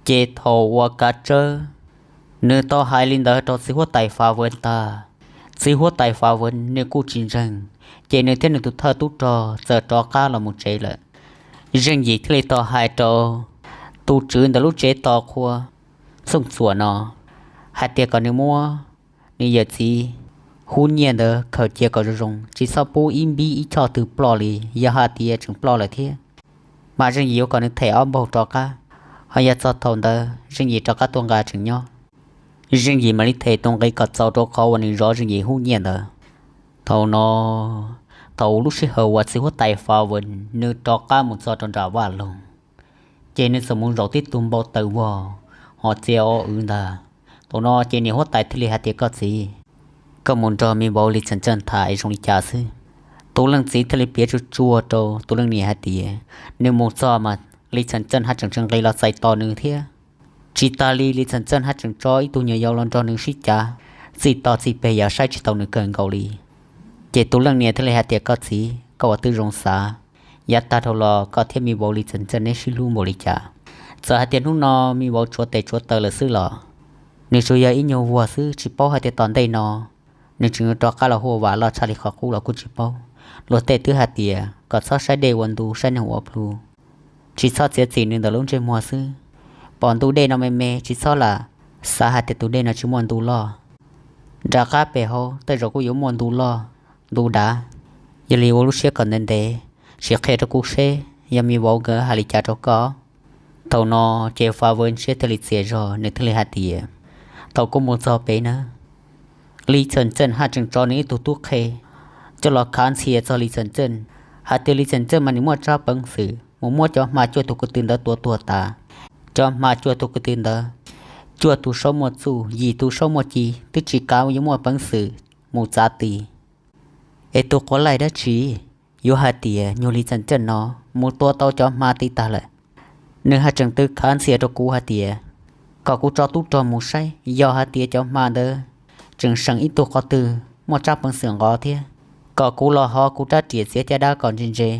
Ces thaum uas kav tsawb nws tau hais li ntawd rau txiv huab tais Fav Vwv tag, txiv huab tais Fav Vwv nws kuj tsis ntseeg, ces nws thiab nws tus thawj tub rog txawm rov qab los mus tsev lawm. Zeej Yim thiaj li tau hais rau tus tswv ntawm lub tsev tos qhua Xooj Txuam no hais tias kom nws muab nws yawm txiv hub nyiaj ntawd khaws cia kom zoo zoo, tsis txhob pub ib npib ib choj twg ploj li, yog hais tias tseem ploj lawm thiab mas Zeej Yim yuav kom nws them ob npaug rov qab, ho yog txog thaum ntawd Zeej Yim rov qab tuaj nqa tseem nyob. Zeej Yim mam li them tus nqi kom txaus rau qhov uas nws zov Zeej Yim hub nyiaj ntawd. Thaum no, thaum lub sij hawm uas txiv huab tais Fav Vwv nws rov qab mus txog rau nram vaj loog, ces nws txawm mus zaum tib tug npau taws vog ho txia o wv ntag. Thaum no ces niam huab tais thiaj li hais tias, Koj txiv, koj mus nrog me vauv Lis Txheem Txeej tham es zoo li cas xwb? Tus leej txiv thiaj li piav tsuag tsuag rau tus leej niam hais tias, nws mus txog mas Lis Txheem Txeej haj tseem tsis nqis los txais tos nws thiab. Tsis tas li Lis Txheem Txeej haj tseem tso ib tug nyuam yaus los nrog nws sib cav txij toj txij peg, yam saib tsis taus nws kawg nkaus li. Ces tus leej niam thiaj li hais tias, Koj txiv, koj ua twb zoo xav. Yav tag dhau los koj thiab me vauv Lis Txheem Txeej neb sib hlub npaum li cas? Txawm hais tias hnub no me vauv tshuav tes tshuav taw lawm xwb los nws tsuas yog ib nyuag vuag xwb, tsis paub hais tias tom ntej no nws tseem yuav rov qab los huaj vam loj tshaj li qhov qub los kuj tsis paub. Luag tej twb hais tias kom txhob saib dej ua ntu, saib neeg ua plhu, tsis txhob txiav txim nws ntawm lub ntsej muag xwb. Pom ntu dej no me me tsis txhob lam xav hais tias tus dej no tsis muaj ntu loj, nram qab pem hauv tej zaum kuj yuav muaj ntu loj, ntu dav. Yog li ua lub siab kom ntev ntev, sim qhia rau kuv seb yog me vauv nkawd hais li cas rau koj. Thaum no ces Fav Vwv siab thiaj li txias zog, nws thiaj li hais tias, Thaum kuv mus txog pem na, Lis Txheem Txeej haj tseem tso nws ib tug tub qhe coj los khav ntxhias txog Lis Txheem Txeej, hais tias Lis Txheem Txeej mas nws muaj tsab peev xwm mus muab cov hma cuaj tug ko tw ntawd tua tuag tas. Cov hma cuaj tug ko tw ntawd, cuaj tus saub muaj txuj, yim tus saub muaj ci, twb tsis kav yuav muaj peev xwm mus txav ti. Es tus quav laij dab tsi yuav hais tias nyuag Lis Txheem Txeej no mus tua tau cov hma ti tag lawm? Nws haj tseem twb khav ntxhias rau kuv hais tias kom kuv tso tub rog mus saib, yog hais tias cov hma ntawd tseem seem ib tug qhov twg muaj tsab peev xwm nqov thiab, kom kuv los hov kuv rab riam txiav caj dab kom ntse ntse,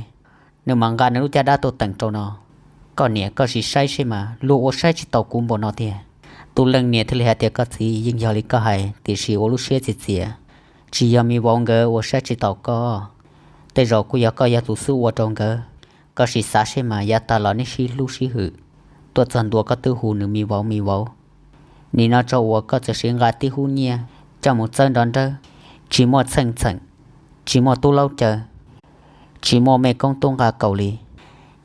nws mam nqa nws lub caj dab tuaj teem rau no. Koj niam, koj sim saib seb mas, luag ua saib tsis taus kuv npaum no tiag. Tus leej niam thiaj li hais tias, Koj txiv, yeej yog li koj hais, tiam sis ua lub siab txias txias, tsis yog me vauv nkawd ua saib tsis taus koj. Tej zaum kuj yog koj yog tus xub ua rau nkawd. Koj sim xav seb mas, yav tag los neb sib hlub sib hwm, tuaj txog ntua koj twb hu nws me vauv me vauv. Nim no tso uas koj txawm sim nqa tib hub nyiaj coj mus txawb nrov nrawb, tsis muaj txheej txheem, tsis muaj tub laub caw, tsis muaj mej koob tub nqa kaus li.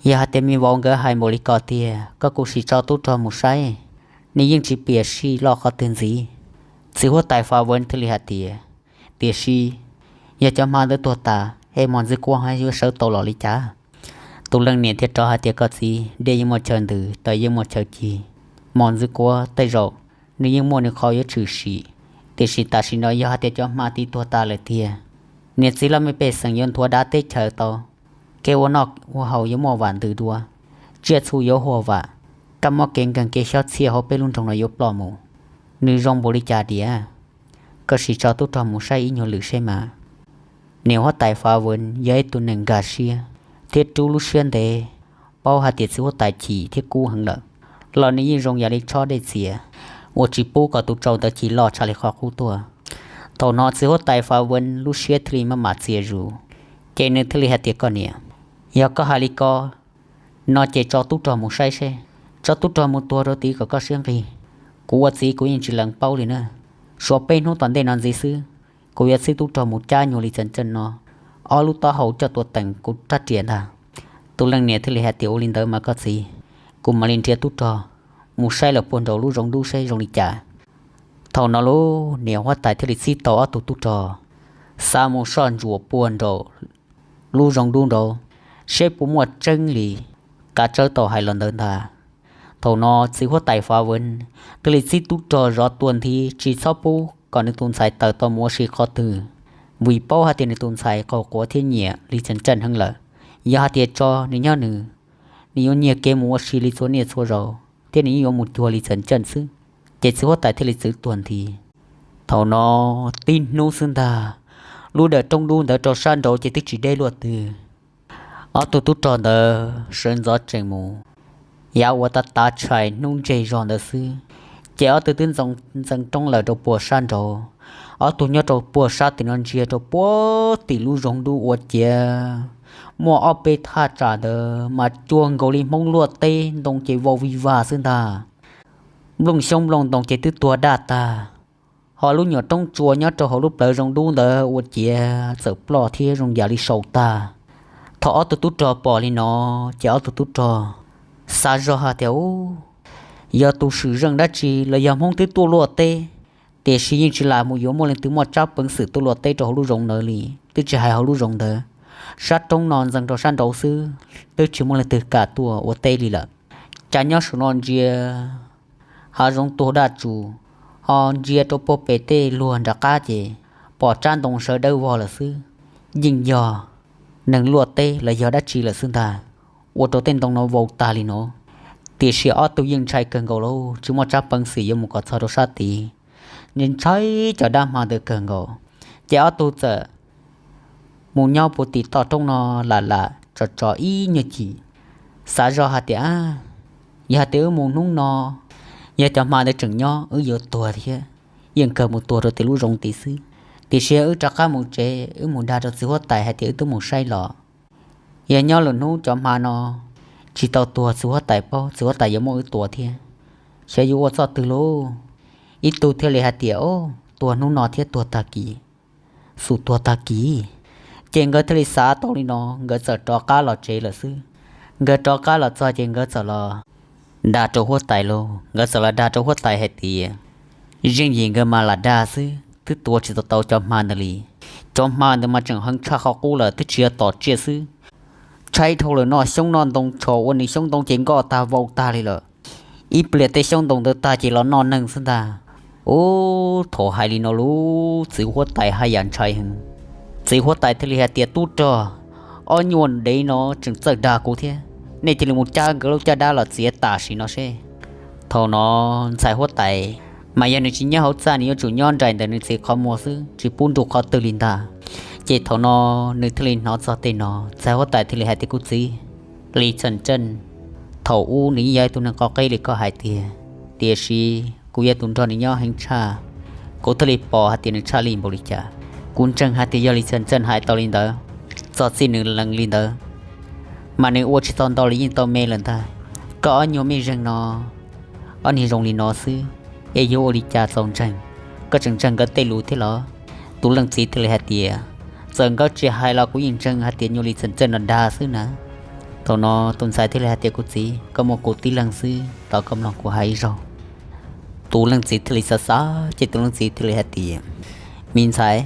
Yog hais tias me vauv nkawd hais npaum li ko tiag, koj kuj sim tso tub rog mus saib, nws yeej tsis piam sij loj qhov twg ntxiv. Txiv huab tais Fav Vwv thiaj li hais tias, Tiam sis yog cov hma ntawd tuag tas es Mos Ntxwg Kuab yuav sawv tau los li cas? Tus leej niam thiaj rov hais tias, Koj txiv, dej yeej muaj chaw ntws, taws yeej muaj chaw cig. Mos Ntxwg Kuab tej zaum nws yeej muaj nws qhov yuav tshwm sim, tiam sis tam sim no yog hais tias cov hma ti tuag tas lawm tiag, niam txiv laj mej pej xeem yuav nthuav dav teb chaws tau, kev ua noj ua haus yuav muaj vam ntws dua, tsiaj txhu yuav huaj vam, kab mob kev nkeeg kev xyob txhiaj hauv peb lub nroog no yuav ploj mus. Nws zoo npaum li cas diam? Koj sim tso tub rog mus saib ib nyuag lwm seb mas. Niam huab tais Fav Vwv yog ib tug neeg nkag siab thiab rub lub siab ntev, paub hais tias txiv huab tais chim thiab kub heev lawm, los nws yeej zoo yam li tshob dej txias uas tsis pub kom tus tsau ntawd chim loj tshaj li qhov qub tuaj. Thaum no txiv huab tais Fav Vwv lub siab thiaj li maj mam txias zus, ces nws thiaj li hais tias, Koj niam, yog koj hais li ko no ces tso tub rog mus saib seb, tso tub rog mus tuag rau tid kom koj siab nqig. Kuv ua txiv kuv yeej tsis lees paub li na. Suav peb hnub tom ntej no ntxiv xwb, kuv yuav txib tub rog mus cab nyuag Lis Txheem Txeej no ob lub taub hau coj tuaj teem kuv rab riam ntag. Tus leej niam thiaj li hais tias, Ua li ntawd mas koj txiv, kuv mam li nrhiav tub rog mus saib lawm puag nraum lub zoov dub seb zoo li cas. Thaum no lub niam huab tais thiaj li txib tau ob tug tub rog xa mus soj ntsuam puag nraum lub zoov dub nraud, seb puas muaj tseeb li kav tsawb tau hais los ntawd ntag. Thaum no txiv huab tais Fav Vwv thiaj li txib tub rog zov tuag nthi, tsis txhob pub kom nws tus ntxhais tawm tau mus ua si qhov twg, vim paub hais tias nws tus ntxhais qaug quav thiab nyiam Lis Txheem Txeej heev lawm. Yog hais tias tso nws nyob nws, nws yuav nyiag kev mus ua si li txhua niaj txhua zaus thiab nws yeej yuav mus cuag Lis Txheem Txeej xwb. Ces txiv huab tais thiaj li txwv tuag nthi. Thaum no tib hnub xwb ntag, lub dawm rooj dub ntawd rau sab nraud ces twb tsis deb luaj twg. Ob tug tub rog ntawd sawv ntxov tsees mus, yav uas tav tav tshais hnub ntseg zog ntawd xwb, ces ob tug twb ntxeev roob lawm rau puag sab nraud. Ob tug nyob rau puag sab tim no ntsia rau puag tim lub zoov dub ua ciav muaj ob peb thaj tsam ntawd mas cuag nkaus li Hmoob luaj teb, ntoo ces vau vig vag xwb ntag. Nplooj xyoob nplooj ntoo ces twb tuag daj tag, ho lub nyuam roob tsua nyob rau hauv lub plawv zoov dub ntawd ua ciav txawm ploj thiab zoo yam li sau tag. Thaum ob tug tub rog pom li no, ces ob tug tub rog xav zog hais tias, Ub, yog tus swm zeej dab tsi los yog Hmoob twb tuaj luaj teb, tiam sis yeej tsis lam mus yuav muaj leej twg muaj tsab peev xwm tuaj luaj teb rau hauv lub zoov ntawd li, twb tsis hais hauv lub zoov ntawd, sab roob no ntxeev rau sab nraud xwb, twb tsis muaj leej twg kam tuaj ua teb li lawm. Cas nyob saum no ntsia hav zoov tuag daj tsuas, ho ntsia rau puag pem tej luag nram qab ces pom tsab ntoo sawv dawb vog lawm xwb. Yeej yog neeg luaj teb los yog dab tsi lawm xwb ntag, ua rau tej ntoo no vau tag li no. Tiam sis ob tug yeej ntshai kawg nkaus lauj, tsis muaj tsab peev xwm yuav mus kom txog rau sab tid, ntshai cov dab hma ntawd kawg nkaus. Ces ob tug txawm mus nyob puag tim toj roob no lam lam tso tso ib nyuag chim, xav zog hais tias, Yog hais tias wb mus hnub no, yog cov hma ntawd tseem nyob wb yuav tuag thiab. Yeej kawg mus tuag rau tim lub zoov tid xwb. Tiam sis yog wb rov qab mus tsev, wb mus dag rau txiv huab tais hais tias wb twb mus saib los, yog nyob lwm hnub cov hma no tsis tau tuag txiv huab tais paub, txiv huab tais yuav muab wb tua thiab. Xyov yuav ua txoj twg lauj. Ib tug thiaj li hais tias, Ub, tuag hnub no thiab tuag tag kis, xum tuag tag kis. Ces nkawd thiaj li xav tau li no, nkawd txawm rov qab los tsev lawm xwb. Nkawd rov qab los txog ces nkawd txawm los dag rau huab tais lauj, nkawd txawm los dag rau huab tais hais tias, Zeej yim nkawd mas lam dag xwb, twb tua tsis tau tau cov hma ntawd li. Cov hma ntawd mas tseem heev tshaj qhov qub lawm, twb tsis yog tom tsiaj xwb, tshaib dhau lawm, noj xyoob noj ntoo, tshos ua nws xyoob ntoo ces nkoj tag vau tag li lawm. Ib pliag tej xyoob ntoo ntawd tag ces los noj neeg xwb ntag. Ub, thaum hais li no lub txiv huab tais haj yam ntshai heev. Txiv huab tais thiaj li hais tias, Tub rog, ob nyuag dev no tseem txawj dag kuv thiab, nej cia li mus cab nkawd lub caj dab los txiav tam sim no seb. Thaum no ntxhais huab tais mas yog nws tsis nyob hauv txaj, nws yuav tsum nyob nraim ntawm nws txiv qhov muag xwb, tsis pub nrug qhov twg li ntag. Ces thaum no nws thiaj li hnov txog tej no, ntxhais huab tais thiaj li hais tias, Kuv txiv, Lis Txheem Tseej, thaum ub nws yeej yog ib tug neeg qhov qeb li koj hais tiag, tiam sis kuv yog tus nrog nws nyob heev tshaj, kuv thiaj li pom hais tias nws tshaj lij npaum li cas. Kuv ntseeg hais tias yog Lis Txheem Tseej hais tau li ntawd, txog txij nws lees li ntawd, mas nws ua tsis tau ntau li yeej tau me lawm ntag. Koj ob nyuag mej zeeg no, ob niag zoo li no xwb, es yuav ua li cas txaus ntseeg? Koj tseem ntseeg nkawd tej lus thiab los? Tus leej txiv thiaj li hais tias, Txawm nkawd tsis hais los kuv yeej ntseeg hais tias nyuag Lis Txheem Tseej no dag xwb na. Thaum no tus ntxhais thiaj li hais tias, Kuv txiv, koj muaj kuv tib leeg xwb, thov koj mloog kuv hais ib zaug. Tus leej txiv thiaj li xav xav ces tus leej txiv thiaj li hais tias, Me ntxhais,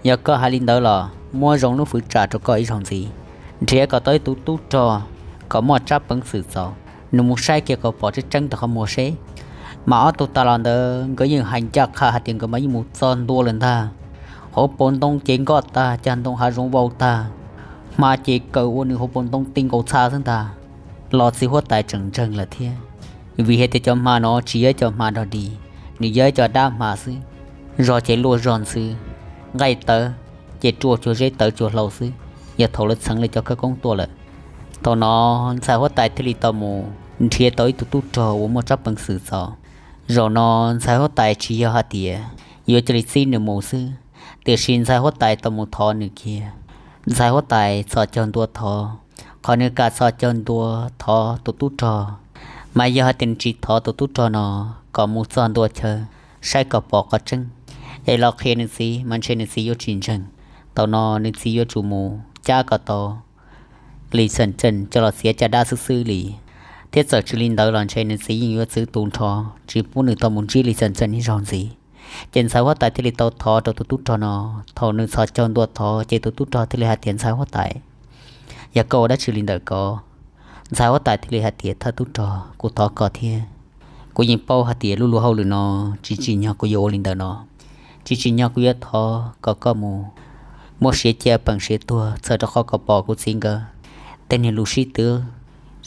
yog koj hais li ntawd los muab zoo lub fwv tsa rau koj ib zaug ntxiv, nrhiav kom tau ib tug tub rog kom muaj tsab peev xwm txaus, nws mus saib kiag kom pom tseeb tseeb tau qhov muag seb. Mas ob tug tas los ntawd nkawd yeej hais ncaj qha hais tias nkawd mas yeej mus txog ntua lawm ntag. Hauv paus ntoo ces nkoj tag, cag ntoo hav zoov vau tag, hma ces kaw ua nws hauv paus ntoo ti nkaus txha xwb ntag. Los txiv huab tais tseem ntseeg lawm thiab, vim hais tias cov hma no tsis yog ib co hma dog dig, nws yog ib co dab hma xwb. Zog ces luaj zog ntxhw, nqaij tawv ces ruaj cuag zeb tawv cuag hlau xwb, yog thaum lawv txheev lawv cov khawv koob tuaj lawm. Thaum no ntxhais huab tais thiaj li tau mus nrhiav tau ib tug tub rog uas muaj tsab peev xwm txaus. Zaum no ntxhais huab tais tsis yog hais tias yuav cia li txib nws mus xwb, tiam sis ntxhais huab tais tau mus thov nws kiag. Ntxhais huab tais txhos caug ntua thov, qhov nws kam txhos caug ntua thov tus tub rog, mas yog hais tias nws tsis thov tus tub rog no kom mus txog ntua chaw saib kom pom qhov tseeb es los qhia nws txiv mas ntshe nws txiv yuav tsis ntseeg. Thaum no nws txiv yuav tsum mus cab kom tau Lis Xeem Tseej coj los txiav caj dab xwb xwb li, thiab txawm tsis li ntawd los ntshe nws txiv yeej yuav txwv tus nrho tsis pub nws tau mus ntsib Lis Xeem Tseej ib zaug ntxiv. Ces ntxhais huab tais thiaj li tau thov rau tus tub rog no. Thaum nws txhos caug ntua thov ces tus tub rog thiaj li hais tias, Ntxhais huab tais, yog koj ua dab tsi li ntawm ko? Ntxhais huab tais thiaj li hais tias, Thawj tub rog, kuv thov koj thiab. Kuv yeej paub hais tias lub luag hauj lwm no tsis tsim nyog kuv yuav ua li ntawm no, tsis tsim nyog kuv yuav thov kom koj mus muab siav cia peem siav tuag txhawm rau qhov kom pom kuv txiv nkawd tej niag lus sib twv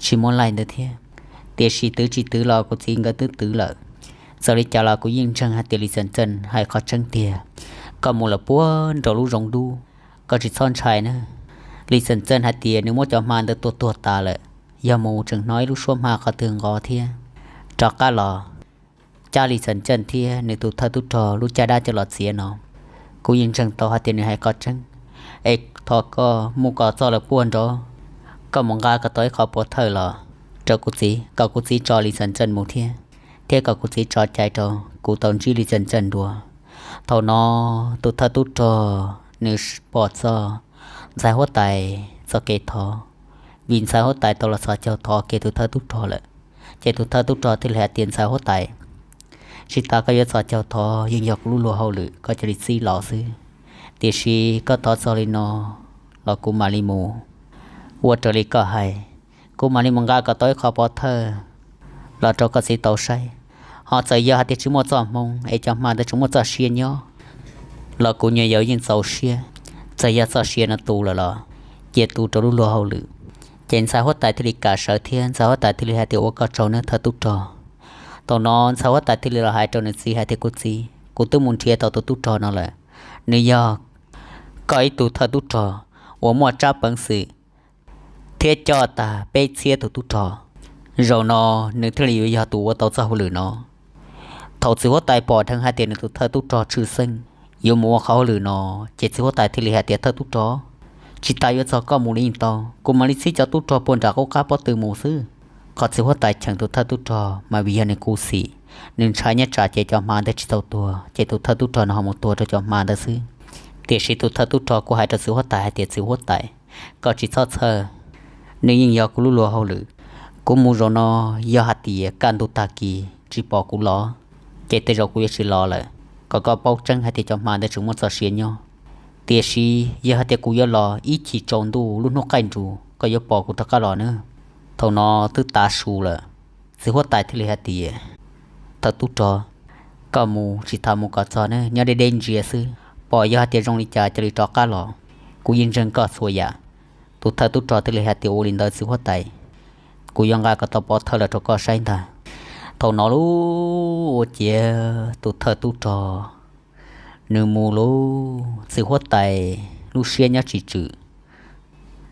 tsis muaj laij ntawd thiab. Tiam sis twv tsis twv los kuv txiv nkawd twb twv lawm. Txawm li cas los kuv yeej ntseeg hais tias Lis Xeem Tseej hais qhov tseeb tiag. Koj mus lawm puag nraum lub zoov dub, koj tsis txhob ntshai na. Lis Xeem Tseej hais tias nws muab cov hma ntawd tua tuag tas lawm, yog mus tseem hnov ib lub suab hma qhov twg nqov thiab. Rov qab los cab Lis Txhas Ntseej thiab nws tus thawj tub rog lub caj dab coj los txiav no. Kuv yeej ntseeg tau hais tias nws hais qhov tseeb, es thov koj mus kom txog lawv puag nrov, koj mus nqa kom tau ib qho pov thawj los rau kuv txiv, kom kuv txiv tso Lis Txhas Ntseej mus thiab, thiab kom kuv txiv tso cai rau kuv tau ntsib Lis Txhas Ntseej dua. Thaum no tus thawj tub rog nws pom txog ntxhais huab tais txoj kev thov, vim ntxhais huab tais tau los txhos caug thov kiag tus thawj tub rog lawm, ces tus thawj tub rog thiaj li hais tias ntxhais huab tais, tsis tas koj yuav txhos caug thov yeej yog kuv lub luag hauj lwm, koj cia li txib los xwb. Tiam sis koj thov txog li no los kuv mam li mus ua raws li koj hais. Kuv mam li mus nqa kom tau ib qho pov thawj los rau koj txiv tau saib. Ho txawm yog hais tias tsis muaj txoj hmoo es cov hma ntawd tseem muaj txoj sia nyob los kuv nyuam yaus yeej txaus siab. Txawm yog txoj sia no tu lawm los cia tu rau lub luag hauj lwm. Ces ntxhais huab tais thiaj li kam sawv thiab ntxhais huab tais thiaj li hais tias ua koj tsaug nawb thawj tub rog. Thaum no ntxhais huab tais thiaj li los hais rau nws txiv hais tias kuv txiv, kuv twb mus nrhiav tau tus tub rog no lawm, nws yog koj ib tug thawj tub rog uas muaj tsab peev xwm thiab coj tag peb txhiab tus tub rog. Zaum no nws thiaj li yuav yog tus ua tau txoj hauj lwm no. Thaum txiv huab tais pom dheev hais tias nws tus thawj tub rog tshwj xeeb yuav mus ua qhov hauj lwm no, ces txiv huab tais thiaj li hais tias thawj tub rog, tsis tas yuav txog koj mus li yeej tau, kuv mam li txhib cov tub rog puag nram qub qab pob tw mus xwb. Qhov txiv huab tais cheem tus thawj tub rog mas vim yog nws khuv xim, nws ntshai nyob tsam ces cov hma ntawd tsis tau tuag ces tus thawj tub rog no ho mus tuag rau cov hma ntawd xwb. Tiam sis tus thawj tub rog kuj hais rau txiv huab tais hais tias txiv huab tais, koj tsis txhob txhawj, nws yeej yog kuv lub luag hauj lwm. Kuv mus zaum no yog hais tias kaj ntug tag kis tsis pom kuv los, ces tej zaum kuv yuav tsis los lawm, kom koj paub tseeb hais tias cov hma ntawd tseem muaj txoj sia nyob. Tiam sis yog hais tias kuv yuav los ib chim tsaus ntuj lub hnub qaij nrus koj yuav pom kuv rov qab los nawb. Thaum no twb tav su lawm, txiv huab tais thiaj li hais tias thawj tub rog, koj mus tsis tas mus kom txog ne, nyob deb deb ntsia xwb, pom yog hais tias zoo li cas cia li rov qab los, kuv yeej ntseeg koj txhua yam. Tus thawj tub rog thiaj li hais tias ua li ntawd txiv huab tais, kuv yuav nqa kom tau pov thawj los rau koj saib ntag. Thaum no lub ua ciav tus thawj tub rog nws mus lub txiv huab tais lub siab nyob tsis tswm.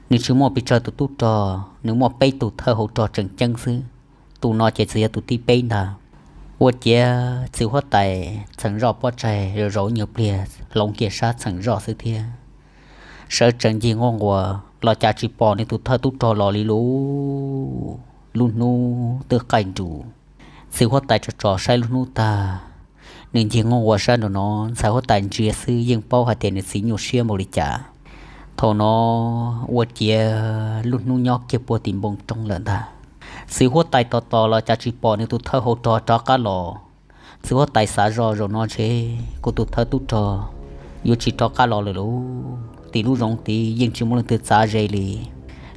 Nws tsis muaj pes tsawg tus tub rog, nws muaj peb tug thawj hauv rog tseem ceeb xwb, tus no ces txawm yog tus thib peb ntag. Ua ciav txiv huab tais txheem zoj pob tsaig zaum zaum nyuag pliag hloov kiag sab txheem zoj xwb thiab sawv tsees ncig nquj nquas los cas tsis pom nws tus thawj tub rog los li lub, lub hnub twb qaij nrus. Txiv huab tais tsom tsom saib lub hnub tag, nws ncig nquj nquas sab nraum no, ntxhais huab tais ntsia xwb yeej paub hais tias nws txiv nyuaj siab npaum li cas. Thaum no ua ciav lub hnub nyob kiag puag tim npoo roob lawm ntag. Txiv huab tais tos tos los cas tsis pom nws tus thawj hauv rog rov qab los. Txiv huab tais xav zoj zaum no ntshe kuv tus thawj tub rog yuav tsis rov qab los lawm lauj. Tim lub zoov tid yeej tsis muaj leej twg txav ze li,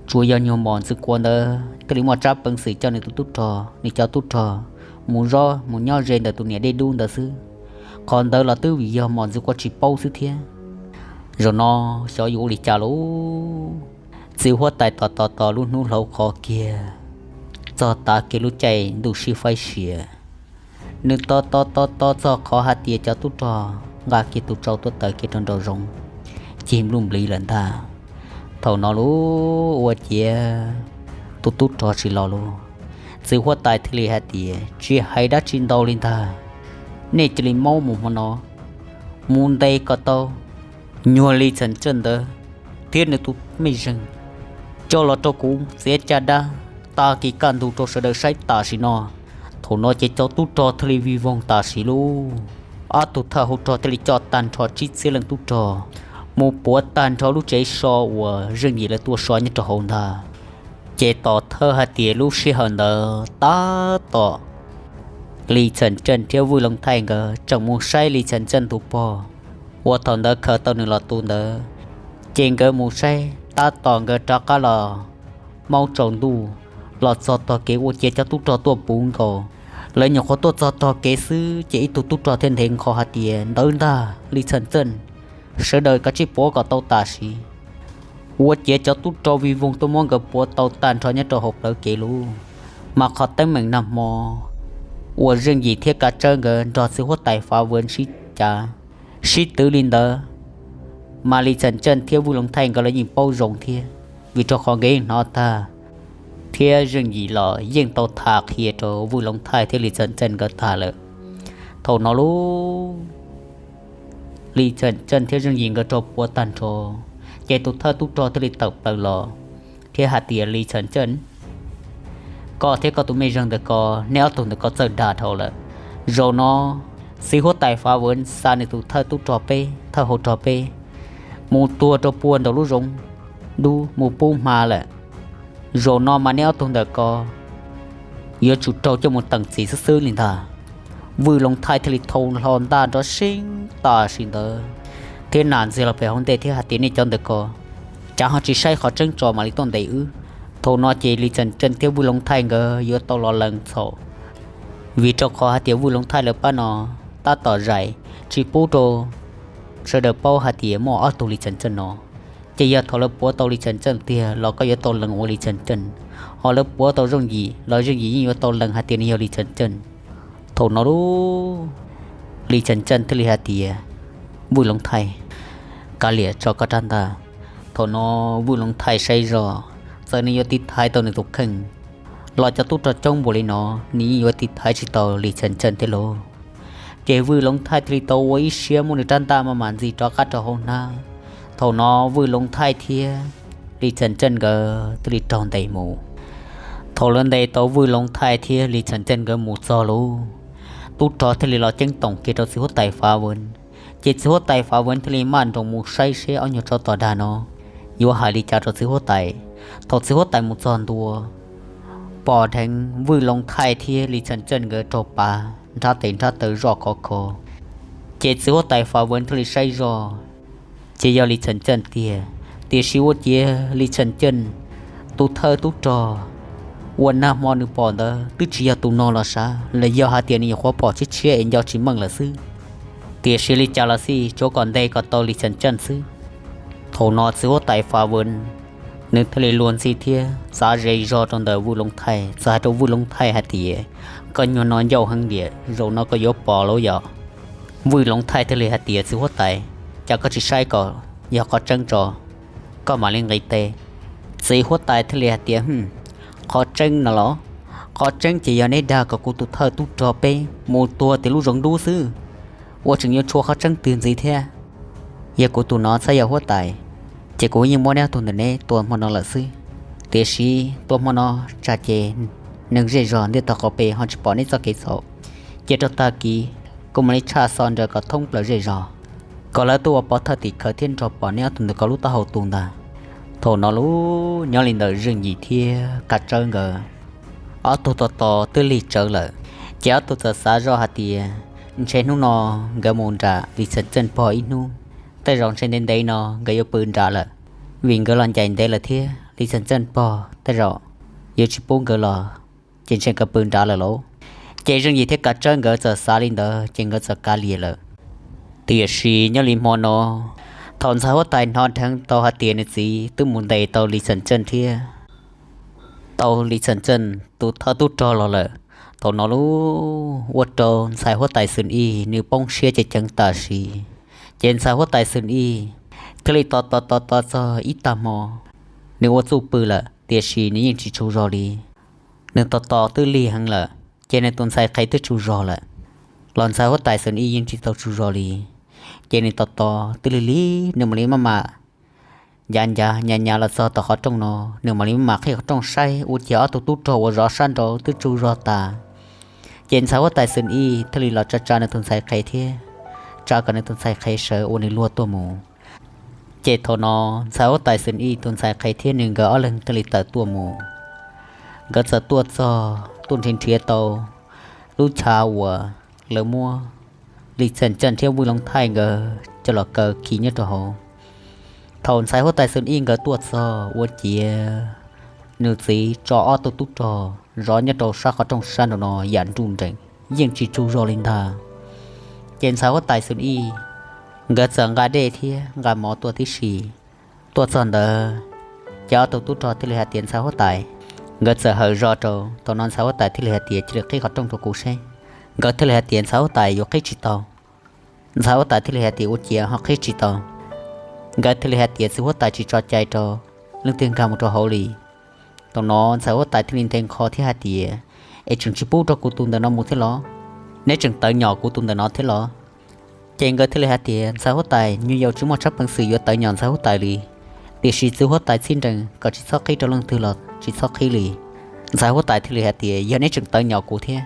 tsuas yog nyuag mos ntxwv kua ntawd thiaj li muaj tsab peev xwm coj nws tus tub rog, nws cov tub rog mus zov mus nyob ze ntawm tus niam dej dub ntawd xwb. Qhov ntawd los twb vim yog mos ntxwv kua tsis paub xwb thiab. Zaum no xyov yuav ua li cas lauj. Txiv huab tais tos tos tos lub hnub hlauv qhov kiag, txog tav kiag lub caij ntuj sib faib sia, nws tos tos tos tos txog qhov hais tias cov tub rog nqa kiag tus tsau tuaj taws kiag rau nraum zoov, cig npluj npliv lawm ntag. Thaum no lub ua ciav tus tub rog tsis los lauj. Txiv huab tais thiaj li hais tias tsis hais dab tsi ntau li ntag, nej cia li maub mus hmo no, mus ntes kom tau nyuag Lis Txhas Ntseej ntawd thiab nws tus mej zeeg coj los rau kuv txiav caj dab tag kis kaj ntug rau sawv daws saib tam sim no. Thaum no ces cov tub rog thiaj li vij voog tam sim lauj. Ob tug thawj hauv rog thiaj li coj tag nrho tsib txhiab leej tub rog mus puav tag nrho lub tsev so uas Zeej Yim lawv tuaj so nyob rau hauv ntag. Ces tos thawj hais tias lub sij hawm ntawd tab tom Lis Txhas Ntseej thiab Vwj Loog Thaij nkawd tseem mus saib Lis Txhas Ntseej tus pog uas thaum ntawd khaws tau nws los tu ntawd, ces nkawd mus saib tab tom nkawd rov qab los maub tsaus ntuj los txog tog kev ua ciav cov tub rog tuaj puv nkaus. Lawv nyuam qhuav tuaj txog tog kev xwb ces ib tug tub rog thiaj nthev nqho hais tias ntawd ntag Lis Txhas Ntseej, sawv daws kav tsij puav kom tau tam sim. Ua ciav cov tub rog vij voog tuaj muab nkawd puav tau tag nrho nyob rau hauv plawv kev lauj. Mas qhov teeb meem nag hmo uas Zeej Yim thiab Kav Tsawb nkawd nrog txiv huab tais Fav Vwm sib cav sib twv li ntawd, mas Lis Txhas Ntseej thiab Vwj Loog Thaij nkawd los yeej paub zoo thiab, vim rau qhov nkawd yeej hnov tag thiab Zeej Yim los yeej tau tham qhia rau Vwj Loov Thaij thiab Lis Txham Ceej nkawd tag lawm. Thaum no lub Lis Txham Ceej thiab Zeej Yim nkawd raug puav tag nrho, ces tus thawj tub rog thiaj li tawm plaws los thiab hais tias, Lis Txham Ceej, koj thiab koj tus mej zeeg ntawm ko, neb ob tug ntawm ko txawj dag dhau lawm. Zaum no txiv huab tais Fav Vwv xa nws tus thawj tub rog peb, thawj hauv rog peb mus tuag rau puag nraum lub zoov dub mus pub hma lawm. Zaum no mas neb ob tug ntawm ko yuav tsum raug coj mus teem txim xwb xwb li ntag. Vwj Loov Thaij thiaj li thau hlo ntaj nrov seeb tam sim ntawd thiab nam ntxiag los pem hauv ntej thiab hais tias, Nej cov ntawm ko, cas ho tsis saib qhov tseeb tso mam li tuaj ntes wb? Thaum no ces Lis Txham Ceej thiab Vwj Loov Thaij nkawd yuav tau los lees txhaum, vim rau qhov hais tias Vwj Loov Thaij lawv pab no tab tom zais tsis pub rau sawv daws paub hais tias muaj ob tug Lis Txham Ceej no, ces yog thaum lawv puav tau Lis Txham Ceej tiag los koj yuav tau lees ua Lis Txham Ceej, ho lawv puav tau Zeej Yim los Zeej Yim yeej yuav tau lees hais tias nws yog Lis Txham Ceej. Thaum no lub Lis Txham Ceej thiaj li hais tias, Vwj Loov Thaij, kav liam tso koj rab ntaj. Thaum no Vwj Loov Thaij saib zoj, txawm nws yuav tiv thaiv tau nws tus kheej los cov tub rog coob npaum li no, nws yeej yuav tiv thaiv tsis tau Lis Txham Ceej thiab lauj. Ces Vwj Loov Thaij thiaj li tau ua ib siab muab nws rab ntaj maj mam ntxig rov qab rau hauv hnab. Thaum no Vwj Loov Thaij thiab Lis Txham Ceej nkawd thiaj li raug ntes mus. Thaum lawv ntes tau Vwj Loov Thaij thiab Lis Txham Ceej nkawd mus txog lub, tub rog thiaj li los ceeb toom kiag rau txiv huab tais Fav Vwv. Ces txiv huab tais Fav Vwv thiaj li maj nroos mus saib seb ob nyuag tsov tom dag no yuav hais li cas rau txiv huab tais. Thaum txiv huab tais mus txog ntua, pom dheev Vwj Loov Thaij thiab Lis Txham Ceej nkawd raug pav nrhab tes nrhab taw zoj khov kho. Ces txiv huab tais Fav Vwv thiaj li saib zoj, ces yog Lis Txham Ceej tiag. Tiam sis ua ciav Lis Txham Ceej tus thawj tub rog uas nag hmo nws pom ntawd twb tsis yog tus no los sav, los yog hais tias nws nyuam qhuav pom tshiab tshiab es nco tsis meej lawm xwb. Tiam sis li cas los xij tsuav kom ntes kom tau Lis Txham Ceej xwb. Thaum no txiv huab tais Fav Vwv nws thiaj li luag ntxhi thiab txav ze zog rau ntawm Vwj Loov Thaij, txawm hais rau Vwj Loov Thaij hais tias, Koj nyuag no ncauj heev tiag, zaum no koj yuav pom lauj yom? Vwj Loov Thaij thiaj li hais tias, Txiv huab tais, cas koj tsis saib kom yog qhov tseeb tso, koj mam li nqis tes. Txiv huab tais thiaj li hais tias, Hm, qhov tseeb no los? Qhov tseeb ces yog neb dag kom kuv tus thawj tub rog peb mus tuag tim lub zoov dub xwb, ua tseem yuav tshua qhov tseeb twg ntxiv thiab? Yog kuv tus no txhob yog huab tais, ces kuv yeej muab neb ob tug ntawm neb tua hmo no lawm xwb. Tiam sis tua hmo no tsam ces neeg zej zog ntiaj tog qaum pem ho tsis pom neb txoj kev txhaum, cia rau tag kis kuv mam li tshaj xov nrawm kom thoob plaws zej zog, kom lawv tuaj ua pov thawj tim khawv thiab nrog pom neb ob tug ntawm ko lub taub hau tu ntag. Thaum no lub nyob li ntawm Zeej Yim thiab Kav Tsawb nkawd ob tug tos tos twb lig tsawv lawm, ces ob tug txawm xav zoj hais tias, ntshe hnub no nkawd mus nram Lis Txham Ceej pog ib hnub, tej zaum ntshe ntev ntev no nkawd yuav pw nram lawm, vim nkawd los ncaim ntev lawm thiab Lis Txham Ceej pog tej zaum yuav tsis pub nkawd los, ces ntshe nkawd pw nram lawm lauj. Ces Zeej Yim thiab Kav Tsawb nkawd txawm xav li ntawd ces nkawd txawm kav liam lawm. Tiam sis nyob li hmo no, thaum ntxhais huab tais hnov dheev tau hais tias nws txiv twb mus ntes tau Lis Txham Ceej thiab tau Lis Txham Ceej tus thawj tub rog los lawm, thaum no lub ua rau ntxhais huab tais Xwm Ij nws poob siab ceev ceev tam sim. Ces ntxhais huab tais Xwm Ij thiaj li tos tos tos tos txog ib tag hmo, nws ua txuj pw lawm tiam sis nws yeej tsis tsaug zog li. Nws tos tos twb lig heev lawm, ces nws tus ntxhais qhev twb tsaug zog lawm, los ntxhais huab tais Xwm Ij yeej tsis tau tsaug zog li. Ces nws tos tos twb lig lig, nws mam li maj mam ncav ncav nyav nyav los txog tom qhov rooj no, nws mam li maj mam qhib qhov rooj saib ua ciav ob tug tub rog uas zov sab nraud twb tsaug zog tas. Ces ntxhais huab tais Xwm Ij thiaj li los tsa tsa nws tus ntxhais qhev thiab tsa kom nws tus ntxhais qhev sawv ua nws luag tuaj mus. Ces thaum no ntxhais huab tais Xwm Ij tus ntxhais qhev thiab nws nkawd ob leeg thiaj li tawm tuaj mus. Nkawd txawm tuaj txog tuaj nrhiav nrhiav tau lub chav uas lawv muab Lis Txham Ceej thiab Vwj Loov Thaij nkawd coj los kaw khi nyob rau hauv. Thaum ntxhais huab tais Xwm Ij nkawd tuaj txog ua ciav nws txiv tso ob tug tub rog zov nyob rau sab qhov rooj sab nraud no yam nruj nreem, yeej tsis tsaug zog li ntag. Ces ntxhais huab tais Xwm Ij nkawd txawm nqa dej thiab nqa mov tuaj tib si. Tuaj txog ntawd, ces ob tug tub rog thiaj li hais tias, ntxhais huab tais, nkawd txawm hawm zog rau. Thaum no ntxhais huab tais thiaj li hais tias, cia li qhib qhov rooj rau kuv seb. Nkawd thiaj li hais tias, ntxhais huab tais, yuav qhib tsis tau. Ntxhais huab tais thiaj li hais tias, ua ciav ho qhib tsis tau? Nkawd thiaj li hais tias, txiv huab tais tsis tso cai rau leej twg nkag mus rau hauv li. Thaum no ntxhais huab tais thiaj li nthe nqho thiab hais tias, es tseem tsis pub rau kuv tus ntawm no mus thiab los? Neb tseem tawv nyom kuv tus ntawm no thiab los? Ces nkawd thiaj li hais tias, ntxhais huab tais, nyuag yaus tsis muaj tshaj peev xwm yuav tawv nyom ntxhais huab tais li, tiam sis txiv huab tais txij nrees kom tsis txhob qhib rau leej twg los tsis txhob qhib li. Ntxhais huab tais thiaj li hais tias, yog neb tseem tawv nyom kuv thiab,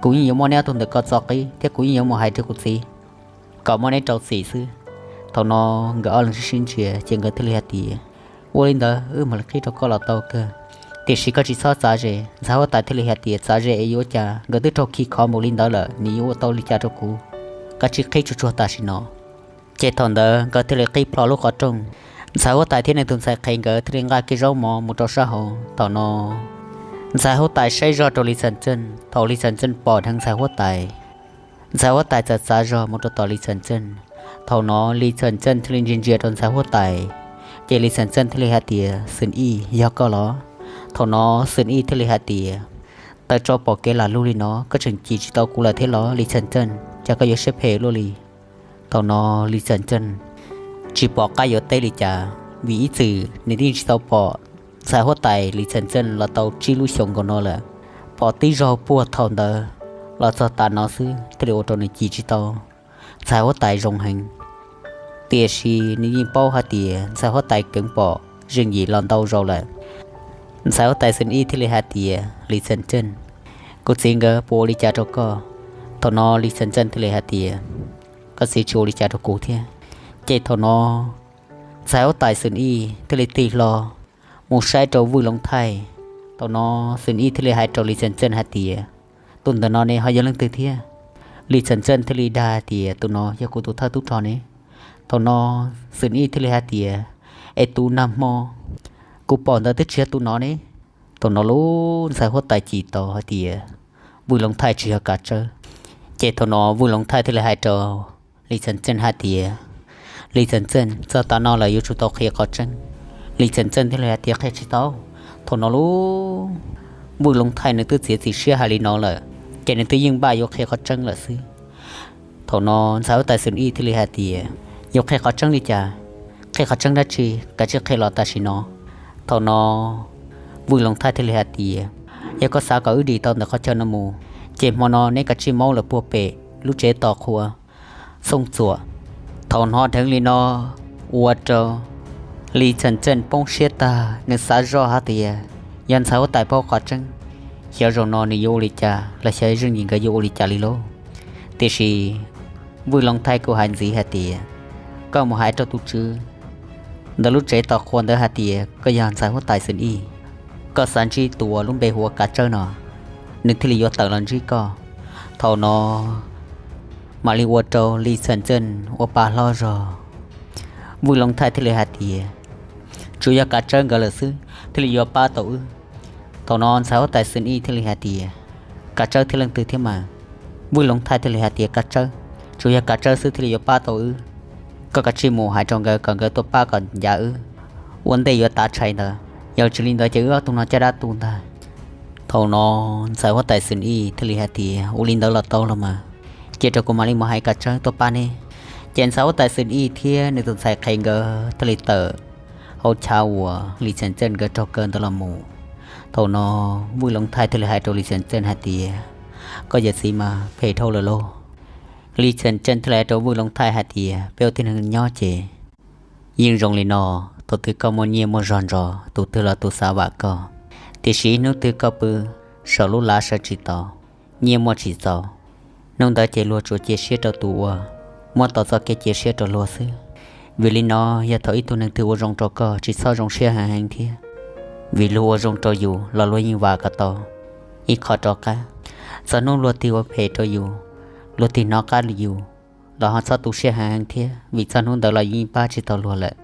kuv yeej yuav muab neb ob tug ntawm ko txo qhib thiab kuv yeej yuav mus hais rau kuv txiv kom muab neb rau txim xwb. Thaum no nkawd ob leeg sib sib ntsia ces nkawd thiaj li hais tias, ua li ntawd wb mam li qhib rau koj los tau kawg, tiam sis koj tsis txhob txav ze. Ntxhais huab tais thiaj li hais tias, txav ze es yuav ua cas, nkawd twb raug khi khov npaum li ntawd lawm nws yuav ua tau li cas rau kuv, kav tsij qhib tsuag tsuag tam sim no. Ces thaum ntawd nkawd thiaj li qhib plho lub qhov rooj. Ntxhais huab tais thiab nws tus ntxhais qhev nkawd thiaj li nqa kiag zaub mov mus rau sab hauv. Thaum no ntxhais huab tais saib zog rau Lis Xas Txeej, thaum Lis Xas Txeej pom dheev ntxhais huab tais, ntxhais huab tais txawm txav zog mus rau tom Lis Xas Txeej. Thaum no Lis Xas Txeej thiaj li ntsia ntsia rau ntxhais huab tais, ces Lis Xas Txeej thiaj li hais tias, Xwm Ij, yog koj los? Thaum no Xwm Ij thiaj li hais tias, tawv tso pom kev lam lug li no, koj tseem cim tsis tau kuv lawm thiab los Lis Xas Txeej? Cas koj yuav siab phem luaj li? Thaum no Lis Xas Txeej tsis pom qab yuav teb li cas, vim ib txwm nws twb tsis tau pom ntxhais huab tais Lis Xas Txeej los tau tsib lub xyoos nkaus no lawm. Pom tib zaug puag thaum ntawd los txog tav no xwb thiaj li ua rau nws cim tsis tau ntxhais huab tais zoo heev. Tiam sis nws yeej paub hais tias ntxhais huab tais keev pom zeej yim los ntau zaus lawm. Ntxhais huab tais Xwm Ij thiaj li hais tias, Lis Xas Txeej, kuv txiv nkawd puas ua li cas rau koj? Thaum no Lis Xas Txeej thiaj li hais tias, koj txiv tsis ua li cas rau kuv thiab. Ces thaum no ntxhais huab tais Xwm Ij thiaj li tig hlo mus saib rau Vwj Loov Thaij. Thaum no Xwm Ij thiaj li hais rau Lis Xas Txeej hais tias, tus ntawm no ne ho yog leej twg thiab? Lis Xas Txeej thiaj li dag hais tias, tus no yog kuv tus thawj tub rog ne. Thaum no Xwm Ij thiaj li hais tias, es tus nag hmo kuv pom ntawd twb tsis yog tus no ne. Thaum no lub ntxhais huab tais cim tau hais tias Vwj Loov Thaij tsis yog kav tsawb. Ces thaum no Vwj Loov Thaij thiaj li hais rau Lis Xas Txeej hais tias, Lis Xas Txeej, txog tav no lawm yuav tsum tau qhia qhov tseeb. Lis Xas Txeej thiaj li hais tias, qhia tsis tau. Thaum no lub Vwj Loov Thaij nws twb txiav txim siab hais li no lawm, ces nws twb yeej npaj yuav qhia qhov tseeb lawm xwb. Thaum no ntxhais huab tais Xwm Ij thiaj li hais tias, yuav qhia qhov tseeb li cas? Qhia qhov tseeb dab tsi? Kav tsij qhia los tam sim no. Thaum no Vwj Loov Thaij thiaj li hais tias, yog koj xav kom wb dim tau ntawm qhov chaw no mus, ces hmo no neb kav tsij maub lawm puag pem lub tsev tos qhua Xooj Txuam. Thaum hnov dheev li no ua rau Lis Xas Txeej poob siab tag, nws xav zoj hais tias, yog ntxhais huab tais paub qhov tseeb, xyov zaum no nws yuav ua li cas los xyov Zeej Yim nkawd yuav ua li cas li lauj. Tiam sis Vwj Loov Thaij kuj hais ntxiv hais tias, koj mus hais rau tus tswv ntawm lub tsev tos qhua ntawd hais tias koj yog ntxhais huab tais Xwm Ij, koj xav ntsib tus uas lub npe hu ua Kav Tsawb no, nws thiaj li yuav tawm los ntsib koj. Thaum no mam li ua rau Lis Xas Txeej ua pa hlob zog. Vwj Loov Thaij thiaj li hais tias, tsuas yog Kav Tsawb nkawd lawm xwb thiaj li yuav pab tau wb. Thaum no ntxhais huab tais Xwm Ij thiaj li hais tias, Kav Tsawb thiab leej twg thiab mas? Vwj Loov Thaij thiaj li hais tias, Kav Tsawb, tsuas yog Kav Tsawb xwb thiaj li yuav pab tau wb. Koj kav tsij mus hais rau nkawd kom nkawd tuaj pab kom ncav wb ua ntej yuav tav tshais ntawd, yog tsis li ntawd ces wb ob tug no caj dab tu ntag. Thaum no ntxhais huab tais Xwm Ij thiaj li hais tias, ua li ntawd los tau los mas, cia rau kuv mam li mus hais Kav Tsawb tuaj pab neb. Ces ntxhais huab tais Xwm Ij thiab nws tus ntxhais qhev nkawd thiaj li tawm hauv chav uas Lis Xas Txeej nkawd raug kaw ntawd los mus. Thaum no Vwj Loov Thaij thiaj li hais rau Lis Xas Txeej hais tias, koj yawm txiv mas phem dhau lawm lauj. Lis Xas Txeej thiaj li hais rau Vwj Loov Thaij hais tias, peb ua tib neeg nyob ces yeej zoo li no, thaum twg koj muaj nyiaj muaj zog ntsos tus twg los tus xav vam koj, tiam sis ib hnub twg koj pw saum lub lav sawv tsis tau, nyiaj muaj tsis txaus, hnub ntawd ces luag tsuas cia siab rau tus uas muab tau txoj kev cia siab rau luag xwb. Vim li no, yog thaum ib tug neeg twg ua zoo rau koj tsis txhob zoo siab heev heev thiab, vim luag ua zoo rau yus los luag yeej vam kom tau ib qho rov qab. Txog hnub luag tig ua phem rau yus, luag tig hnov qab yus los ho txhob tu siab heev heev thiab, vim txog hnub ntawd los yus yeej pab tsis tau luag lawm.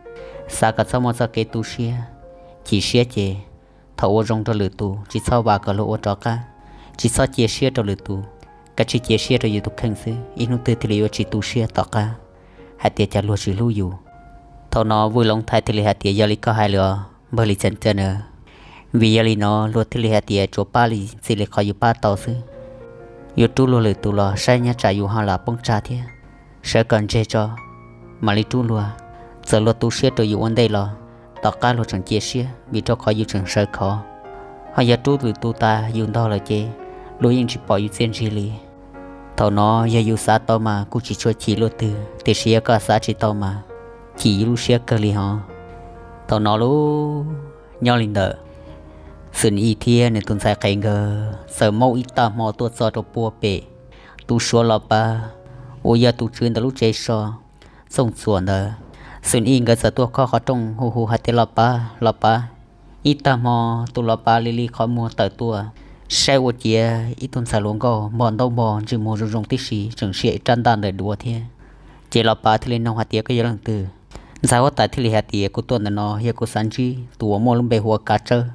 Xav kom txhob muaj txoj kev tu siab, chim siab ces thaum ua zoo rau lwm tus tsis txhob vam kom luag ua rov qab, tsis txhob cia siab rau lwm tus, kav tsij cia siab rau yus tus kheej xwb, ib hnub twg thiaj li yuav tsis tu siab tom qab hais tias cas luag tsis hlub yus. Thaum no Vwj Loov Thaij thiaj li hais tias, yog li koj hais lawm os npawg Lis Xas Txeej na, vim yog li no luag thiaj li hais tias tsuas pab li txij li qhov yus pab tau xwb. Yuav rub luag lwm tus los saib nyob tsam yus ho lam poob tsag thiab. Sawv kom ntseg tso mam li rub luag, txawm luag tu siab rau yus ua ntej los tom qab luag tseem cia siab vim rau qhov yus tseem sawv khov. Ho yog rub lwm tus tas yus ntog lawm ces luag yeej tsis pom yus txiaj ntsig li. Thaum no yog yus xav tau mas kuj tsis tshua chim luaj twg, tiam sis yog koj xav tsis tau mas chim yus lub siab kawg li hos. Thaum no lub nyob li ntawm Xwm Ij thiab nws tus ntxhais qhev nkawd txawm maub ib tag hmo tuaj txog rau puag pem tus suav los pav uas yog tus tswv ntawm lub tsev so Txooj Txuam ntawd. Xwm Ij nkawd txawm tuaj khob qhov rooj hu hu hais tias, Los pav, los pav. Ib tag hmo tus los pav li li qhov muag tawm tuaj saib ua ciav ib tug ntxhais hluas nkauj npog ntaub npog ntsej muag zoo zoo tib si tseem sia ib rab ntaj ntawm duav thiab. Ces los pav thiaj li nug hais tias, Koj yog leej twg? Ntxhais huab tais thiaj li hais tias, Kuv tuaj ntawm no yog kuv xav ntsib tus uas muaj lub npe hu ua Kav Tsawb,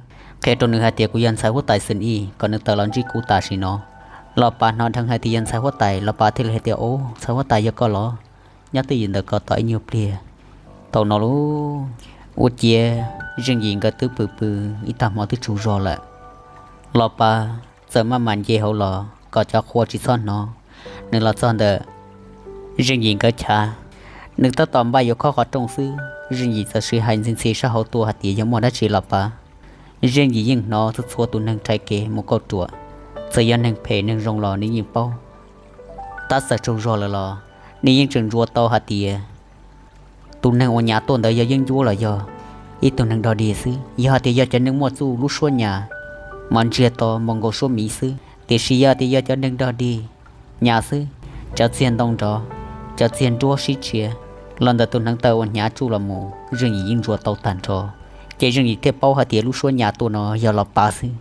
qhia rau nws hais tias kuv yog ntxhais huab tais Xwm Ij kom nws tawm los ntsib kuv tam sim no. Los pav hnov dheev hais tias yog ntxhais huab tais, los pav thiaj li hais tias, Au, ntxhais huab tais yog koj los? Nyob twj ywm ntawm ko tos ib nyuag pliag. Thaum no lub ua ciav Zeej Yim nkawd twb pw pw ib tag hmo twb tsaug zog lawm. Los pav txawm maj mam nce hauv los kom cov qhua tsis txhob hnov. Nws los txog ntawm Zeej Yim nkawd chav, nws tab tom npaj yuav khob qhov rooj xwb, Zeej Yim txawm siv hais ntxhi ntxhi sab hauv tuaj hais tias, Yog muaj dab tsi los pav? Zeej Yim yeej hnov txhua txhua tus neeg rhais kev mus kauj ruam, txawm yog neeg phem neeg zoo los nws yeej paub. Tab txawm tsaug zog lawm los nws yeej tseem ntsuas tau hais tias tus neeg uas nyas tuaj ntawd yog yeeb ncuab los yog ib tug neeg dog dig xwb. Yog hais tias yog cov neeg muaj txuj lub suab nyas mas ntsiag to npaum nkaus suab miv xwb, tiam sis yog tias yog cov neeg dog dig nyas xwb, cov txiag ntoo nrov, cov txiag nruab sib tshiav los ntawm tus hneev taw uas hnyav tsuj los mus Zeej Yim yeej ntsuas tau tag nrho. Ces Zeej Yim thiaj paub hais tias lub suab nyas tuaj no yog los pav xwb.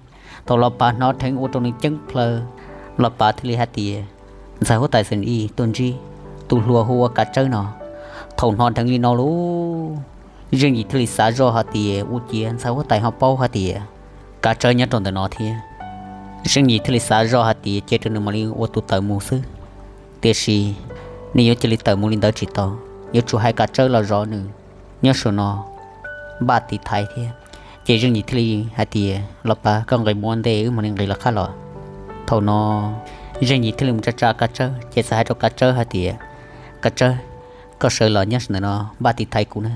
Thaum los pav hnov dheev ua rau nws ceeb plaws, los pav thiaj li hais tias, Ntxhais huab tais Xwm Ij tuaj ntsib tus hluas hu ua Kav Tsawb no. Thaum hnov dheev li no lub, Zeej Yim thiaj li xav zoj hais tias ua ciav ntxhais huab tais ho paub hais tias Kav Tsawb nyob rau ntawm no thiab. Zeej Yim thiaj li xav zoj hais tias cia rau nws mam li ua tus tawm mus xwb. Tiam sis nws yuav cia li tawm mus li ntawd tsis tau, yuav tsum hais Kav Tsawb los zov nws nyob saum no npaj tiv thaiv thiab. Ces Zeej Yim thiaj li hais tias, Los pav, koj nqis mus ua ntej, wb mam li nqis lawv qab los. Thaum no Zeej Yim thiaj li mus tsa tsa Kav Tsawb, ces txawm hais rau Kav Tsawb hais tias, Kav Tsawb, koj sawv los nyob saum ntawm no npaj tiv thaiv kuv na.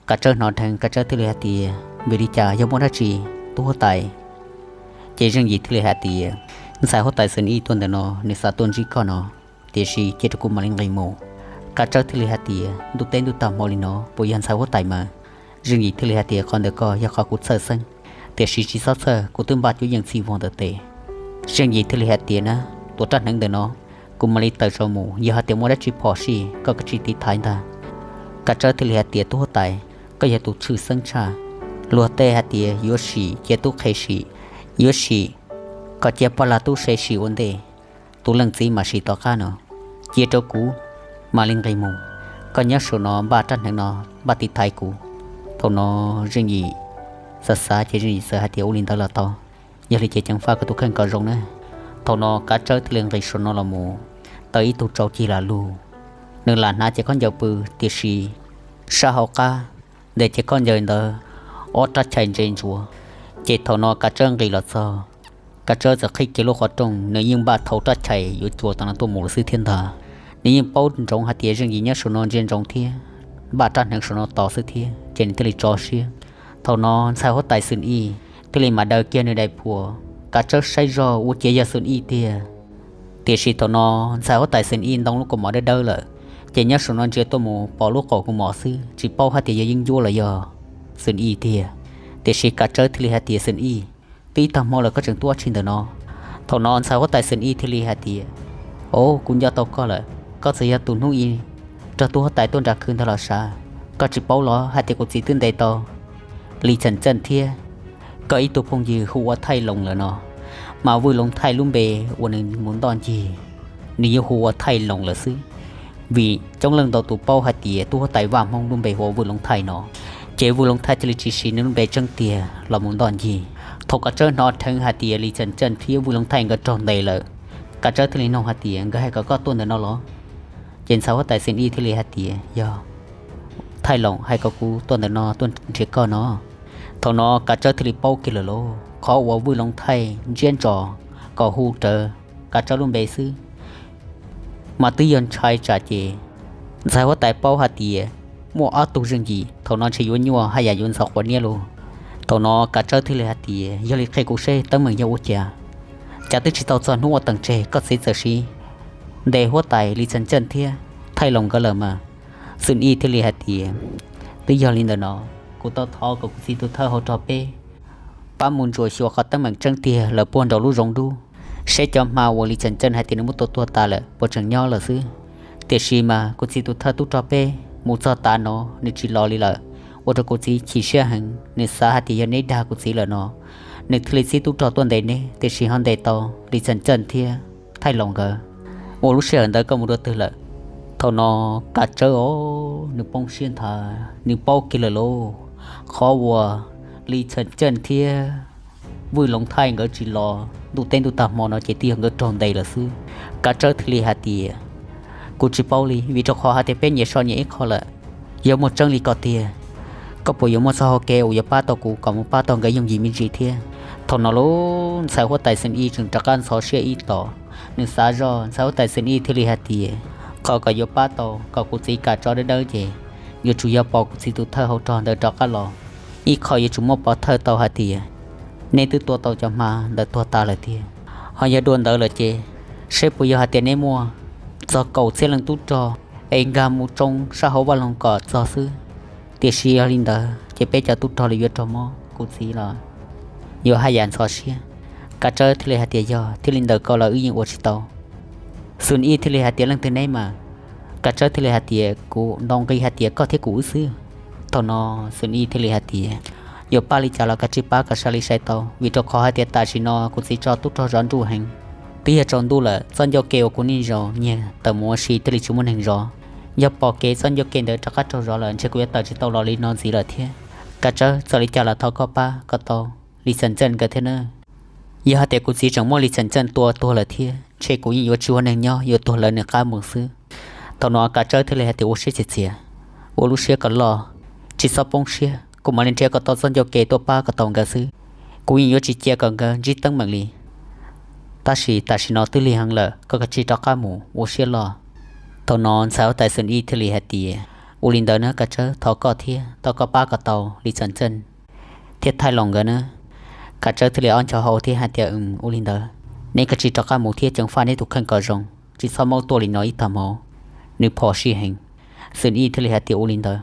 Kav Tsawb hnov dheev, Kav Tsawb thiaj li hais tias, Vim li cas, yog muaj dab tsi tub huab tais? Ces Zeej Yim thiaj li hais tias, Ntxhais huab tais Xwm Ij tuaj ntawm no, nws xav tuaj ntsib koj no, tiam sis cia rau kuv mam li nqis mus. Kav Tsawb thiaj li hais tias, Ntuj teb ntuj tag hmo li no puas yog ntxhais huab tais mas? Zeej Yim thiaj li hais tias, Qhov ntawd ko yog qhov kuv txhawj xeeb, tiam sis tsis txhob txhawj, kuv twb npaj cuab yeej txhij vog ntawm tes. Zeej Yim thiaj li hais tias, Na, tuav rab hneev ntawm no, kuv mam li tawm saum mus, yog hais tias muaj dab tsi phom sij koj kav tsij tiv thaiv ntag. Kav Tsawb thiaj li hais tias, Tub huab tais, koj yog tus tshwj xeeb tshaj. Luag tej hais tias yuav sim cia tub qhe sim, yuav sim kom cia pog lag tub se sim ua ntej, tus leej txiv mam sim tom qab no. Cia rau kuv mam li nqis mus, koj nyob saum no npaj rab hneev no, npaj tiv thaiv kuv. Thaum no Zeej Yim xav xav ces Zeej Yim txawm hais tias, Ua li ntawd los tau, yog li ces ceev faj koj tus kheej kom zoo na. Thaum no Kav Tsawb thiaj li nqis saum no los mus tau ib tug tsau cig lam lug. Nws lam hnav cev khaub ncaws pw, tiam sis sab hauv qab ntawm cev khaub ncaws ntawd ob rab chais ntse ntsuav. Ces thaum no Kav Tsawb nqis los txog, Kav Tsawb txawm qhib kiag lub qhov rooj, nws yeej npaj thau rab chais yuav cua tom no tuaj mus lawm xwb thiab ntag. Nws yeej paub ntsoov hais tias Zeej Yim nyob saum no ntsia ntsoov thiab npaj rab hneev saum no tos xwb thiab, ces nws thiaj li tso siab. Thaum no ntxhais huab tais Xwm Ij thiaj li mam daws kiag nws daim phuam. Kav Tsawb saib zog ua ciav yog Xwm Ij tiag. Tiam sis thaum no ntxhais huab tais Xwm Ij ntoo lub kaus mom dawb dawb lawm, ces nyob saum no ntsia tuaj mus pom lub qaum kaus mom xwb, tsis paub hais tias yog yeeb ncuab los yog Xwm Ij tiag. Tiam sis Kav Tsawb thiaj li hais tias, Xwm Ij, twb ib tag hmo lawm koj tseem tuaj ua dab tsi ntawm no? Thaum no ntxhais huab tais Xwm Ij thiaj li hais tias, Au, kuv nco tau koj lawm, koj txawm yog tus hnub i nrog tub huab tais tuaj nram khw ntag los sav? Koj tsis paub los hais tias kuv txiv twb ntes tau Lis Txheem Txeej thiab koj ib tug phooj ywg hu ua Thaij Loos lawm no? Mas Vwj Loos Thaij lub npe uas nws mus ntoj ncig, nws yeej hu ua Thaij Loos lawm xwb, vim coob leej ntau tus paub hais tias tub huab tais Vaj Hmoob lub npe hu ua Vwj Loos Thaij no. Ces Vwj Loos Thaij thiaj li tsis siv nws lub npe tseeb tiag los mus ntoj ncig. Thaum Kav Tsawb hnov dheev hais tias Lis Txheem Txeej thiab Vwj Loos Thaij nkawd raug ntes lawm, Kav Tsawb thiaj li nug hais tias, Nkawd hais kom koj tuaj ntawm no los? Ces ntxhais huab tais Xwm Ij thiaj li hais tias, Yog, Thaij Loos hais kom kuv tuaj ntawm no tuaj nrhiav koj no. Thaum no Kav Tsawb thiaj li paub kiag lawm lauj, qhov uas Vwj Loos Thaij ntsiab ntsos kom hu rawv Kav Tsawb lub npe xwb mas twb yog ntshai tsam ces ntxhais huab tais paub hais tias muaj ob tug Zeej Yim, thaum no ntshe yuav nyuaj haj yam yuav ntxhov quav niab lauj. Thaum no Kav Tsawb thiaj li hais tias, yog li qhia kuv seb teeb meem yog ua cas, cas twb tsis tau txog hnub ua teem tseg koj txiv txawm siv ntes huab tais Lis Txheem Ceej thiab Thaij Loos nkawd lawm mas. Xwm Ij thiaj li hais tias, twb yog li ntawm no, kuv tau thov kom kuv txiv tus thawj hau rog peb pab mus ntsuam xyuas qhov teeb meem tseeb tiag lawm puag nraum lub zoov dub, seb cov hma uas Lis Txheem Ceej hais tias nws muab tua tuag tas lawm puas tseem nyob lawm xwb. Tiam sis mas kuv txiv tus thawj tub rog peb mus txog tav no nws tsis los li lawm, ua rau kuv txiv chim siab heev, nws xav hais tias yog neb dag kuv txiv lawm no, nws thiaj li txib tub rog tuaj ntes neb, tiam sis ho ntes tau Lis Txheem Ceej thiab Thaij Loos nkawd. Ua lub sij hawm ntawd koj mus dua twg lawm? Thaum no Kav Tsawb os, nws poob siab nthav, nws paub kiag lawm lauj, qhov uas Lis Txheem Ceej thiab Vwj Loov Thaij nkawd tsis los ntuj teb ntuj tag hmo no ces twb yog nkawd raug ntes lawm xwb. Kav Tsawb thiaj li hais tias, kuv tsis paub li, vim rau qhov hais tias peb nyias so nyias ib qho lawm. Yog muaj tseeb li ko tiag, koj puas yuav muaj txoj hau kev uas yuav pab tau kuv kom mus pab tau nkawd yooj yim me ntsis thiab? Thaum no lub ntxhais huab tais Xwm Ij tseem rov qab ntxhov siab ib tom, nws xav zoj, ntxhais huab tais Xwm Ij thiaj li hais tias, qhov kom yuav pab tau kom kuv txiv kam tso dawb dawb ces yuav tsum yog pom kuv txiv tus thawj hau rog ntawd rov qab los. Ib qho yuav tsum muaj pov thawj tau hais tias neb twb tua tau cov hma ntawd tuag tas lawm tiag. Ho yog dua ntawd lawm ces seb puas yog hais tias neb muaj txog kaum txhiab leej tub rog es nkag mus tsoo sab hauv vaj loog kom txog xwb. Tiam sis yog li ntawd ces peb cov tub rog li yuav raug mob, kuv txiv los yuav haj yam ntxhov siab. Kav Tsawb thiaj li hais tias, yog thiaj li ntawm koj los wb yeej ua tsis tau. Xwm Ij thiaj li hais tias, leej twg neb mas? Kav Tsawb thiaj li hais tias, kuv ntaus nqi hais tias koj thiab kuv wb xwb. Thaum no Xwm Ij thiaj li hais tias, yuav pab li cas los kav tsij pab kom sawv li sai tau, vim rau qhov hais tias tam sim no kuv txiv tso tub rog zov nruj heev, twb yog tsaus ntuj lawm, txoj ncauj ke uas kuv niaj zaus nyiag tawm mus ua si thiaj li tsis muaj neeg zov. Yog pom kev txoj ncauj ke ntawd rov qab raug zov lawm ntshe kuv yuav tawm tsis tau los li no ntxiv lawm thiab. Kav Tsawb, txawm li cas los thov koj pab kom tau Lis Xeem Txeej nkawd thiab nawb. Yog hais tias kuv txiv tseem muab Lis Xeem Txeej tua tuag lawm thiab ntshe kuv yeej yuav tsis ua neeg nyob, yuav tuag lawv nws qab mus xwb. Thaum no Kav Tsawb thiaj li hais tias, ua siab txias txias, ua lub siab kom loj, tsis txhob poob siab, kuv mam li nrhiav kom tau txoj ncauj ke tuaj pab kom tau nkawd xwb. Kuv yeej yuav tsis cia kom nkawd ntsib teeb meem li. Tab sis tam sim no twb lig heev lawm, koj kav tsij rov qab mus ua siab loj. Thaum no ntxhais huab tais Xwm Ij thiaj li hais tias, ua li ntawd na Kav Tsawb, thov koj thiab, thov koj pab kom tau Lis Xeem Txeej thiab Thaij Loos nkawd na. Kav Tsawb thiaj li ob ncho hau thiab hais tias, ua li ntawd, neb kav tsij rov qab mus thiab ceev faj neb tus kheej kom zoo, tsis txhob maub tuaj li no ib tag hmo. Nws phom sij heev. Xwm Ij thiaj li hais tias, ua li ntawd.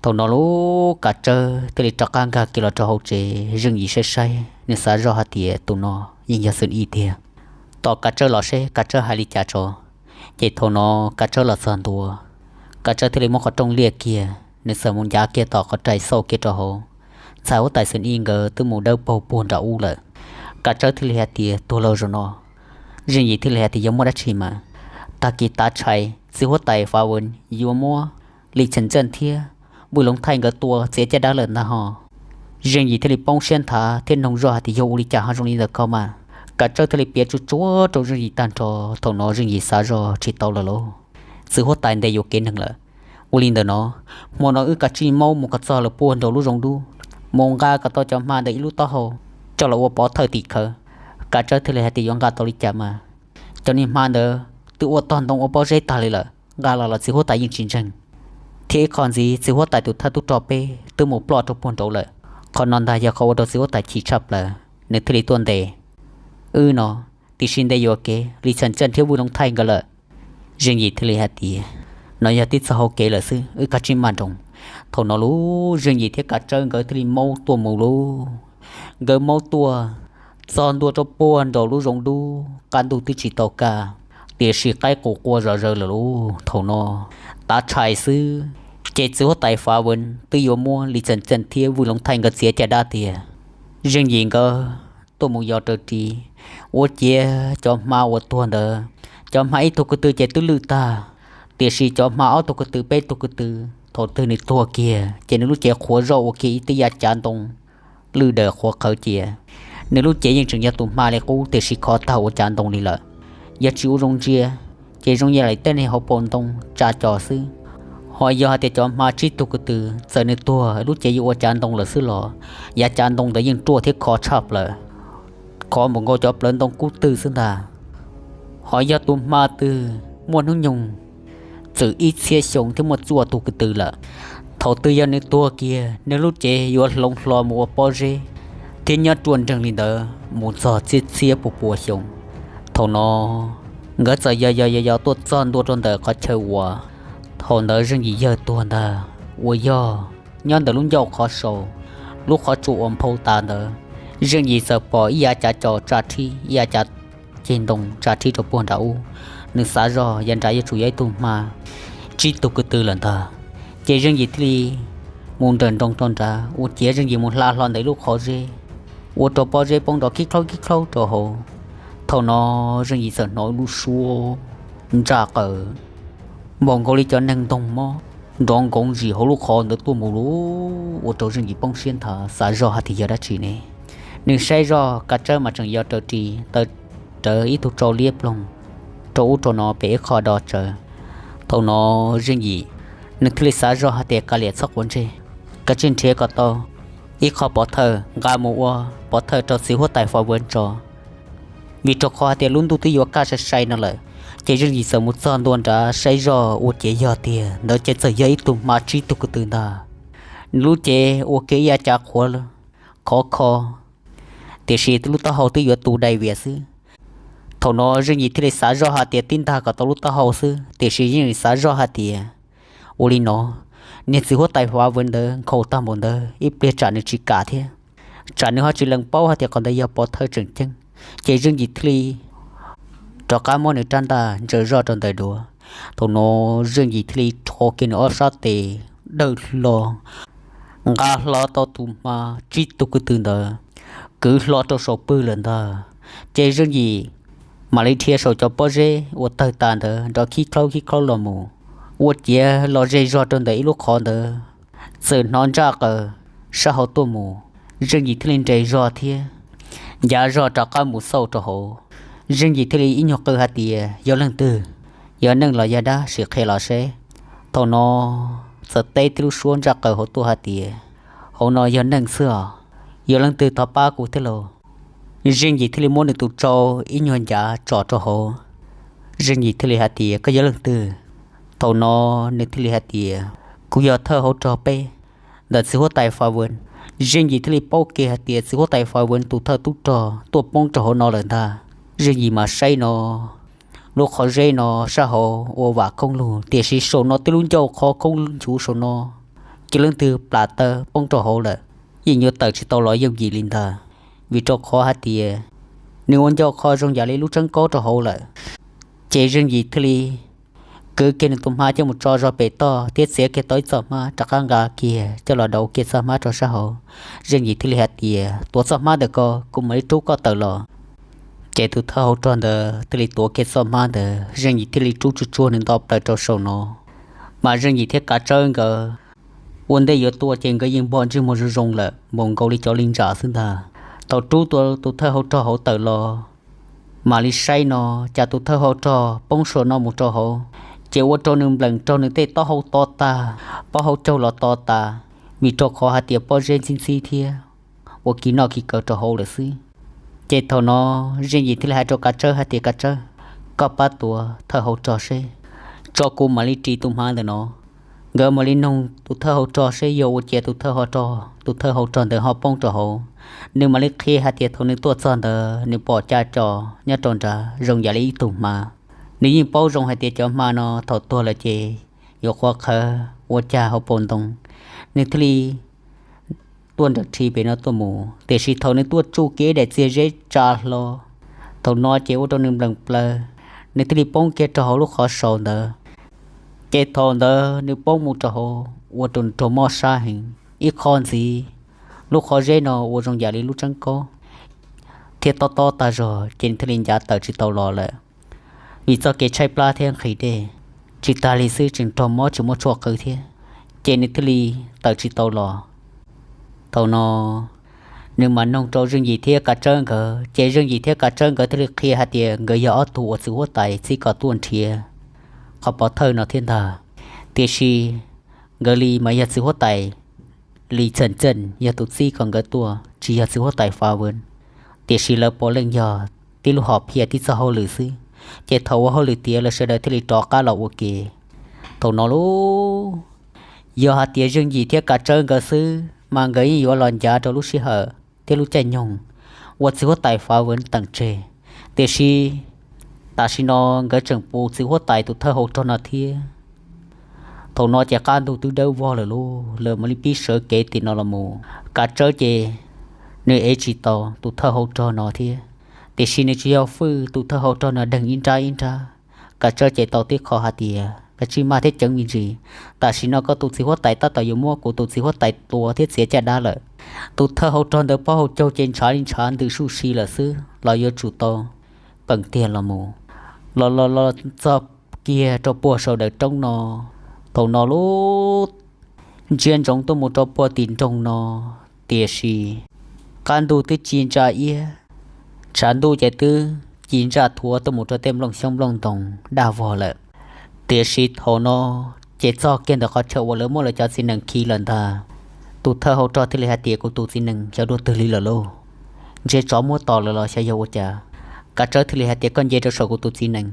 Thaum no lub Kav Tsawb thiaj li rov qab nkag kiag los rau hauv tsev. Zeej Yim saib saib, nws xav zoj hais tias tus no yeej yog Xwm Ij tiag. Tos Kav Tsawb los seb Kav Tsawb hais li cas tso. Ces thaum no Kav Tsawb los txog ntua, Kav Tsawb thiaj li muab qhov rooj liaj kiag, nws txawm mus ncav kiag tom qhov rais xauj kiag rau hauv. Ntxhais huab tais Xwm Ij nkawd twb mus dawb paug puag nram ub lawm. Kav Tsawb thiaj li hais tias, tuag lauj zaum no. Zeej Yim thiaj li hais tias, yog muaj dab tsi mas? Tag kis tav tshais txiv huab tais Fav Vwm yuav muab Lis Xeem Txeej thiab Vwj Loov Thaij nkawd tua txiav caj dab lawm ntag ho. Zeej Yim thiaj li poob siab nthav thiab noog zoj hais tias, yog ua li cas ho zoo li ntawd ko mas? Kav Tsawb thiaj li piav tsuj tsuav rau Zeej Yim tag nrho. Thaum no Zeej Yim xav zoj tsis tau lawm lauj, txiv huab tais ntes yuam kev neeg lawm. Ua li ntawm no, hmo no wb kav tsij maub mus kom txog lawm puag nraum lub zoov dub, mus nqa kom tau cov hma ntawd ib lub taub hau coj los ua pov thawj tim khawv. Kav Tsawb thiaj li hais tias, yuav nqa tau li cas mas? Cov niag hma ntawd twb ua tog ntoo ua pob zeb tag li lawm, nqa los los txiv huab tais yeej tsis ntseeg. Thiab ib qho ntxiv, txiv huab tais tus thawj tub rog peb twb mus ploj rau puag nraud lawm. Qhov no ntag yog qhov ua rau txiv huab tais chim tshaj plaws, nws thiaj li tuaj ntes wb no, tiam sis ntes yuam kev Lis Xeem Txeej thiab Vwj Loov Thaij nkawd lawm. Zeej Yim thiaj li hais tias, no yog tib txoj hau kev lawm xwb, wb kav tsij maj nroos. Thaum no lub Zeej Yim thiab Kav Tsawb nkawd thiaj li maub tuaj mus lauj. Nkawd maub tuaj txog ntua rau puag nraum lub zoov dub, qab ntuj twb tsis tau kaj, tiam sis qaib qus qua zom zaws lawm lauj. Thaum no tav tshais xwb, ces txiv huab tais Fav Vwm twb yuav muab Lis Xeem Txeej thiab Vwj Loov Thaij nkawd txiav caj dab tiag. Zeej Yim nkawd tuaj mus yos raws ris, ua ciav cov hma uas tuag ntawd. Cov hma ib tug ko tw ces twb lwj tag, tiam sis cov hma ob tug ko tw peb tug ko tw, thaum twg nws tuag kiag ces nws lub cev qhuav zoj ua kiag ib tib yav cav ntoo lwj daws qhuav qhawv cia. Nws lub cev yeej tseem yog tus hma li qub, tiam sis khov tag ua cav ntoo li lawm. Yog tsis ua zoo ntsia, ces zoo yam li tej niag hauv paus ntoo tsa cos xwb. Ho yog hais tias cov hma tsib tug ko tw, txawm nws tuag lub cev yuav ua cav ntoo lawm xwb los yav cav ntoo ntawd yeej ruaj thiab khov tshaj plaws, khov npaum nkaus cov plawv ntoo kub twg xwb ntag. Ho yog tus hma twg muaj hnub nyoog txwm ib txhiab xyoo thiab muaj txuaj tug ko tw lawm, Thaum twg yog nws tuag kiag, nws lub cev yuav hloov hlo mus ua pob zeb thiab nyob ruaj nreeg li ntawd mus txog txhiab txhiab pua pua xyoo. Thaum no nkawd txawm yos yos yos yos tuaj txog ntua rau ntawm qhov chaw uas thaum ntawd Zeej Yim yawg tuag ntag, uas yog nyob ntawm lub ncauj qhov sau, lub qhov tsua uas nphau tas ntawd. Zeej Yim txawm pom ib yav cav cos tsa rhib, ib yav cav ceg ntoo tsa rhib rau puag nram ub. Nws xav zoj yav nrad yuav tsum yog ib tug hma tsib tug ko tw lawm ntag. Ces Zeej Yim thiaj li mus nrawm nroos rau nrad, ua ciav Zeej Yim mus hla hlo ntawm ib lub qhov zeb, ua rau pob zeb poob nrov khib khlaub khib khlaub rau hauv. Thaum no Zeej Yim txawm hnov ib lub suab ntsaj qaws npaum nkaus li cov neeg ntoog mob nrov nkoov zim hauv lub qhov ntawd tuaj mus lawm, ua rau Zeej Yim poob siab nthav, xav zoj hais tias yog dab tsi ne. Nws saib zoj kav tsawb mas tseem yos raws ris taw rawv ib tug tsau liab ploog rau ub rau no pem ib qho do tsawv. Thaum no Zeej Yim nws thiaj li xav zoj hais tias kav liam txhob quav ntsej, kav tsij nrhiav kom tau ib qho pov thawj nqa mus ua pov thawj rau txiv huab tais Fa Vwv tso. Vim rau qhov hais tias lub ntuj twb yuav kaj sai sai no lawm, ces Zeej Yim txawm mus txog ntua nrad saib zoj ua ciav yog tiag ntawd ces txawm yog ib tug hma tsib tug ko tw ntag. Nws lub cev ua kiag ib yav cav qhuav khov kho, tiam sis lub taub hau twb yuav tu dai vias xwb. Thaum no Zeej Yim thiaj li xav zoj hais tias tib ntag kom tau lub taub hau xwb, tiam sis Zeej Yim xav zoj hais tias ua li no, niag txiv huab tais Fa Vwv ntawd nkhaus tag npaum ntawd ib pliag tsam nws tsis kam thiab, tsam nws ho tsis lees paub hais tias qhov ntawd yog pov thawj tseem ceeb. Ces Zeej Yim thiaj li rov qab muab nws rab ntaj ntsaws zoj rau ntawm duav. Thaum no Zeej Yim thiaj li rho kiag nws ob sab tes dawj hlo, nqa hlo tau tus hma tsib tug ko tw ntawd, kwv hlo rau saum pwg lawm ntag. Ces Zeej Yim mam li dhia saum cov pob zeb uas tawg tas ntawd nrov khib khlaub khib khlaub los mus, ua ciav los ze zog rau ntawm ib lub qhov ntawd, txawm hnov ntsaj qaws sab hauv tuaj mus. Zeej Yim thiaj li nres zog thiab ncav zog rov qab mus xauj rau hauv. Zeej Yim thiaj li ib nyuag qw hais tias yog leej twg, yog neeg los yog dab sim qhia los seb. Thaum no txawm teb tib lub suab ntsaj qaws hauv tuaj hais tias hauv no yog neeg xwb os, yog leej twg thov pab kuv thiab lauj. Zeej Yim thiaj li muab nws tus tsau ib nyuag ncav tsom rau hauv. Zeej Yim thiaj li hais tias koj yog leej twg? Thaum no nws thiaj li hais tias kuv yog thawj hauv rog peb ntawm txiv huab tais Fa Vwv. Zeej Yim thiaj li paub kiag hais tias txiv huab tais Fa Vwv tus thawj tub rog tuaj poob rau hauv no lawm ntag. Zeej Yim mas saib no lub qhov zeb no sab hauv ua vam khoob lug, tiam sis saum no twb lub ncauj qhov khoob nchuv saum no, cia leej twg plam taw poob rau hauv lawm, yeej yuav tawm tsis tau los yooj yim li ntag. Vim rau qhov hais tias nws ua ncauj qhov zoo yam li lub tseeb kaub rau hauv lawm. Ces Zeej Yim thiaj li kwv kiag nws tus hma coj mus tso zog pem toj thiab txiav kiag tau ib txoj hmab rov qab nqa kiag coj los daus kiag txoj hmab rau sab hauv. Zeej Yim thiaj li hais tias tuav txoj hmab ntawm ko, kuv mam li rub koj tawm los. Ces tus thawj hauv rog ntawd thiaj li tuav kiag txoj hmab ntawd, Zeej Yim thiaj li rub tsuag tsuag nws nto plaws rau saum no. Mas Zeej Yim thiab Kav Tsawb nkawd ua ntej yuav tuaj ces nkawd yeej npog ntsej muag zoo zoo lawm npaum nkaus li cov li ntsa xwb ntag. Thaum rub tus thawj hauv rog hauv tawm los, mam li saib no, cas tus thawj hauv rog poob saum no mus rau hauv, ces ua rau nws nplees raug nws tej taub hau to tas, pob hauv caug los to tas, vim rau qhov hais tias pob zeb ntxhib ntxhib thiab ua kiv noj kiv kaw rau hauv lawm xwb. Ces thaum no Zeej Yim thiaj li hais rau Kav Tsawb hais tias Kav Tsawb, koj pab tuav thawj hauv rog seb, tso kuv mam li ris tus hma ntawm no. Nkawd mam li noog tus thawj hauv rog seb yog ua cas tus thawj hauv rog, tus thawj hauv rog ntawd ho poob rau hauv. Nws mam li qhia hais tias thaum nws tuaj txog ntawd nws pom caj tso nyob rau nrad zoo yam li ib tug hma. Nws yeej paub zoo hais tias cov hma no thaum tuag lawm ces yuav qhuav qhawv ua cag hauv paus ntoo. Nws thiaj li tuaj nrawm rhi pem no tuaj mus, tiam sis thaum nws tuaj tsuj kiag daim txiag zeb tsa hlo, thaum no ces ua rau nws nplees plaws, nws thiaj li poob kiag rau hauv lub qhov saud ntawd. Ces thaum ntawd nws poob mus rau hauv ua rau nws raug mob sab heev, ib qho ntxiv lub qhov zeb no ua zoo yam li lub tseeb kaub thiab tob tob tag zog, ces nws thiaj li ncav tawm tsis tau los lawm. Vim txoj kev tshaib plab thiab nqhis dej, tsis tas li xwb tseem raug mob tsis muaj tshuaj qw thiab, ces nws thiaj li tawm tsis tau los. Thaum no nws mam noog rau Zeej Yim thiab Kav Tsawb nkawd, ces Zeej Yim thiab Kav Tsawb nkawd thiaj li qhia hais tias nkawd yog ob tug uas txiv huab tais txib kom tuaj nrhiav qhov pov thawj no thiab ntag. Tiam sis nkawd li mas yog txiv huab tais Lis Txheem Txeej yog tus txib kom nkawd tuaj, tsis yog txiv huab tais Fa Vwv. Tiam sis lawv puav leej yog tib lub hom phiaj tib txoj hauj lwm xwb, ces thaum ua hauj lwm tiav lawv sawv daws thiaj li rov qab los ua ke. Thaum no lauj, Yog hais tias Zeej Yim thiab Kav Tsawb nkawd xwb mas nkawd yeej yuav los ncav rau lub sij hawm thiab lub caij nyoog uas txiv huab tais Fav Vwv teem tseg. Tiam sis tam sim no nkawd tseem pus txiv huab tais tus thawj hau rog no thiab. Thaum no ces qab ntug twb dawb vog lawm lauj, lawv mam li pib sawv kev tim no los mus. Kav Tsawb ces nws ev tsis tau tus thawj hau rog no thiab, tiam sis nws tsis yog fwj tus thawj hau rog no deeg ib nrab ib nrab. Kav Tsawb ces tau tib qho hais tias, Kav Tsij, maj thiab ceev me ntsis, tam sim no koj tus txiv huab tais tab tom yuav muab kuv tus txiv huab tais tua thiab txiav caj dab lawm. Tus thawj hau rog ntawd plaub hau caug ces ntshav li ntshav ntws suj si lawm xwb los yuav tsum tau peem tiag los mus. Los los los txog kiag rau puag saum daws roob no, thaum no lub ntsiab ntsoov tuaj mus rau puag tim nroog no, tiam sis qab ntug twb ci ntsa iab, tshav ntuj ces twb ci ntsa thuav tuaj mus rau tej nplooj xyoob nplooj ntoo daj vog lawm. Tiam sis thaum no ces txog kiag ntawm qhov chaw uas lawv muab lawv cov txiv nees khi lawm ntag. Tus thawj hau rog thiaj li hais tias, Kuv tus txiv nees xyov dua twg li lawm lauj, ntshe tsov muab tom lawm los xyov yog ua cas. Kav Tsawb thiaj li hais tias, Koj nce rau saum kuv tus txiv nees.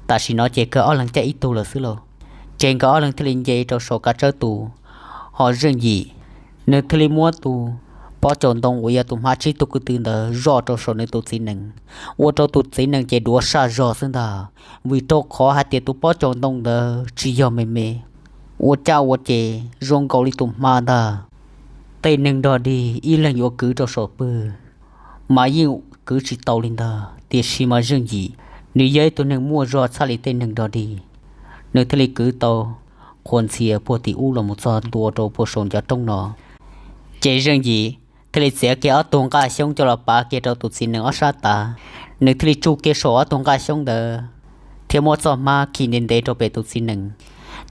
Tam sim no ces nkawd ob leeg caij ib tug lawm xwb lauj. Ces nkawd ob leeg thiaj li nce rau saum Kav Tsawb tus, ho Zeej Yim nws thiaj li muab tus pob caus ntoo uas yog tus hma tsib tug ko tw ntawd zoj rau saum nws tus txiv nees, ua rau tus txiv nees ces duav saj zog xwb ntag. Vim rau qhov hais tias tus pob caus ntoo ntawd tsis yog me me, ua cas ua ces zoo nkaus li tus hma ntag. Tej neeg dog dig ib leeg yuav kwv rau saum pwg mas yeej kwv tsis tau li ntag. Tiam sis mas Zeej Yim nws yog ib tug neeg muaj zog tshaj li tej neeg dog dig, nws thiaj li kwv tau qhuas ntxhias puag tim ub los mus txog ntua rau puag saum ncov roob no. Ces Zeej Yim thiaj li txiav kiag ob tug nqaj xyoob coj los pav kiag rau tus txiv nees ob sab tav. Nws thiaj li tsuj kiag saum ob tug nqaj xyoob ntawd thiab muab txoj hmab khi ntev ntev rau pem tus txiv nees.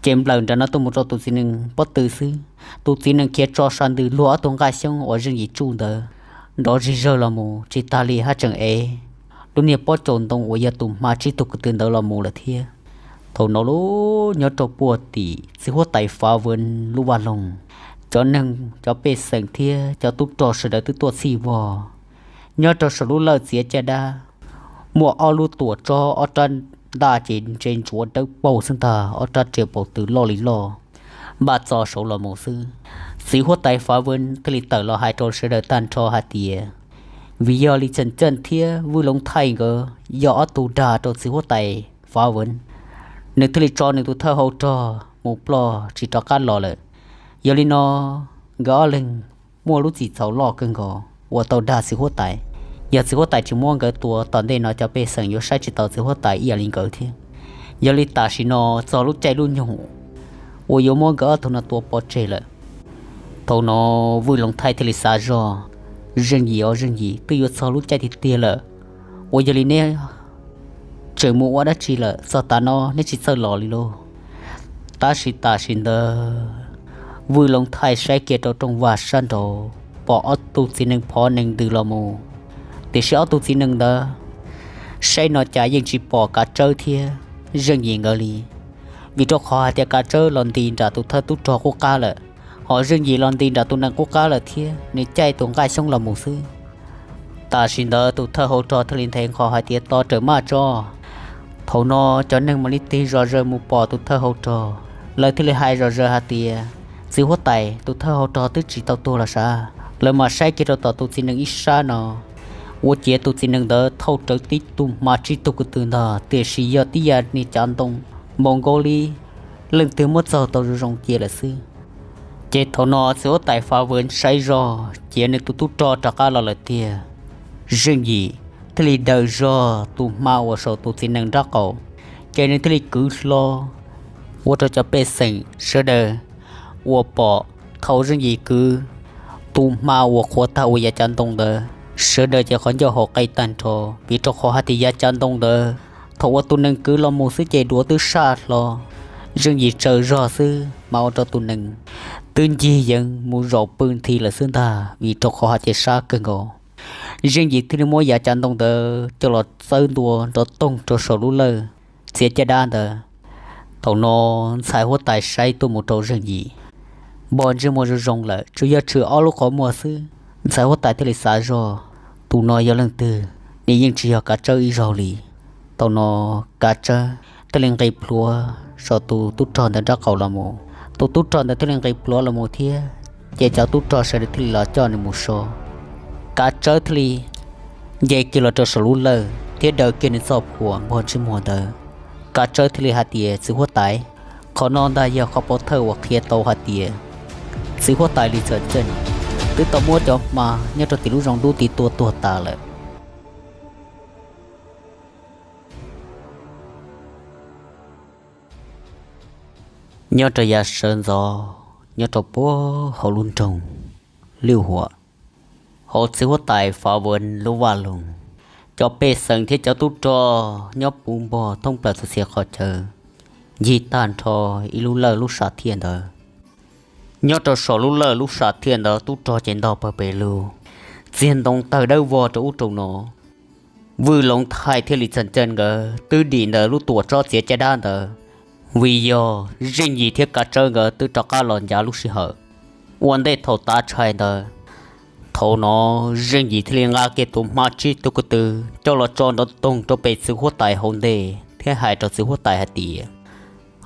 Ces nplawm nram no tuaj mus rau tus txiv nees pob tw xwb. Tus txiv nees khiav tso sa ntws luag ob tug nqaj xyoob uas Zeej Yim tsuj ntawd nrov zig zawg los mus tsis tas li haj tseem ev lub niag pob caus ntoo uas yog tus hma tsib tug ko tw ntawd los mus lawm thiab. Thaum no lub nyob rau puag tim txiv huab tais Fav Vwv lub vaj loog, cov neeg cov pej xeem thiab cov tub rog sawv daws twb tuaj txhij vog. Nyob rau saum lub lawj txiav caj dab, muaj ob lub tuam tsob ob rab ntaj ces ntse ntsuav dawb paug xwb ntag, ob rab riam paus tw loj li loj npaj txo saud los mus xwb. Txiv huab tais Fav Vwv thiaj li tawm los hais rau sawv daws tag nrho hais tias, vim yog Li Txeem Txeej thiab Vwj Loov Thaij nkawd yog ob tug dag rau txiv huab tais Fav Vwv, nws thiaj li tso nws tus thawj hau rog mus ploj tsis rov qab los lawm. Yog li no nkawd ob leeg muaj lub txim txhaum loj kawg nkaus uas tau dag txiv huab tais. Yog txiv huab tais tsis muab nkawd tua, tom ntej no cov pej xeem yuav saib tsis taus txiv huab tais ib yam li nkawd thiab. Yog li tam sim no txog lub caij lub nyoog uas yuav muab nkawd ob tug no tua pov tseg lawm. Thaum no Vwj Loov Thaij thiaj li xav zog, Zeej Yim os Zeej Yim, twb yuav txog lub caij tiag tiag lawm, uas yog li neb tseem mus ua dab tsi lawm? Txog tav no neb tsis txawj los li lauj? Tab sis tam sim ntawd Vwj Loov Thaij saib kiag rau rooj vag sab nraud, pom ob tug txiv nees phov nees ntws los mus. Tiam sis ob tug txiv nees ntawd saib no cas yeej tsis pom Kav Tsawb thiab Zeej Yim nkawd li, vim rau qhov hais tias Kav Tsawb los nti nram tus thawj tub rog qub qab lawm, ho Zeej Yim los nti nram tus nees qub qab lawm thiab, nws caij tus nqaj xyoob los mus xwb. Tam sim ntawd tus thawj hau rog thiaj li nthe nqho hais tias, Tos rawm maj tso. Thaum no cov neeg mam li tig zom zaws mus pom tus thawj hau rog, lawv thiaj li hais zom zaws hais tias, Txiv huab tais, tus thawj hau rog twb tsis tau tuag los sav. Lawv mam saib kiag rau tom tus txiv nees ib sab no, ua ciav tus txiv nees ntawd thauj rawv tib tug hma tsib tug ko tw ntag, tiam sis yog tib yam niag cav ntoo npaum nkaus li leej twg muab txaug tau zoo zoo cia lawm xwb. Ces thaum no txiv huab tais Fav Vwv saib zog, cia nws tus tub rog rov qab los lawm tiag. Zeej Yim thiaj li daws zog tus hma uas saum tus txiv nees nraub qaum, ces nws thiaj li kwv hlo ua rau cov pej xeem sawv daws uas pom thaum Zeej Yim kwv tus hma uas qhuav tag ua yav cav ntoo ntawd, sawv daws ces qhov ncauj haus qe tag nrho, vim rau qhov hais tias yav cav ntoo ntawd thaum uas tus nees kwv los mus xwb ces duav twb saj hlo. Zeej Yim tsaws zog xwb mas ua rau tus nees twb ncig yees mus zaum pw nthi lawm xwb ntag, vim rau qhov hais tias sab kawg nkaus. Zeej Yim thiaj li muab yav cav ntoo ntawd coj los txawb ntua nrov toog rau saum lub lawj txiav caj dab ntawd. Thaum no ntxhais huab tais saib tuaj mus rau Zeej Yim, npog ntsej muag zoo zoo lawm, tsuas yog tshwm ob lub qhov muag xwb. Ntxhais huab tais thiaj li xav zog, Tus no yog leej twg? Nws yeej tsis yog Kav Tsawb ib zaug li. Thaum no Kav Tsawb thiaj li nqis plhuav saum tus tub rog ntawd nraub qaum los mus. Tus tub rog ntawd thiaj li nqis plhuav los mus thiab, ces cov tub rog sawv daws thiaj li los coj nws mus so. Kav Tsawb thiaj li nce kiag los rau saum lub lawj thiab daws kiag nws txoj phuam npog ntsej muag ntawd. Kav Tsawb thiaj li hais tias, Txiv huab tais, qhov no ntag yog qhov pov thawj uas qhia tau hais tias txiv huab tais Lis Txhawm Ntxeej twb tau muab cov hma nyob rau tim lub zoov dub tid tua tuag tas lawm. Nyob rau yav sawv ntxov, nyob rau puag hauv lub nroog Liuj Huam, hauv txiv huab tais Fav Vwv lub vaj loog, cov pej xeem thiab cov tub rog nyob puv npog thoob plaws txhua txhia qhov chaw, ncig tag nrho ib lub lawj lub sam thiaj ntawd. Nyob rau saum lub lawj lub sam thiaj ntawd tub rog ces ntog pawg pes lug, txiag ntoo tawg dawb vog rau ub rau no. Vwj Loov Thaij thiab Lis Txhawm Ntxeej nkawd twb dim ntawm lub tuam tsob txiav caj dab ntawd, vim yog Zeej Yim thiab Kav Tsawb nkawd twb rov qab los ncav lub sij hawm. Ua ntej thaum tav tshais ntawd, thaum no Zeej Yim thiaj li nqa kiag tus hma tsib tug ko tw coj los tso nrov toog rau pem txiv huab tais hauv ntej thiab hais rau txiv huab tais hais tias,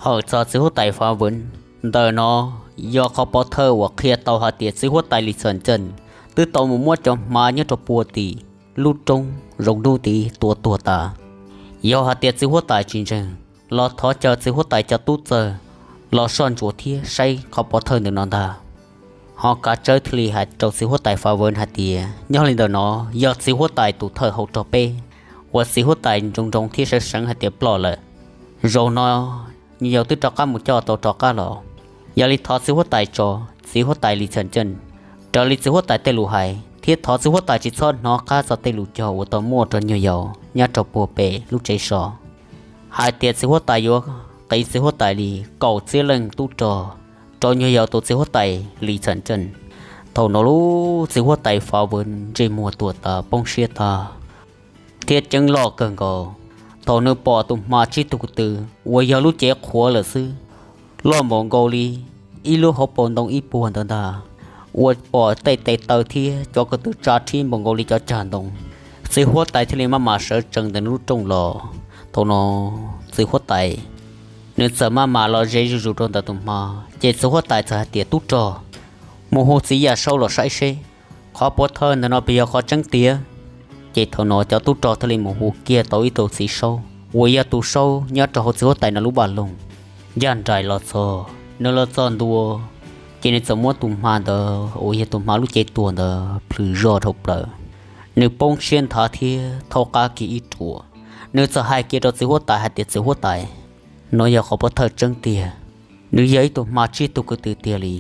hawm txog txiv huab tais Fav Vwv, ntawm no yog qhov pov thawj uas qhia tau hais tias txiv huab tais Lis Txhawm Ntxeej twb tau mus muab cov hma nyob rau puag tim lub roob zoov dub tid tua tuag tas. Yog hais tias txiv huab tais tsis ntseeg, los thov caw txiv huab tais cov tub txawg los soj ntsuam thiab saib qhov pov thawj ntawm no ntag. Ho Kav Tsawb thiaj li hais rau txiv huab tais Fav Vwv hais tias, nyob li ntawm no yog txiv huab tais tus thawj hauv rog peb uas txiv huab tais nroo nroo thiab seev seev hais tias ploj lawm. Zaum no nyuam yaus twb rov qab mus coj tau rov qab los. Yog li thov txiv huab tais tso txiv huab tais Lis Txhawm Ntxeej raws li txiv huab tais tej lus hais, thiab thov txiv huab tais tsis txhob hnov qab txog tej lus cog uas tau muaj rau nyuam yaus nyob rau puag pem lub tsev so, hais tias txiv huab tais yuav qiv txiv huab tais li kaum txhiab leej tub rog rau nyuam yaus tus txiv huab tais Lis Txhawm Ntxeej. Thaum no lub txiv huab tais Fav Vwv ntsej muag tuag tas poob siab tag thiab ceeb loj kawg nkaus. Thaum nws pom tus hma tsib tug ko tw uas yog lub cev qhuav lawm xwb, loj npaum nkaus li ib lub hauv paus ntoo ib puag ntawd ntag, uas pom tej tes taw thiab cov ko tw tsa rhib npaum nkaus li cov cag ntoo, txiv huab tais thiaj li maj mam sawv tsees ntawm lub rooj los. Thaum no txiv huab tais nws txawm maj mam los ze zuj zus rau ntawm tus hma, ces txiv huab tais txawm hais tias, tub rog, mus hu txiv Yaj Saub los saib seb qhov pov thawj ntawm no puas yog qhov tseeb tiag. Ces thaum no cov tub rog thiaj li mus hu kiag tau ib tug txiv saub uas yog tus saub nyob rau hauv txiv huab tais no lub vaj loog. Ncaj nraim los txog, nws los txog ntua, ces nws txawm muab tus hma ntawd uas yog tus hma lub cev tuag ntawd plhws zoj dhau plaws. Nws poob siab nthav thiab thaub qab kiag ib ruam. Nws txawm hais kiag rau txiv huab tais hais tias, txiv huab tais, no yog qhov pov thawj tseeb tiag, nws yog ib tug hma tsib tug ko tw tiag li.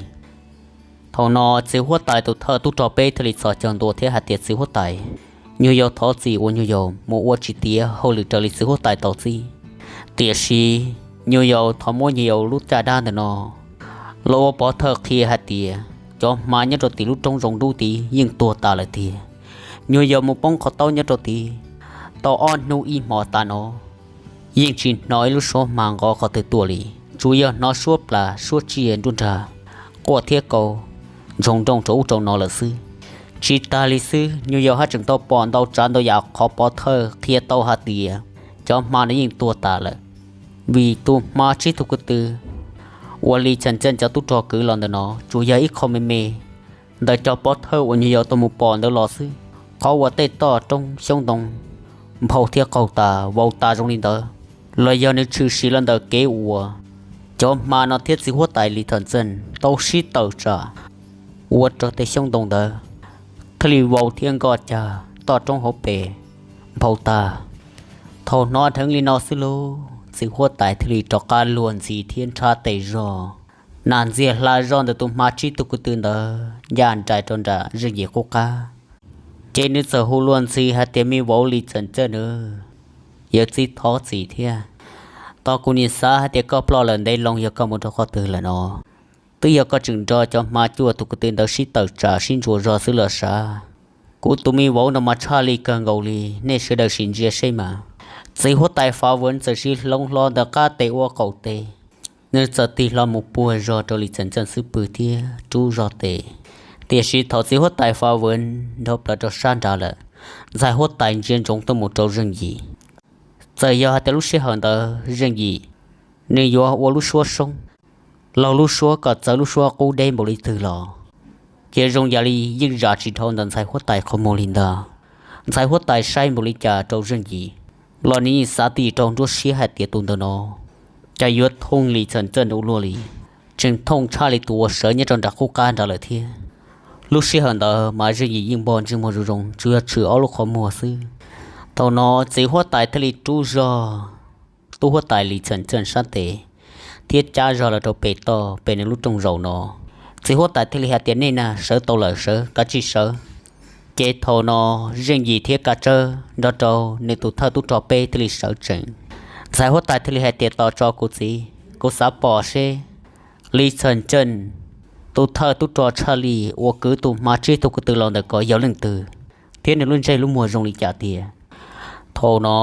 Thaum no txiv huab tais tus thawj tub rog peb thiaj li txhos caug ntua thiab hais tias, txiv huab tais, nyuag yaus thov txim uas nyuag yaus mus ua tsis tiav hauj lwm raws li txiv huab tais tau txib. Tiam sis nyuag yaus thov muab nyuag yaus lub caj dab ntawm no los ua pov thawj qhia hais tias cov hma nyob rau tim lub roob zoov dub tid yeej tuag tas lawm tiag. Nyuag yaus mus poob qhov taub nyob rau tid tau ob hnub ib hmo tas no, yeej tsis hnov ib lub suab hma nqov qhov twg tuaj li, tsuas yog hnov suab plas suab tsiaj nruab nrag quaj thiab kaus ntsoog nrooj rau ub rau no lawm xwb. Tsis tas li xwb, nyuag yaus haj tseem tau pom ntau tsav ntau yam qhov pov thawj qhia tau hais tias cov hma no yeej tuag tas lawm, vim tus hma tsib tug ko tw uas Lis Txhawm Ntxeej cov tub rog kwv los ntawm no tsuas yog ib qho me me ntawm cov pov thawj uas nyuag yaus tau mus pom ntawd los xwb. Qhov uas tej toj roob xyoob ntoo nphau thiab qaug tas vau tas zoo li ntawd, los yog nws tshwm sim los ntawm kev uas cov hma no thiab txiv huab tais Lis Txhawm Ntxeej tau sib tawm tsam ua rau tej xyoob ntoo ntawd thiaj li vau thiab nkoj cag toj roob hauv pes nphau tag. Thaum hnov dheev li no xwb lauj, txiv huab tais thiaj li rov qab luag ntxhi thiab nrhab tes zog, nas ntxiag hla zog ntawm tus hma tsib tug ko tw ntawd ncaj nraim rau nram Zeej Yim qub qab. Ces nws txawm hu luag ntxhi hais tias, me vauv Lis Txhawm Ntxeej nawb, yawm txiv thov txim thiab. Tos kuv niam xav hais tias koj ploj lawm ntev loo yog koj mus rau qhov twg lawm no. Twb yog koj tseem nrog cov hma cuaj tug ko tw ntawd sib tawm tsam sib ntsuas zog xwb los sav. Kuv tus me vauv no mas tshaj li kawg nkaus li, nej sawv daws sim ntsia seb mas. Txiv huab tais Fav Vwv txawm siv hloov hlo ntawm qab tes ua qaum tes, nws txawm tig hlo mus puag zog rau Lis Txhawm Ntxeej xub pwg thiab rub zog tes. Tiam sis thaum txiv huab tais Fav Vwv nrov plaws rau sab nrad lawm, ntxhais huab tais ntsia ntsoov tuaj mus rau Zeej Yim. Txawm yog hais tias lub sij hawm ntawd Zeej Yim nws yuav ua lub suab soob, laug lub suab kom txawv lub suab qub deb npaum li twg los, ces zoo yam li yeej zam tsis dhau ntawm ntxhais huab tais qhov muag li ntag. Ntxhais huab tais saib npaum li cas rau Zeej Yim los nws yeej xav tib rau nruab siab hais tias tus ntawm no cas yuav thooj Lis Txham Txeej ua luaj li, tseem thooj tshaj li tus uas sawv nyob rau nram qub qab nrad lawm thiab. Lub sij hawm ntawd mas Zeej Yim yeej npog ntsej muag zoo zoo tsuas yog tshwm ob lub qhov muag xwb. Thaum no txiv huab tais thiaj li rub zog tub huab tais Lis Txham Txeej sab tes thiab cab zog los rau pem toj pem nws lub rooj zaum no. Txiv huab tais thiaj li hais tias nej na sawv tau lawm sawv, kav tsij sawv. Ces thaum no Zeej Yim thiab Kav Tsawb nrog rau nws tus thawj tub rog peb thiaj li sawv tsees. Ntxhais huab tais thiaj li hais tias tos tso kuv txiv, kuv xav pom seb Lis Txham Txeej tus thawj tub rog Tshaj Lis uas kwv tus hma tsib tug ko tw los ntawm ko yog leej twg thiab nws lub ntsej lub muag zoo li cas tiag. Thaum no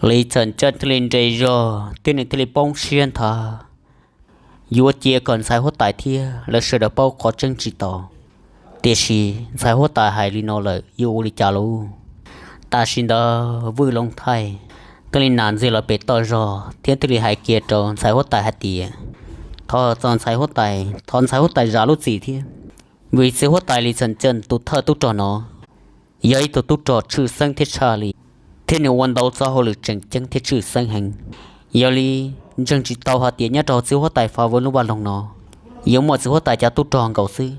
Lis Txham Txeej thiaj li nres zog thiab nws thiaj li poob siab nthav, yuav cia kom ntxhais huab tais thiab lawv sawv daws paub qhov tseeb tsis tau. Tiam sis ntxhais huab tais hais li no lawm yuav ua li cas lauj? Tam sim ntawd Vwj Loob Thaij thiaj li nam ntxiag los pem toj zog thiab thiaj li hais kiag rau ntxhais huab tais hais tias thov txog ntxhais huab tais, thov ntxhais huab tais zam lub txim thiab, vim txiv huab tais Lis Txham Txeej tus thawj tub rog no yog ib tug tub rog tshwj xeeb thiab tshaj li, thiab nws ua ntau txoj hauj lwm tseem ceeb thiab tshwj xeeb heev. Yog li ntseeg tsis tau hais tias nyob rau txiv huab tais Fa Vwv lub vaj loog no yuav muaj txiv huab tais cov tub rog nkaus xwb,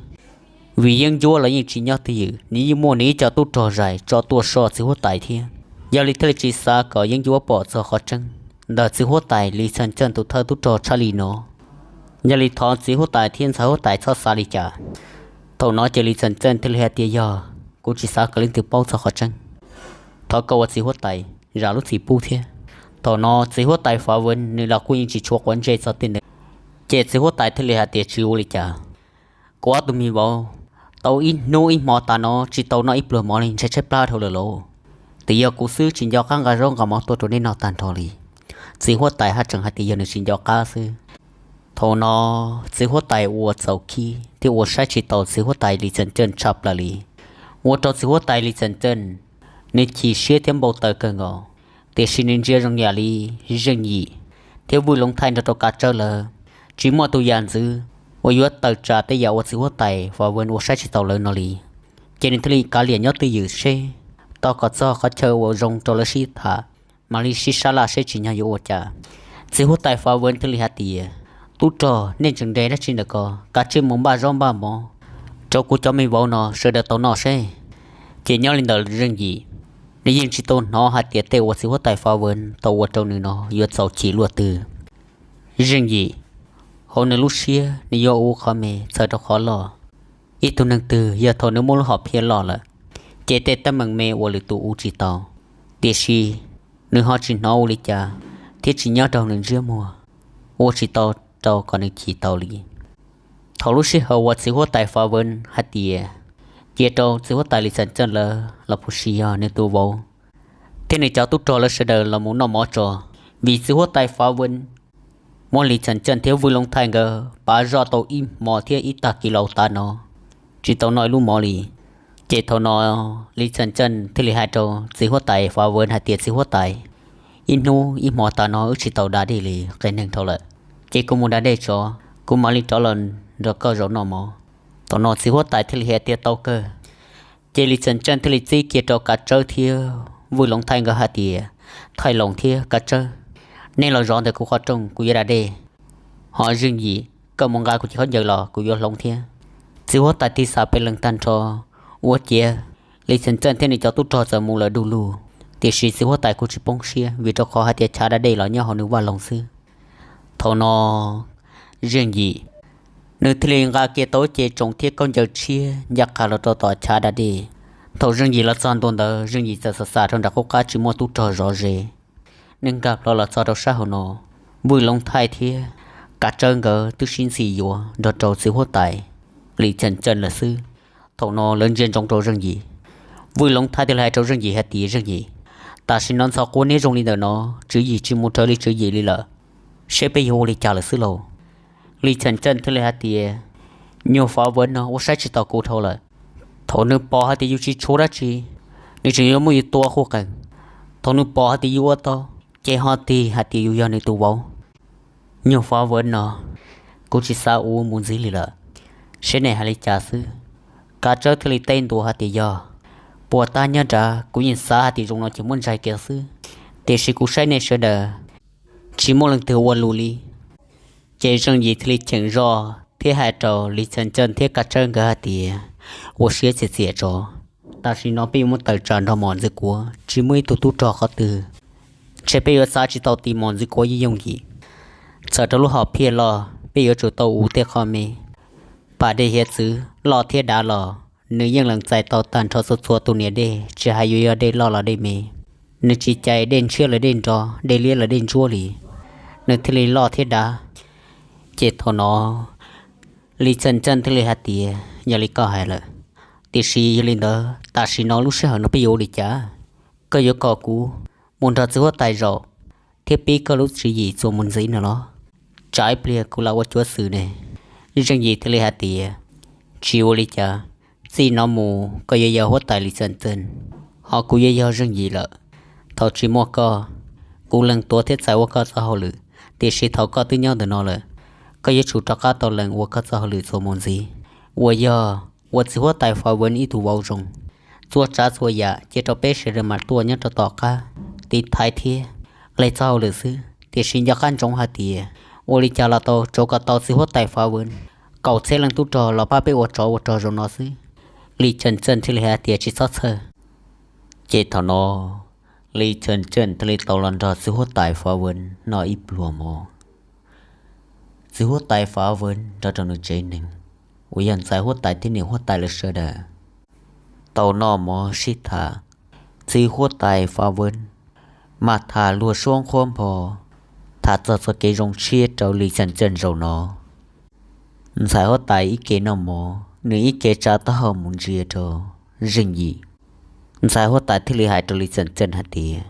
vim yeeb ncuab los yeej tsis nyob twj ywm, nws yeej muaj nws ib co tub rog zais tso tuaj so txiv huab tais thiab. Yog li thiaj li tsis xav kom yeeb ncuab pom txog qhov tseeb ntawm txiv huab tais Lis Txham Txeej tus thawj tub rog Tshaj Lis no. Yog li thov txiv huab tais thiab ntxhais huab tais txhob xav li cas. Thaum no ces Lis Txham Txeej thiaj li hais tias yog kuv tsis xav kom leej twg paub txog qhov tseeb, thov koj ua txiv huab tais zam lub txim pub thiab. Thaum no txiv huab tais Fa Vwv nws los kuj yeej tsis tshua quav ntsej txog tej ntawd, ces txiv huab tais thiaj li hais tias tsis ua li cas. Kuv ob tug me vauv tau ib hnub ib hmo tas no tsis tau noj ib pluag mov li, ntshai tshaib plab dhau lawm lauj. Twb yog kuv xwb tsis nco qab nqa zaub nqa mov tuaj rau nej noj tag nrho li. Txiv huab tais haj tseem hais tias yog nws tsis nco qab xwb. Thaum no txiv huab tais ua txaus khib thiab ua saib tsis taus txiv huab tais Lis Txham Txeej tshaj plaws li, ua rau txiv huab tais Lis Txham Txeej nws chim siab thiab npau taws kawg nkaus. Tiam sis nws ntsia zoo yam li Zeej Yim thiab Vwj Loob Thaij nrog rau Kav Tsawb lawv tsis muaj tus yam ntxwv uas yuav tawm tsam tej yam uas txiv huab tais Fa Vwv ua saib tsis taus lawv no li. Ces nws thiaj li kav liam nyob twj ywm seb, tos kom txog qhov chaw uas zoo rau lawv sib tham, mam li sib sab laj seb tsim nyog yuav ua cas. Txiv huab tais Fa Vwv thiaj li hais tias, tub rog, nej tseem nres dab tsi ntawm ko, kav tsij mus npaj zaub npaj mov rau kuv cov me vauv no sawv daws tau noj seb. Ces nyob li ntawm Zeej Yim, nws yeej tsis tau hnov hais tias tej uas txiv huab tais Fa Vwv tau ua rau nws no yuav txaus chim luaj twg. Zeej Yim, hauv nws lub siab nws yuav ua qhov me txhawm rau qhov loj. Ib tug neeg twg yog thaum nws muaj lub hom phiaj loj lawm, ces tej teeb meem me uas lwm tus ua tsis tau, tiam sis nws ho tsis hnov ua li cas thiab tsis nyob rau nws ntsiab muag, ua tsis tau rau kom nws chim tau li. Thaum lub sij hawm uas txiv huab tais Fa Vwv hais tias cia rau txiv huab tais Lis Txham Txeej lawv los puas sis yog nws tus vauv thiab nws cov tub rog lawv sawv daws los mus noj mov tso, vim txiv huab tais Fa Vwv muab Lis Txham Txeej thiab Vwj Loob Thaij nkawd pav zoj tau ib hmo thiab ib tag kis laus tas no tsis tau noj ib lub mov li. Ces thaum no Lis Txham Txeej thiaj li hais rau txiv huab tais Fa Vwv hais tias, txiv huab tais, ib hnub ib hmo tas no wb tsis tau da dej li, qias neeg dhau lawm, ces kuv mus da dej tso, kuv mam li rov los nrog koj zaum noj mov. Thaum no txiv huab tais thiaj li hais tias tau kawg. Ces Lis Txham Txeej thiaj li txib kiag rau Kav Tsawb thiab Vwj Loob Thaij nkawd hais tias, Thaij Loos thiab Kav Tsawb, nej los zov ntawm kuv qhov rooj, kuv yuav da dej, ho Zeej Yim, koj mus nqa kuv cov khaub ncaws los kuv yuav hloov thiab. Txiv huab tais tig xa pes lees tag nrho, ua ciav Lis Txham Txeej thiab nws cov tub rog txawm mus lawm du lug, tiam sis txiv huab tais kuj tsis poob siab vim rau qhov hais tias chav da dej los nyob hauv nws vaj loog xwb. Thaum no Zeej Yim, nws thiaj li nqa kiag tau cev tsoos thiab khaub ncaws tshiab ncaj qha los rau tom chav da dej. Thaum Zeej Yim los txog ntua ntawd, Zeej Yim txawm xam xam rau nram qub qab tsis muaj tub rog zov ze. Nws nkag plho los txog rau sab hauv no, Vwj Loob Thaij thiab Kav Tsawb nkawd twb sib ntxhi yuav nrog rau txiv huab tais Lis Txham Txeej lawm xwb. Thaum no lawv ntsia ntsoov rau Zeej Yim, Vwj Loob Thaij thiaj li hais rau Zeej Yim hais tias, Zeej Yim, tam sim no ntxhov quab niab zoo li ntawm no, tswv yim tsis mus raws li tswv yim li lawm, seb peb yuav ua li cas lawm xwb lauj. Lis Txham Txeej thiaj li hais tias, nyuag Fa Vwv no ua saib tsis taus kuv dhau lawm. Thaum nws pom hais tias yus tsis tshua dab tsi, nws tseem yuav muab yus tua quj qees. Thaum nws pom hais tias yus ua tau, ces ho tig hais tias yus yog nws tus vauv. Nyuag Fa Vwv no, kuv tsis xav ua mus ntxiv li lawm. Seb nej hais li cas xwb? Kav Tsawb thiaj li teb ntua hais tias, yog puas tag nyob nrad, kuv yeej xav hais tias zoo no ces muab ntsaig kiag xwb, tiam sis kuv saib nej sawv daws tsis muaj leej twg ua lus li. Ces Zeej Yim thiaj li cheem zoj thiab hais rau Lis Txhiaj Txeej thiab Kav Tsawb nkawd hais tias, ua siab txias txias tso, tam sim no peb yuav muab tawm tsam nrog Mos Ntxwv Kuav, tsis muaj ib tug tub rog qhov twg, ntshe peb yuav xav tsis tau ti Mos Ntxwv Kuav yooj yooj yim. Txawm rau lub hom phiaj loj, peb yuav tsum tau ua tej qho me. Pas dej hiav txwv loj thiab dav los, nws yeej lees txais tau tag nrho txhua txhua tus niam dej, tsis hais yuav yog dej loj los dej me. Nws tsis cais dej ntshiab los dej nrov, dej liab los dej ntsuab li, nws thiaj li loj thiab dav. Ces thaum no Lis Txhiaj Txeej thiaj li hais tias, yog li koj hais lawm, tiam sis yog li ntawd tam sim no lub sij hawm no peb yuav ua li cas? Koj yuav kom kuv mus nrog txiv huab tais zaum thiab pib koj lub tswv yim txuas mus ntxiv no los? Tsam ib pliag kuv lam ua cuav xwm ne. Zeej Yim thiaj li hais tias, tsis ua li cas, txij no mus koj yuav yog huab tais Lis Txhiaj Txeej, ho kuv yuav yog Zeej Yim lawm. Thaum tsis muaj koj, kuv lees tuav thiab txais ua koj txoj hauj lwm, tiam sis thaum koj twb nyob ntawm no lawm, koj yuav tsum rov qab tau lees ua koj txoj hauj lwm txuas mus ntxiv, uas yog ua txiv huab tais Fav Vwv ib tug vauv zoo. Txhua tsav txhua yam cia rau peb sawv daws mam tuaj nyob rau tom qab tiv thaiv thiab lees txoj hauj lwm xwb. Tiam sis nco qab ntsoov hais tias ua li cas los tau, tsuav kom tau txiv huab tais Fav Vwv kaum txhiab leej tub rog los pab peb ua tsov ua rog zoo no xwb. Lis Txhiaj Txeej thiaj li hais tias tsis txhob txhawj. Ces thaum no Lis Txhiaj Txeej thiaj li tau los nrog txiv huab tais Fav Vwv noj ib pluag mov. Txiv huab tais Fav Vwv nrog rau nws tsev neeg uas yog ntxhais huab tais thiab niam huab tais lawv sawv daws tau noj mov sib tham. Txiv huab tais Fav Vwv mas tham luag suab nqhuab npho, tham txog txoj kev zoo siab rau Lis Txhiaj Txeej zaum no. Ntxhais huab tais ib ke noj mov, nws ib ke tsa taub hau mus ntsia rau Zeej Yim. Ntxhais huab tais thiaj li hais rau Lis Txhiaj Txeej hais tias,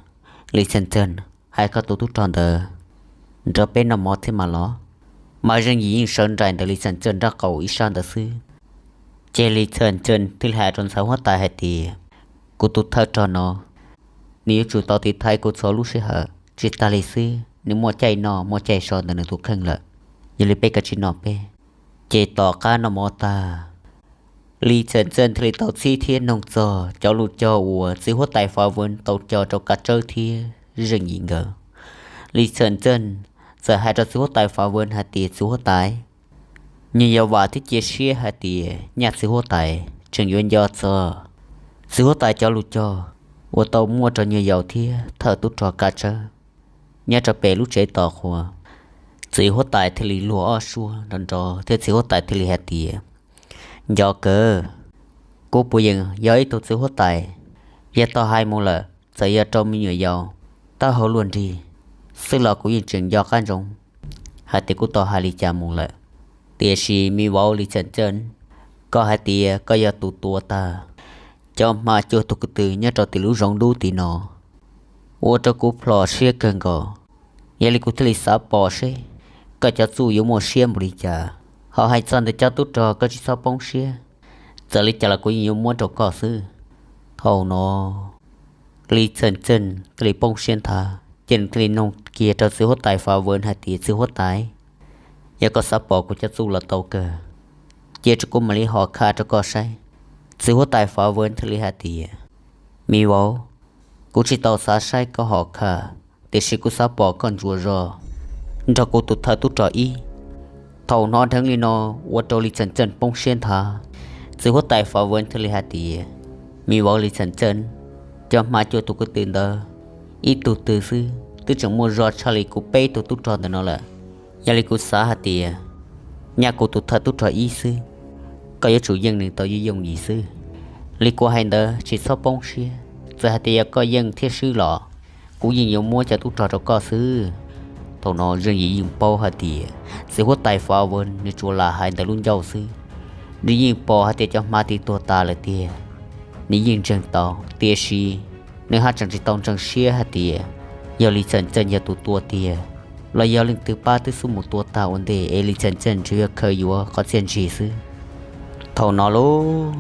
Lis Txhiaj Txeej, hais koj tus tub rog ntawd nrog peb noj mov thiab mas los. Mas Zeej Yim yeej sawv nraim ntawm Lis Txhiaj Txeej nraub qaum ib sab ntawd xwb. Ces Lis Txhiaj Txeej thiaj li hais rau ntxhais huab tais hais tias, kuv tus thawj rog no, nws yuav tsum tau tiv thaiv kuv txhua lub sij hawm, tsis tas li xwb nws muaj caij noj muaj caij so ntawm nws tus kheej lawm. Yog li peb kav tsij noj peb. Ces tom qab noj mov tag, Lis Txhiaj Txeej thiaj li tau txhib thiab noog txog cov lus cog uas txiv huab tais Fav Vwv tau cog rau Kav Tsawb thiab Zeej Yim nkawd. Lis Txhiaj Txeej txawm hais rau txiv huab tais Fav Vwv hais tias, txiv huab tais, nyuag yaus vam thiab cia siab hais tias nyaj txiv huab tais tseem yuav nco txog txiv huab tais cov lus cog uas tau muaj rau nyuag yaus thiab thawj tub rog Kav Tsawb nyob rau pem lub tsev tos qhua. Txiv huab tais thiaj li luag ob suab nrov nrov thiab txiv huab tais thiaj li hais tias, nco kawg, kuv puas yeem yog ib tug txiv huab tais? Yog tau hais mus lawm, txawm yog rau me nyuam yaus taub hau luaj nrig xwb los kuv yeej tseem nco qab ntsoov hais tias kuv tau hais li cas mus lawm. Tiam sis me vauv Lis Txhiaj Txeej, koj hais tias koj yog tus tua tag cov hma cuaj tug ko tw nyob rau tim lub zoov dub tim no, ua rau kuv plhom siab kawg nkaus. Yog li kuv thiaj li xav pom seb koj cov txuj yuav muaj siab npaum li cas. Ho hais txog ntawm cov tub rog koj tsis txhob poob siab, txawm li cas los kuv yeej yuav muab rau koj xwb. Thaum no Lis Txhiaj Txeej thiaj li poob siab nthav, ces nws thiaj li noog kiag rau txiv huab tais Fav Vwv hais tias, txiv huab tais, yog koj xav pom kuv cov txuj los tau kawg, cia rau kuv mam li hom khaj rau koj saib. Txiv huab tais Fav Vwv thiaj li hais tias, me vauv, kuv tsis tau xav saib koj hom khaj, tiam sis kuv xav pom koj ntsuas zog nrog kuv tus thawj tub rog ib. Thaum hnov dheev li no, ua rau Lis Txhiaj Txeej poob siab nthav. Txiv huab tais Fav Vwv thiaj li hais tias, me vauv Lis Txhiaj Txeej, cov hma cuaj tug ko tw ntawd ib tug twg xwb twb tseem muaj zog tshaj li kuv peb tug tub rog ntawm no lawm. Yog li kuv xav hais tias nyaj kuv tus thawj tub rog ib xwb, koj yuav tsum yeej nws tau yooj yooj yim xwb. Li kuv hais ntawd tsis txhob poob siab, txawm hais tias yog koj yeej thiab swb los kuv yeej yuav muab cov tub rog rau koj xwb. Thaum no Zeej Yim yeej paub hais tias txiv huab tais Fav Vwv nws tsuas lam hais ntawm lub ncauj xwb. Nws yeej pom hais tias cov hma twb tuag tas lawm tiag, nws yeej ntseeg tau, tiam sis nws haj tseem tsis tau ntseeg siab hais tias yog Lis Txhiaj Txeej yog tus tua tiag, los yog leej twg pab twb xub mus tua tag ua ntej es Lis Txhiaj Txeej tsuas yog khaws yuav qhov txiaj ntsig xwb. Thaum no lauj,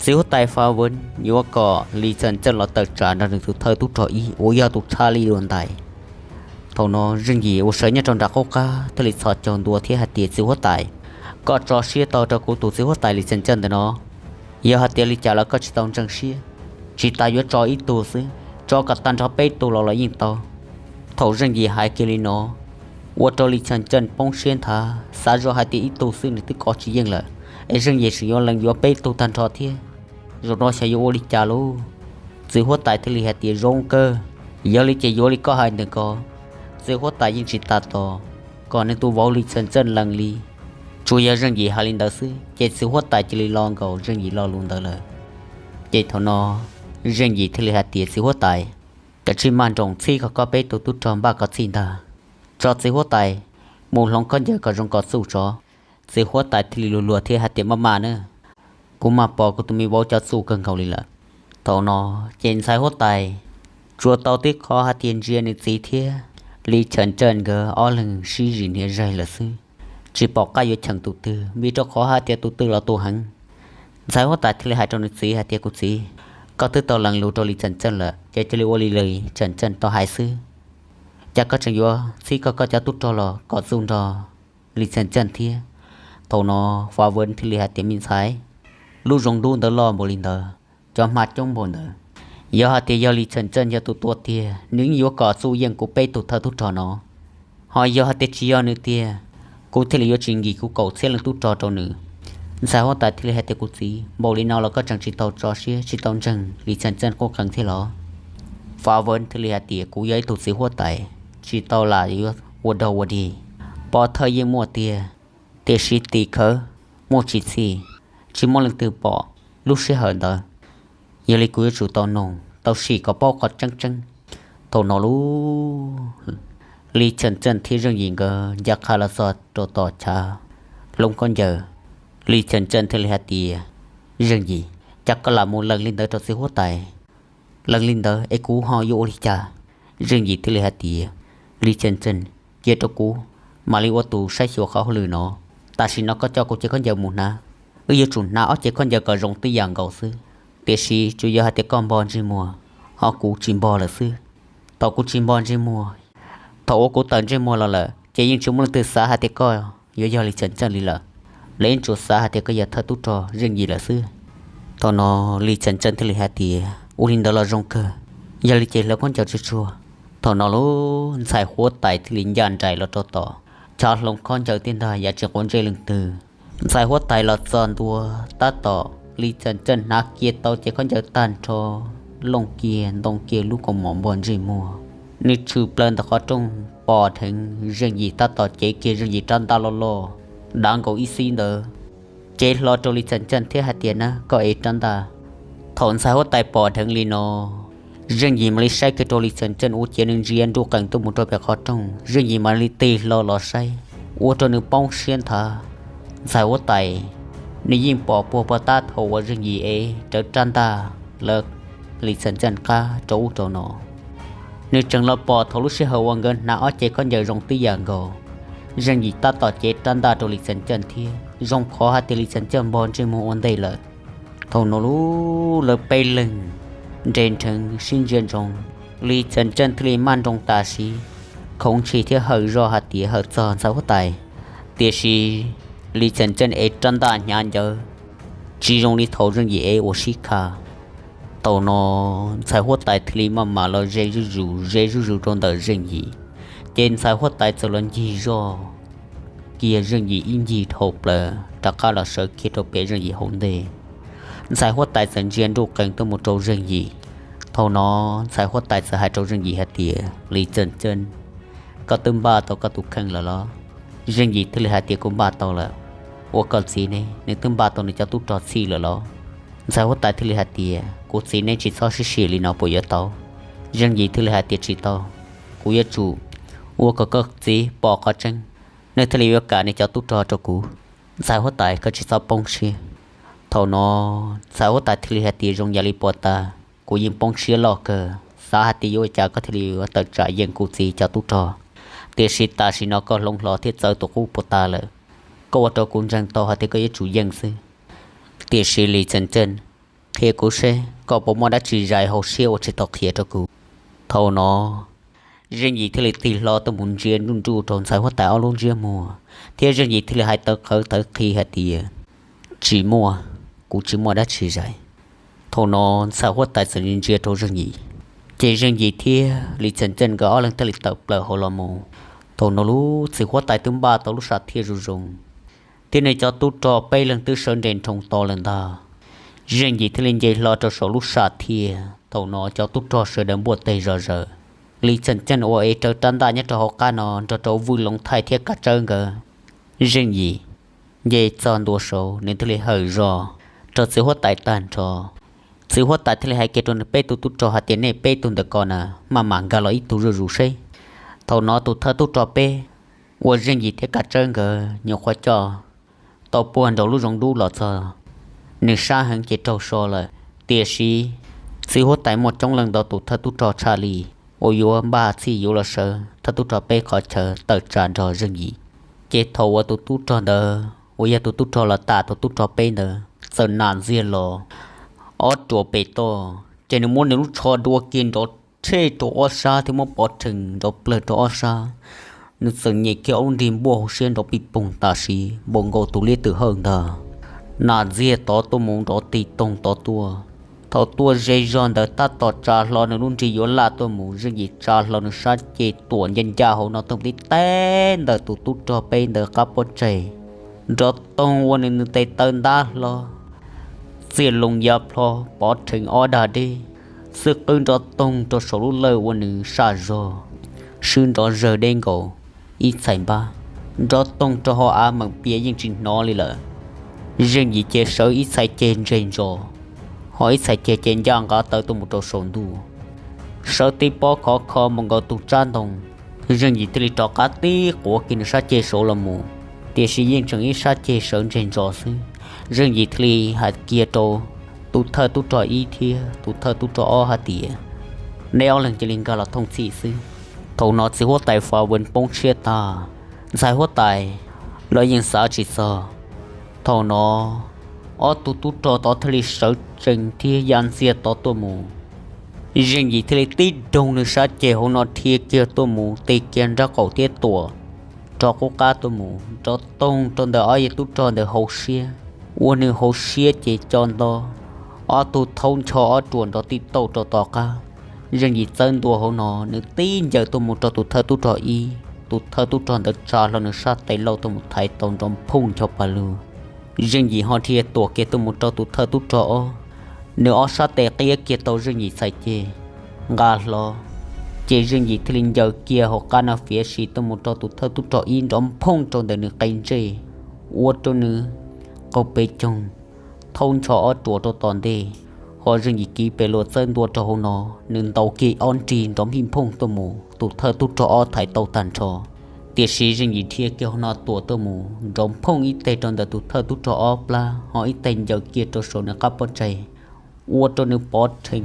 txiv huab tais Fav Vwv yuav kom Lis Txhiaj Txeej los tawm tsam nrog nws tus thawj tub rog ib uas yog tus tshaj lij dua ntais. Thaum no Zeej Yim uas sawv nyob rau nram qub qab thiaj li txhos caug ntua thiab hais tias, Txiv huab tais, koj tso siab tau rau kuv tus txiv huab tais Lis Xyeem Tseej ntawm no. Yog hais tias li cas los koj tsis tau ntseeg siab, tsis tas yuav tso ib tug xwb, tso kom tag nrho peb tug los los yeej tau. Thaum Zeej Yim hais kiag li no, ua rau Lis Xyeem Tseej poob siab nthav, xav zoj hais tias ib tug xwb nws twb kov tsis yeej lawm, es Zeej Yim tseem yuav lees yuav peb tug tag nrho thiab. Zaum no xyov yuav ua li cas lauj? Txiv huab tais thiaj li hais tias, Zoo kawg, yog li ces yuav li koj hais ntawd ko. Txiv huab tais yeej tsis tas tos kom nws tus vauv Lis Xyeem Tseej lees li. Tsuas yog Zeej Yim hais li ntawd xwb ces txiv huab tais cia li lo nkaus Zeej Yim lo lus ntawd lawm. Ces thaum no Zeej Yim thiaj li hais tias, Txiv huab tais, koj cia li maj nroos txhib kom koj peb tus tub rog npaj kom txhij ntag. Tso txiv huab tais mus hloov khaub ncaws kom zoo kom txuj tso. Txiv huab tais thiaj li luag luag thiab hais tias, Maj mam na, kuv mam pom kuv tus me vauv cov txuj kawg nkaus li lawm. Thaum no ces ntxhais huab tais tsuas tau tib qho hais tias ntsia nws txiv thiab Lis Xyeem Tseej nkawd ob leeg sib zis hniav zaig lawm xwb, tsis pom qab yuav cheem tus twg vim rau qhov hais tias tus twg los tu heev. Ntxhais huab tais thiaj li hais rau nws txiv hais tias, Kuv txiv, koj twb tau lees lus rau Lis Xyeem Tseej lawm ces cia li ua li Lis Xyeem Tseej tau hais xwb. Cas koj tseem yuav txhib koj koj cov tub rog los kom txuj nrog Lis Xyeem Tseej thiab? Thaum no Fa Vwm thiaj li hais tias, Me ntxhais, lub zoov dub ntawd loj npaum li ntawd, cov hma coob npaum ntawd, yog hais tias yog Lis Xyeem Tseej yog tus tua tiag, nws yeej yuav kom txuj yeej kuv peb tus thawj tub rog no. Ho yog hais tias tsis yog nws tiag, kuv thiaj li yuav tsis nkim kuv kaum txhiab leej tub rog rau nws. Ntxhais huab tais thiaj li hais tias, Kuv txiv, npaum li no los koj tseem tsis tau tso siab tsis tau ntseeg Lis Xyeem Tseej qub qees thiab los? Fa Vwm thiaj li hais tias, Kuv yog ib tug txiv huab tais, tsis tau lam yuav ua dog ua dig. Pov thawj yeej muaj tiag, tiam sis tim khawv muaj tsis txhij, tsis muaj leej twg pom lub sij hawm ntawd. Yog li kuv yuav tsum tau noog tau sim kom paub qhov tseeb tseeb. Thaum no lub Lis Xyeem Tseej thiab Zeej Yim nkawd ncaj qha los txog rau tom chav hloov khaub ncaws. Lis Xyeem Tseej thiaj li hais tias, Zeej Yim, cas koj lam mus lees li ntawd rau txiv huab tais? Lees li ntawd es kuv ho yuav ua li cas? Zeej Yim thiaj li hais tias, Lis Xyeem Tseej, cia rau kuv mam li ua tus saib xyuas qhov hauj lwm no. Tam sim no koj coj kuv cev khaub ncaws mus hnav. Wb yuav tsum hnav ob cev khaub ncaws kom zoo tib yam nkaus xwb, tiam sis tsuas yog hais tias koj npog ntsej muag, ho kuv tsis npog lawm xwb. Thaum kuv tsis npog ntsej muag, thaum uas kuv tawm ntsej muag los lawm ces yeej tsis muaj leej twg xav hais tias koj yuav yog Lis Xyeem Tseej li lawm. Lawv yeej tsuas xav hais tias koj yog thawj tub rog Zeej Yim lawm xwb. Thaum no Lis Xyeem Tseej thiaj li hais tias, Ua li ntawd los zoo kawg, yog li ces hlawv khaub ncaws tsuag tsuag. Thaum no lub ntxhais huab tais thiaj li ncaj nraim los rau tom chav hloov khaub ncaws thiab ntag, yav tsis quav ntsej leej twg. Ntxhais huab tais los txog ntua tab tom Lis Xyeem Tseej hnav kiag tau cev khaub ncaws tag nrho, looj kiag ntoo kiag lub kaus mom npog ntsej muag, nws tshwm plaws ntawm qhov rooj pom dheev Zeej Yim tab tom cev kiag Zeej Yim rab ntaj loj loj dav nkaus ib xib ntawd, cev hlo rau Lis Xyeem Tseej thiab hais tias, Na koj ev rab ntaj. Thaum ntxhais huab tais pom dheev li no, Zeej Yim mam li saib kiag rau Lis Xyeem Tseej ua ciav nws ntsia nruj qees tuaj mus rau pem qhov rooj, Zeej Yim mam li tig hlo los saib, ua rau nws poob siab nthav. Ntxhais huab tais, nws yeej pom puag puag tab thaum uas Zeej Yim ev rawv rab ntaj lawv Lis Xyeem Tseej qab rau ub rau no. Nws tseem los pom thaum lub sij hawm uas nkawd hnav ob cev khaub ncaws zoo tib yam nkaus, Zeej Yim tab tom cev rab ntaj rau Lis Xyeem Tseej thiab, zoo qhov hais tias Lis Xyeem Tseej npog ntsej muag ua ntej lawm. Thaum no lub lawv peb leeg nres nrheev sib ntsia ntsoov, Lis Xyeem Tseej thiaj li maj nroos tam sim, khoov ntshis thiab hawm zoj hais tias hawm txog ntxhais huab tais. Tiam sis Lis Xyeem Tseej ev rab ntaj hnyav ncawv, tsis zoo li thaum Zeej Yim ev ua sib kha. Thaum no ntxhais huab tais thiaj li maj mam los ze zuj zus ze zuj zus rau ntawm Zeej Yim, ces ntxhais huab tais txawm los ncig zoj kiag Zeej Yim ib ncig dhau plaws rov qab los sawv kiag rau pem Zeej Yim hauv ntej. Ntxhais huab tais txawm ntsia nruj qees tuaj mus rau Zeej Yim. Thaum no ntxhais huab tais txawm hais rau Zeej Yim hais tias, Lis Xyeem Tseej, koj twb npaj tau koj tus kheej lawm los? Zeej Yim thiaj li hais tias, Kuv npaj tau lawm. Ua koj txiv ne, nws twb npaj tau nws cov tub rog txhij lawm los? Ntxhais huab tais thiaj li hais tias, Kuv txiv, neb tsis txhob sib sim li no puas yuav tau? Zeej Yim thiaj li hais tias, Tsis tau, kuv yuav tsum ua kom koj txiv pom qhov tseeb, nws thiaj li yuav kam nws cov tub rog rau kuv. Ntxhais huab tais, koj tsis txhob poob siab. Thaum no ntxhais huab tais thiaj li hais tias, Zoo yam li puas tas, kuv yeej poob siab loj kawg, xav hais tias yuav ua cas koj thiaj li yuav tawm tsam yeem kuv txiv cov tub rog. Tiam sis tam sim no koj hloov hlo thiab txawv tus qub puas tas lawm, koj ua rau kuv ntseeg tau hais tias koj yuav tsum yeem xwb. Tiam sis Lis Xyeem Tseej, qhia kuv seb koj puas muaj dab tsi zais hauv siab uas tsis tau qhia rau kuv. Thaum no Zeej Yim thiaj li tig hlo tuaj mus ntsia nruj nruj rau ntxhais huab tais ob lub ntsiab muag, thiab Zeej Yim thiaj li hais tawv qhawv tawv qhi hais tias, Tsis muaj, kuv tsis muaj dab tsi zais. Thaum no ntxhais huab tais txawm ntsia rau Zeej Yim, ces Zeej Yim thiab Lis Txhiaj Txeej nkawd ob leeg thiaj li tawm plaws hauv los mus. Thaum no lub txiv huab tais twb npaj tau lub sam thiaj zoo zoo, thiab nws cov tub rog peb leeg twb sawv nres nroo to lawm ntag. Zeej Yim thiaj li nce hlo rau saum lub sam thiaj. Thaum no cov tub rog sawv daws npuaj teg zom zaws. Lis Txhiaj Txeej uas ev rawv rab ntaj nyob rau hauv qab no nrog rau Vwj Loov Thaij thiab Kav Tsawb nkawd. Zeej Yim nce txog ntua saud, nws thiaj li hawm zog rau txiv huab tais tag nrho. Txiv huab tais thiaj li hais kiag rau nws peb tug tub rog hais tias, Nej peb tug ntawm ko na, maj mam nkag los ib tug zuj zus seb. Thaum no tus thawj tub rog peb uas Zeej Yim thiab Kav Tsawb nkawd nyuam qhuav coj tau puag nraum lub zoov dub los txog, nws sab heev ces raug so lawm. Tiam sis txiv huab tais muaj coob leej ntau tus thawj tub rog tshaj li uas yuav npaj txhij yuav los sawv thawj tub rog peb qhov chaw tawm tsam nrog Zeej Yim. Ces thaum uas tus tub rog ntawd uas yog tus tub rog los tas tus tub rog peb ntawd txawm nam ntxiag los ob ruam pem toj, ces nws muab nws lub tsho dua kiag nrov rhe rau ob sab thiab muab pov rhees nrov plawg rau ob sab. Nws txawm nyem kiag ob lub nrig npuaj hauv siab nrov pij poog tam sim npaum nkaus tus liab twm hawj ntag. Nam ntxiag tod tuaj mus nrov tig toog tod tuaj. Thaum tuaj ze zog ntawd tab tom tsa hlo nws lub nrig yuav laj tuaj mus, Zeej Yim tsa hlo nws sab ceg tuam ncaj ncaj hauv no tuaj tib teb ntawm tus tub rog peb ntawd qab pob tsaig. Nrov toog ua nws nws tes taw ntab hlo, txiaj loo ya plho pov rhees ob dag deb, xwb qwb nrov toog rau saum lub lawj ua nws saj zog, swb nrov zawg deb nkaus ib txhais npab, nrov toog rau hauv av meem pias yeej tsis hnov li lawm. Zeej Yim ces sawv ib txhais ceg ntseg ntsos, ho ib txhais ceg ces ncaj nqav taw tuaj mus rau saum ntuj, sawv tib pob khov kho mus nkaus tus tsab ntoo. Zeej Yim thiaj li rov qab tib quav kiag nws sab ceg saud los mus, tiam sis yeej tseem ib sab ceg sawv ntseg ntsos xwb. Zeej Yim thiaj li hais kiag rau tus thawj tub rog ib thiab tus thawj tub rog ob hais tias, Neb ob leeg cia li nkag los thooj txhij xwb. Thaum no txiv huab tais Fa Wen poob siab tag, ntxhais huab tais los yeej xav tsis txog. Thaum no ob tug tub rog tod thiaj li sawv tsees thiab ya ntxiag tod tuaj mus. Zeej Yim thiaj li tib doog nws sab ceg hauv no dhia kiag tuaj mus tig kiag nraub qaum thiab tuam rov qub qab tuaj mus nrov toog rau ntawm ob yawg tub rog ntawd hauv siab, ua nws hauv siab ces co nto, ob tug thaub ncho ob ruam nrov tij tauj rau tom qab. Zeej Yim txawb ntua hauv no, nws tib ncaws tuaj mus rau tus thawj tub rog ib, tus thawj tub rog ntawd tsa hlo nws sab tes lauj tuaj mus thaiv tau nrov phooj ncho pas lug. Zeej Yim ho dhia tuam kiag tuaj mus rau tus thawj tub rog ob, nws ob sab tes qiab kiag tau Zeej Yim txhais ceg nqa hlo, ces Zeej Yim thiaj li ncaws kiag hauv qab no fiav si tuaj mus rau tus thawj tub rog ib nrov phooj rau ntawm nws qe ntsej, ua rau nws qaug pes coog thaub ncho ob ruam rau tom ntej, ho Zeej Yim kiv pes luas txawb ntua rau hauv no, nws ntaus kiag ob nrig nrov mij phooj tuaj mus, tus thawj tub rog ob thaiv tau tag nrho. Tiam sis Zeej Yim dhia kiag hauv no tuam tuaj mus nrov phooj ib teg rau ntawm tus thawj tub rog ob plab, ho ib teg ncaws kiag rau saum nws qab pob tsaig, ua rau nws pov rhees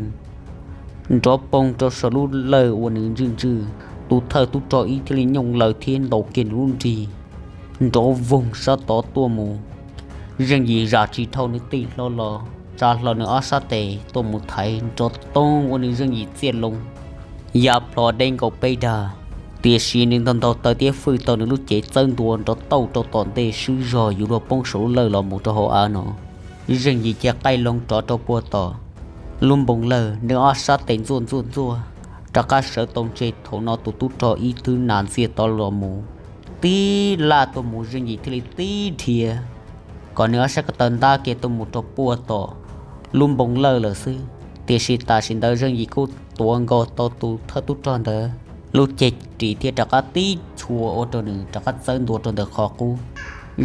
nrov poog rau saum lub lawj ua nws ntswj ntswj. Tus thawj tub rog ib thiaj li nyooj laws thiab ntaus kiag nws lub nrig nrov voog sab tod tuaj mus. Zeej Yim zam tsis dhau nws tij hlo los tsa hlo nws ob sab tes tuaj mus thaiv nrov toog ua nws Zeej Yim txiaj loo ya plho deb nkaus peb dag. Tiam sis nws ntog ntog taw thiab fwj tau nws lub cev txawb ntua nrov tauj rau tom ntej swb zog yuav luag poob saum lub lawj los mus rau hauv av no. Zeej Yim cia qaij loo rov rau puag tom lub npoo lawj, nws ob sab tes ntxuaj ntxuaj ntxuaj rov qab sawv tau ntseg. Thaum no tus tub rog ib twb nas ntxiag tod los mus tib laj tuaj mus, Zeej Yim thiaj li tib dhia kom nws ob sab ko taw ntab kiag tuaj mus rau puag tom lub npoo lawj lawm xwb. Tiam sis tam sim ntawd Zeej Yim kuj tuav nkaus tau tus thawj tub rog ntawd lub ceg ris thiab rov qab tib chua ua rau nws rov qab txawb ntua rau ntawm qhov qub.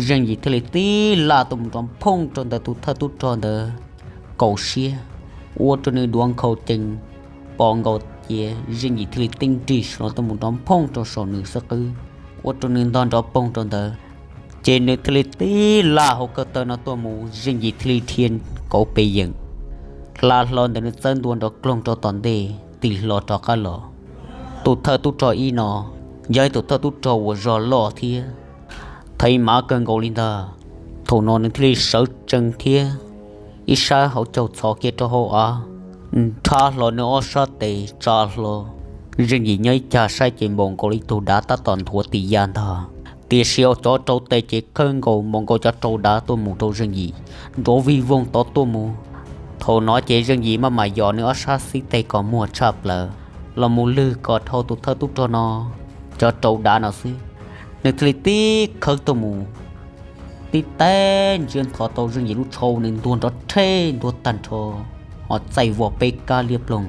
Zeej Yim thiaj li tib laj tuaj mus nrov phooj rau ntawm tus thawj tub rog ntawd kaum siab, ua rau nws duav nkhaus cees pos nkaus cia. Zeej Yim thiaj li tib nrig slo tuaj mus nrov phooj rau saum nws xub qwb, ua rau nws ntog nrov poog rau ntawd. Ces nws thiaj li tib laj hauv ko taw no tuaj mus, Zeej Yim thiaj li dhia kauv pes yeem hla hlo ntawm nws txawb ntua nrov kloog rau tom ntej tig hlo rov qab los. Tus thawj tub rog ib no yog ib tus thawj tub rog uas zog loj thiab thaiv mav kawg nkaus li ntag. Thaum no nws thiaj li sawv tsees thiab ib sab hauv caug txhos kiag rau hauv av, nrhab hlo nws ob sab tes tsa hlo Zeej Yim nyob ib cag saib ces npaum nkaus li ib tug dav tab tom nthuav tis ya ntag. Tiam sis cov rau tes ces khawb nkaus npaum nkaus cov rau dav tuaj mus rau Zeej Yim, nrov vij voog tod tuaj mus. Thaum no ces Zeej Yim maj mam yos nws ob sab xib teg kom muag tshaj plaws los mus lwg kom dhau tus thawj tub rog no cov rau dav no xwb, nws thiaj li tib khawb tuaj mus, tib teg ntsiab nthov tau Zeej Yim lub tsho, nws ntuag nrov rhe ntuag tag nrho, ho txaij vog peb kab liab ploog,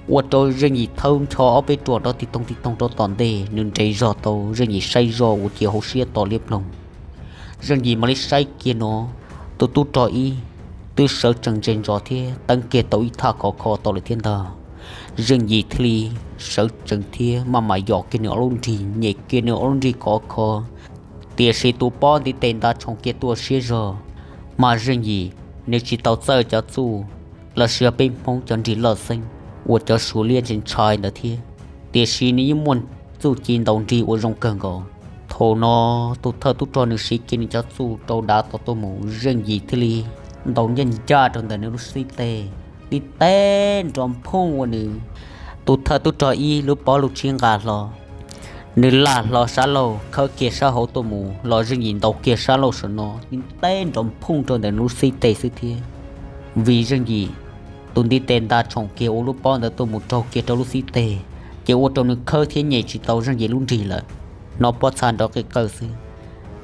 ua rau Zeej Yim thawb ncho ob peb ruam nrov tig toog tig toog rau tom ntej, nws nres zog tau Zeej Yim saib zoj ua cia hauv siab to liab ploog. Zeej Yim mam li saib kiag no, tus tub rog ib twb sawv tsees ntses ntsos thiab teeb kiag tau ib thaj khov kho tau lawm thiab ntag. Zeej Yim thiaj li sawv tsees thiab maj mam yos kiag nws ob lub nrig, nyem kiag nws ob lub nrig khov kho. Tiam sis tus pob ntiv tes nta tshoom kiag tuaj siab zog, mas Zeej Yim nws tsis tau txawj cov txuj los sis yog peb Hmoob cov nrig loj xeeb uas cov suav liab ntshai ntshai ntawd thiab, tiam sis nws yeej muaj txuj ci ntaus nrig uas zoo kawg nkaus. Thaum no tus thawj tub rog nws siv kiag nws cov txuj rau dav tod tuaj mus, Zeej Yim thiaj li ntaus ncaj ncaj rau ntawm nws lub xib teg, tib teg nrov phooj ua nws tus thawj tub rog ib lub pob lub tsib nqa hlo. Nws laj hlo sab laug khawb kiag sab hauv tuaj mus los Zeej Yim ntaus kiag sab laug saum no, tib teg nrov phooj rau ntawm nws lub xib teg xwb thiab. Vim Zeej Yim tus ntiv tes nta tshoom kiag ua lub pob ntawd tuaj mus raug kiag rau lub xib teg, ces ua rau nws khawb thiab nyem tsis tau Zeej Yim lub nrig lawm, hnov pob txha nrov qij qawj xwb.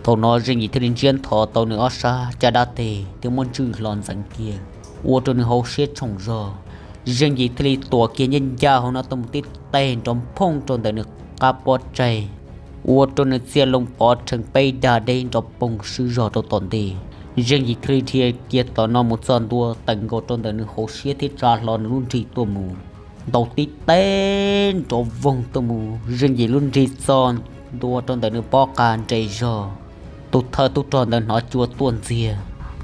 Thaum no Zeej Yim thiaj li ntsiab nthov tau nws ob sab caj dab teg thiab muab ntswj hlo ntxeev kiag, ua rau nws hauv siab tshoom zog. Zeej Yim thiaj li tuam kiag ncaj ncaj hauv no tuaj mus tib teg nrov phooj rau ntawm nws qab pob tsaig, ua rau nws txiaj loo pov rhees peb dag deb nrov poog swb zog rau tom ntej. Zeej Yim thiaj li dhia kiag tom no mus txog ntua teem nkaus rau ntawm nws hauv siab thiab tsa hlo nws lub nrig tuaj mus, ntaus tib teg nrov voog tuaj mus, Zeej Yim lub nrig txog ntua rau ntawm nws pob qa nres zog. Tus thawj tub rog ntawd hnov cua tuaj ntxiag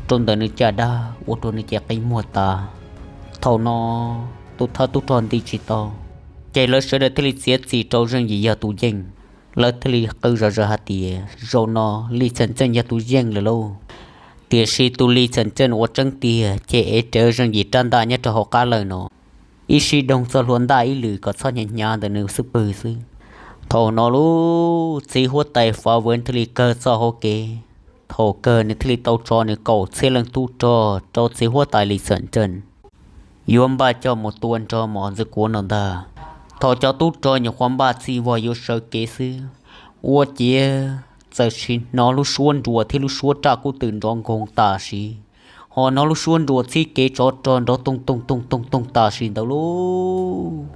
rau ntawm nws caj dab ua rau nws ces qi muag tas. Thaum no tus thawj tub rog nti tsis tau, ces lawv sawv daws thiaj li txiav txim rau Zeej Yim yog tus yeej. Lawv thiaj li qw zom zaws hais tias zaum no Lis Txheem Txeej yog tus yeej lawm lauj. Tiam sis tus Lis Txheem Txeej uas tseeb tiag ces ev rawv Zeej Yim rab ntaj nyob rau hauv qab lawm no, ib sij doog txoj hlua ntaj ib lwm kom txhob hnyav hnyav ntawm nws xub pwg xwb. Thaum no lub txiv huab tais Fav Vwv thiaj li kawg txoj hauv kev. Thaum kawg nws thiaj li tau tso nws kaum txhiab leej tub rog rau txiv huab tais Lis Txheem Txeej yuav npaj coj mus tua nrog Mos Ntxwg Kuav no ntag. Thaum cov tub rog nyuam qhuav npaj txij vog yuav sawv kev xwb, ua ciav txawm sis hnov lub suab nruas thiab lub suab raj kub twm nrov nkoos tam sim, ho hnov lub suab nruas txhib kev tsov rog nrov toog toog toog toog toog tam sim ntawd lauj.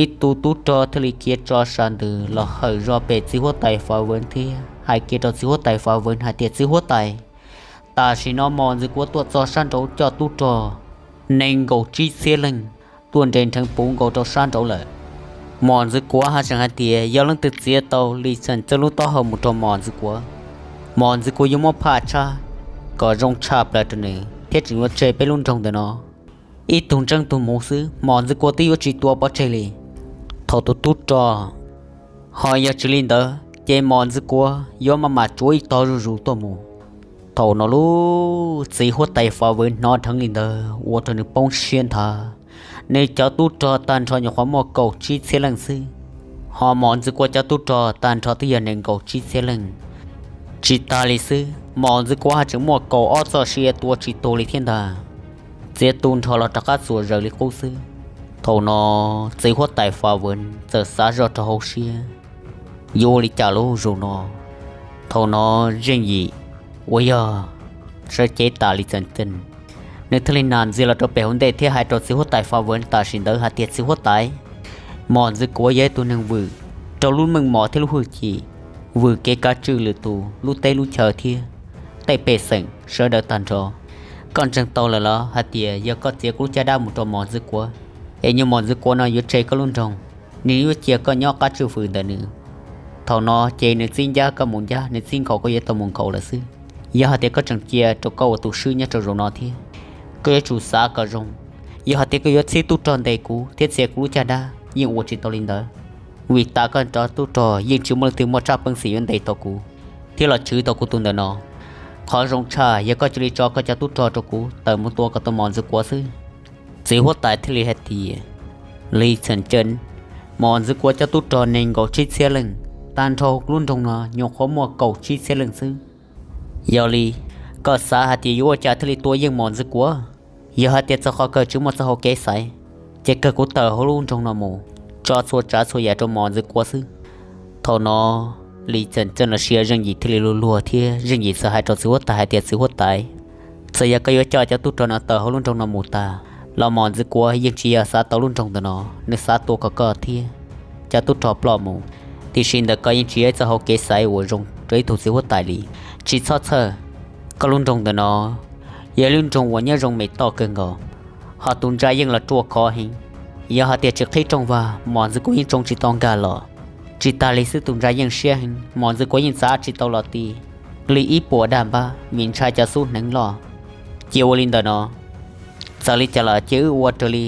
Ib tug tub rog thiaj li khiav tso sas ntws los hawm zog pem txiv huab tais Fav Vwv thiab hais kiag rau txiv huab tais Fav Vwv hais tias, Txiv huab tais, tam sim no Mos Ntxwg Kuav tuaj txog sab nraud coj tub rog nees nkaum tsib txhiab leej tuaj nres nrheev puv nkaus rau sab nraud lawm. Mos Ntxwg Kuav haj tseem hais tias yog leej twg txiav tau Lis Txheem Txeej lub taub hau mus rau Mos Ntxwg Kuav, Mos Ntxwg Kuav yuav muab phaj tshab kom zoo tshaj plaws rau nws thiab tseem yuav tseg peb lub nroog ntawm no ib tug ntseej tug muv xwb, Mos Ntxwg Kuav twb yuav tsis tua pov tseg li. Thaum tus tub rog ho yog tsis li ntawd ces Mos Ntxwg Kuav yuav maj mam tsuav ib tog zuj zus tuaj mus. Thaum no lub txiv huab tais Fav Vwv hnov dheev li ntawd ua rau nws poob siab nthav. Nws cov tub rog tag nrho nyuam qhuav muaj kaum tsib txhiab leej xwb, ho Mos Ntxwg Kuav cov tub rog tag nrho twb yog nees nkaum tsib txhiab leej. Tsis tas li xwb, Mos Ntxwg Kuav haj tseem muaj kaum ob txoj sia tua tsis tuag li thiab ntag. Txiav tu nrho los rov qab txuas zaws li qub xwb. Thaum no txiv huab tais Fav Vwv txawm xav zoj rau hauv siab yuav ua li cas lub zaum no. Thaum no Zeej Yim uas yog sawv cev tas Lis Txheem Txeej, nws thiaj li nam ntxias los rau pem hauv ntej thiab hais rau txiv huab tais Fav Vwv tam sim ntawd hais tias, Txiv huab tais, Mos Ntxwg Kuav yog ib tug neeg vwm rau lub meej mom thiab lub hwj chim, vwm kev kav tswj lwm tus lub teb lub chaw thiab tej pej xeem sawv daws tag nrho. Koj ntseeg tau lawm los hais tias yog koj txiav kuv lub caj dab mus rau Mos Ntxwg Kuav, es nyuag Mos Ntxwg Kuav no yuav tseg koj lub nroog, nws yuav cia koj nyob qab tswj hwm ntawm nws. Thaum no ces nws txib ncaj koj mus ncaj, nws txib nkhaus koj yuav tau mus nkhaus lawm xwb. Yog hais tias koj tseem cia rau koj ua tus swb nyob rau zaum no thiab, koj yuav tsum xav kom zoo. Yog hais tias koj yuav txhib tub rog ntes kuv thiab txiav kuv lub caj dab yeej ua tsis tau li ntawd, vim tas koj cov tub rog yeej tsis muaj leej twg muaj tsaj peev xwm yuav ntes tau kuv thiab los chwv tau kuv tus ntawm no. Qhov zoo tshaj yog koj cia li tso koj cov tub rog rau kuv tawm mus tua kom tau Mos Ntxwg Kuav xwb. Txiv huab tais thiaj li hais tias, Lis Txheem Txeej, Mos Ntxwv Kuav cov tub rog nees nkaum tsib txhiab leej, tag nrho lub nroog no nyuam qhuav muaj kaum tsib txhiab leej xwb. Yog li, koj xav hais tias yuav ua cas thiaj li tua yeej Mos Ntxwv Kuav? Yog hais tias txog qhov kawg tsis muaj txoj hau kev xaiv, ces kawg kuv tawm hauv lub nroog no mus, tso txhua tsav txhua yam rau Mos Ntxwv Kuav xwb. Thaum no, Lis Txeem Txeej los sis Zeej Yim thiaj li luag luag thiab Zeej Yim txawm hais rau txiv huab tais hais tias, txiv huab tais, txawm yog koj yuav coj cov tub rog no tawm hauv lub nroog no mus tas los Mos Ntxwv Kuav yeej tsis yog xav tau lub nroog ntawm no, nws xav tua kom koj thiab cov tub rog ploj mus. Tiam sis ntawm koj yeej tsis yog ib txoj hau kev xaiv uas zoo rau ib tug txiv huab tais li. Tsis txhob txhawj, koj lub nroog ntawm no yog lub nroog uas nyob zoo me toj kawg nkaus, ho tus ntsa yeej los ruaj khov heev. Yog hais tias tsis qhib rooj vag, Mos Ntxwv Kuav yeej tsoo tsis tau nkag los. Tsis tas li xwb, tus ntsa yeej siab heev, Mos Ntxwv Kuav yeej txav tsis tau los ti li ib puas dag npab vim ntshai cov xub hneev loj. Cia ua li ntawm no, txawm li cas los cia wb ua raws li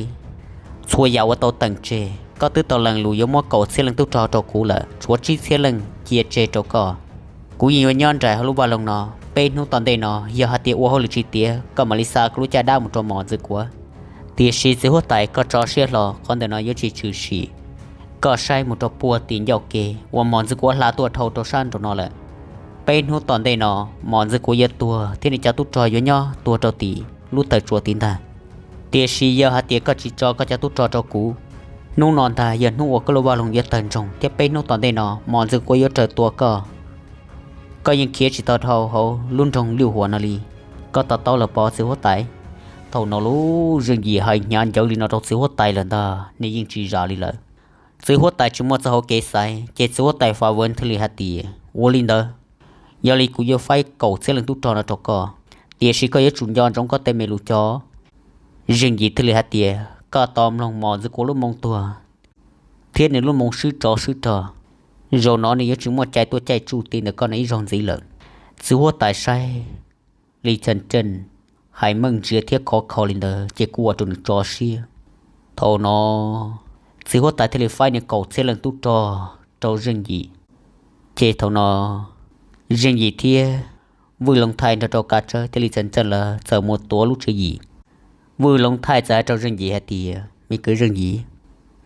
txhua yam uas tau teem tseg. Koj twb tau lees lus yuav muab kaum txhiab leej tub rog rau kuv lawm, tshuav tsib txhiab leej cia tseg rau koj. Kuv yeej yuav nyob nraim hauv lub vaj loog no. Peb hnub tom ntej no, yog hais tias ua hauj lwm tsis tiav, koj mam li xa koj lub caj dab mus rau Mos Ntxwv Kuav. Tiam sis txiv huab tais, koj tso siab hlo, qhov ntawm no yuav tsis tshwm sim. Koj saib mus rau puag tim ncauj ke uas Mos Ntxwv Kuav hla tuaj dhau rau sab nraum no lawm. Peb hnub tom ntej no, Mos Ntxwv Kuav yuav tuag thiab nws cov tub rog yuav nyob tuag rau tim lub taw tsua tid ntag. Tiam sis yog hais tias koj tsis tso koj cov tub rog rau kuv, hnub no ntag yog hnub uas koj lub vaj loog yuav tawg ntsoog thiab peb hnub tom ntej no Mos Ntxwv Kuav yuav raws tua koj. Koj yeej khiav tsis tau dhau hauv lub nroog Liuj Huam no li. Koj to taub los pov txiv huab tais. Thaum no lub Zeej Yim hais hnyav ncaws li no rau txiv huab tais lawm ntag, nws yeej tsis zam li lawm. Txiv huab tais tsis muaj txoj hau kev xaiv, ces txiv huab tais Fa Vwv thiaj li hais tias, ua li ntawd, yog li kuv yuav faib kaum txhiab leej tub rog no rau koj, tiam sis koj yuav tsum nco ntsoov koj tej me lus cog. Zeej Yim thiaj li hais tias, koj tos mloog Mos Ntxwv Kuav lub moo tuag thiab nws lub moo swb tsov swb rog, zaum no nws yuav tsis muaj cai tuaj caij tsuj ti ntawm koj no ib zaug ntxiv lawm. Txiv huab tais saib Lis Txeem Tseej hais meej ntsia thiab khov kho li ntawd ces kuj ua rau nws tso siab. Thaum no, txiv huab tais thiaj li faib nws kaum txhiab leej tub rog rau Zeej Yim. Ces thaum no, Zeej Yim thiab Vwj Loov Thaij nrog rau Kav Tsawb thiab Lis Txeem Tseej lawv txawm mus tuav lub tswv yim. Vwj Loov Thaij txawm hais rau Zeej Yim hais tias, me kwv Zeej Yim,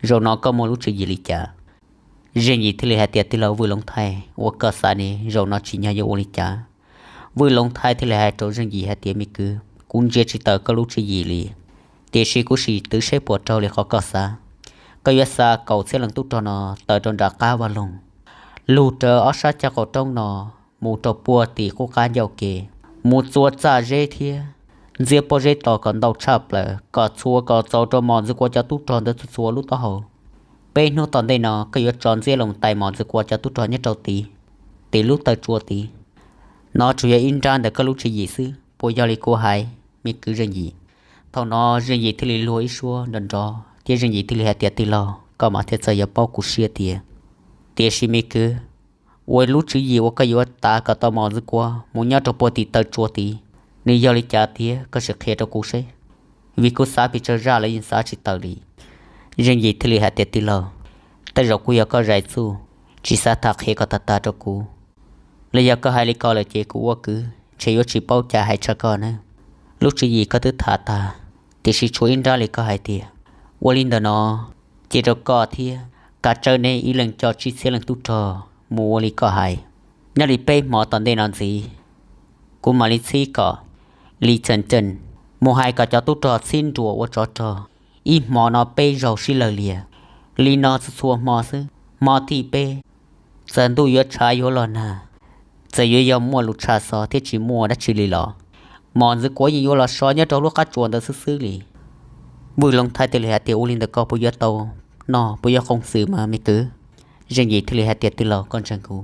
zaum no koj muaj lub tswv yim li cas? Zeej Yim thiaj li hais tias, tij laug Vwj Loov Thaij, ua koj xav ne, zaum no tsim nyog yuav ua li cas? Vwj Loov Thaij thiaj li hais rau Zeej Yim hais tias, me kwv, kuv ntsia tsis tawm koj lub tswv yim li, tiam sis kuv sim twv seb puas raug li qhov koj xav. Koj yuav xa kaum txhiab leej tub rog no tawm rau nram qab vaj loog, lug raws ob sab caj qaum roob no mus rau puag tim qub qab ncauj ke, mus txua txaj zeb thiab ntxiab pob zeb to kom ntau tshaj plaws, kom txhua kom txaus rau Mos Ntxwg Kuav cov tub rog ntawd txhua txhua lub taub hau. Peb hnub tom ntej no koj yuav tso ntxiab los mus tais Mos Ntxwg Kuav cov tub rog nyob rau tid, tim lub taw tsua tid. Nov tsuas yog ib nrab ntawm koj lub tswv yim xwb, puas yog li kuv hais, me kwv Zeej Yim? Thaum no Zeej Yim thiaj li luag ib suab nrov nrov thiab Zeej Yim thiaj li hais tias, tij laug, koj mas thiaj txawm yuav paub kuv siab tiag. Tiam sis me kwv, ua lub tswv yim uas koj yuav tav kom tau Mos Ntxwg Kuav mus nyob rau puag tim taw tsua tid, nws yog li cas tiag koj sim qhia rau kuv seb, vim kuv xav pes tsawg zaj los yeej xav tsis tawm li. Zeej Yim thiaj li hais tias, tij laug, tej zaum kuj yog koj zais txuj, tsis xav tham qhia kom tag tag rau kuv. Los yog koj hais li ko lawm ces kuv ua kwv ntshe yuav tsis paub cas hais tshaj koj na. Lub tswv yim koj twb tham tag, tiam sis tshuav ib nrab li koj hais tias. Ua li ntawm no, cia rau koj thiab Kav Tsawb neb ib leeg coj tsib txhiab leej tub rog mus ua li koj hais. Nyob li peb hmo tom ntej no ntxiv, kuv mam li txhib kom Li Txeem Tseej mus hais kom cov tub rog txhib nruas ua tsov rog. Ib hmo no peb zaug sib law liag li no txhua txhua hmo xwb. Hmo thib peb, txawm ntuj yuav tshav yuav los nag, txawm yuav yog muaj lus tshaj xov thiab tsis muaj dab tsi li los, Mos Ntxwg Kuav yeej yuav los so nyob rau lub qab tsuas ntawd xwb xwb li. Vwj Loov Thaij thiaj li hais tias, ua li ntawd koj puas yuav tau noj, puas yuav qoom xwm mas me kwv? Zeej Yim thiaj li hais tias, tij laug, koj ntseeg kuv.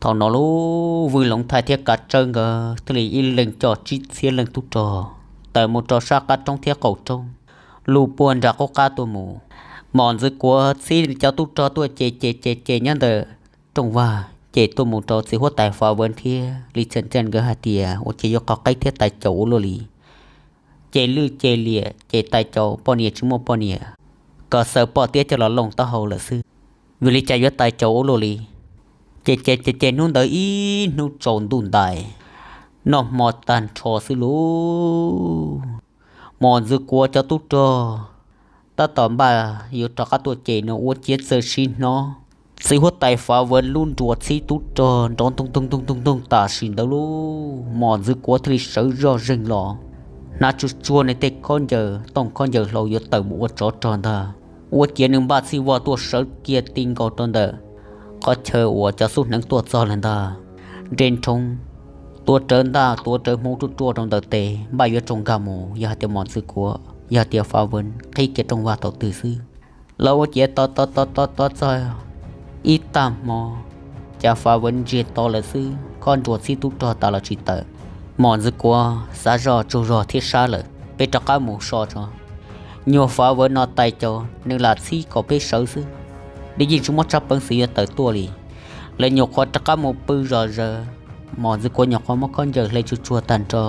Thaum no lub Vwj Loov Thaij thiab Kav Tsawb nkawd thiaj li ib leeg coj tsib txhiab leej tub rog tawm mus rau sab qab roob thiab qaum roob, lug puag nram qub qab tuaj mus. Mos Ntxwg Kuav txhib cov tub rog tuaj ces ces ces ces nyob ntawm rooj vag ces tuaj mus rau txiv huab tais Fa Vwv thiab Li Txeem Tseej nkawd hais tias, ua cas yuav qhov qeb thiab tais caus ua luaj li, ces lwj ces liam ces tais caus poj niam tsis muaj poj niam, kom xaws poj tiab coj los looj taub hau lawm xwb. Vim li cas yuav tais caus ua luaj li? Ces ces ces ces hnub ntawd ib hnub tsaus ntuj ntais, noj hmo tag nrho xwb lauj. Mos Ntxwg Kuav cov tub rog tab tom npaj yuav rov qab tuaj ces no ua ciav txawm sim hnov txiv huab tais Fav Vwv lub nruas txhib tub rog nrov ntoog toog toog toog toog tam sim ntawd lauj. Mos Ntxwv Kuav thiaj li sawv zoj zeeg los, hnav tsuag tsuag nws tej khaub ncaws tooj khaub ncaws hlau yuav tawm mus ua tsov rog ntag. Ua ciav nws npaj txhij vog tuaj sawv kiag ti nkaus rau ntawm qhov chaw uas cov xub hneev tuaj txog lawm ntag. Nres nrhoob, tuav rawv ntaj tuav rawv hmuv ruaj ruaj rau ntawm tes, npaj yuav tsoo nkag mus. Yog hais tias Mos Ntxwv Kuav, yog tias Fav Vwv qhib kiag rooj vag thaum twg xwb, lawv ua ciav to to to to to txog ib tag hmo, cas Fav Vwv ntsiag to lawm xwb, khob nruas txhib tub rog tas los tsis tawm. Mos Ntxwv Kuav xav zoj tsaug zog thiab sab lawm, peb rov qab mus so tso. Nyuag Fav Vwv no tais caus nws lam txhib kom peb sawv xwb, nws yeej tsis muaj tsab peev xwm yuav tawm tuaj li. Lawv nyuam qhuav rov qab mus pw zom zaws, Mos Ntxwv Kuav nyuam qhuav muab khaub ncaws hle tsuag tsuag tag nrho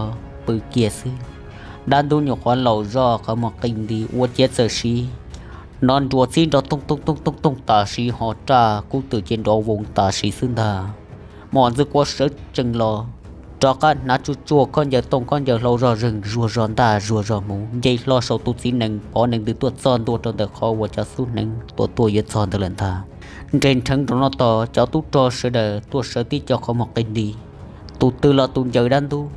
pw kiag xwb, dab ntub nyuam qhuav laum zoj qhov muag qis nti ua ciav txawm sim hnov nruas txhib nrov toog toog toog toog toog tam sim ho raj kub twm ces nrov voos tam sim xwb ntag. Mos Ntxwv Kuav sawv tsees los, rov qab hnav tsuag tsuag khaub ncaws tooj khaub ncaws hlau zoj zeeg, zuag zog ntaj zuag zog hmuv, nce hlo saum tus txiv nees pov nees ntws tuaj txog ntua rau ntawm qhov uas cov xub hneev tuaj tuaj yuav txog ntawd lawm ntag. Nres nrheev rau no tos cov tub rog sawv daws tuaj sawv tib co qhov muag qis nti, tus twg los tus ncaws dab ntub.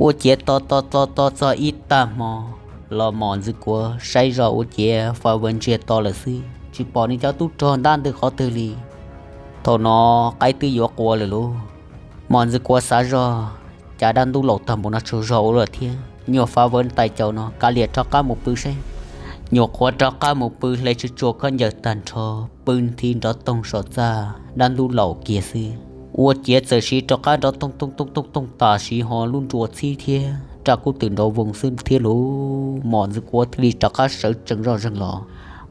Ua ciav to to to to txog ib tag hmo los Mos Ntxwv Kuav saib zoj ua ciav Fav Vwv ntsiag to lawm xwb, tsis pom nws cov tub rog ntab ntws qhov twg li. Thaum no qaib twb yuav qua lawm lauj. Mos Ntxwv Kuav xav zoj, cas dab ntub laus tag npaum no tsaug zog ua luaj thiab, nyuam Fav Vwv tais caus no kav liam rov qab mus pw seb. Nyuam qhuav rov qab mus pw hle tsuag tsuag khaub ncaws tag nrho, pw nthi nrov toog saum txaj, dab ntub laus kiag xwb. Ua ciav txawm sim rov qab nrov toog toog toog toog toog tam sim ho lub nruas txhib thiab raj kub twm nrov voos xwb thiab lauj. Mos Ntxwv Kuav thiaj li rov qab sawv tsees zoj zeeg los.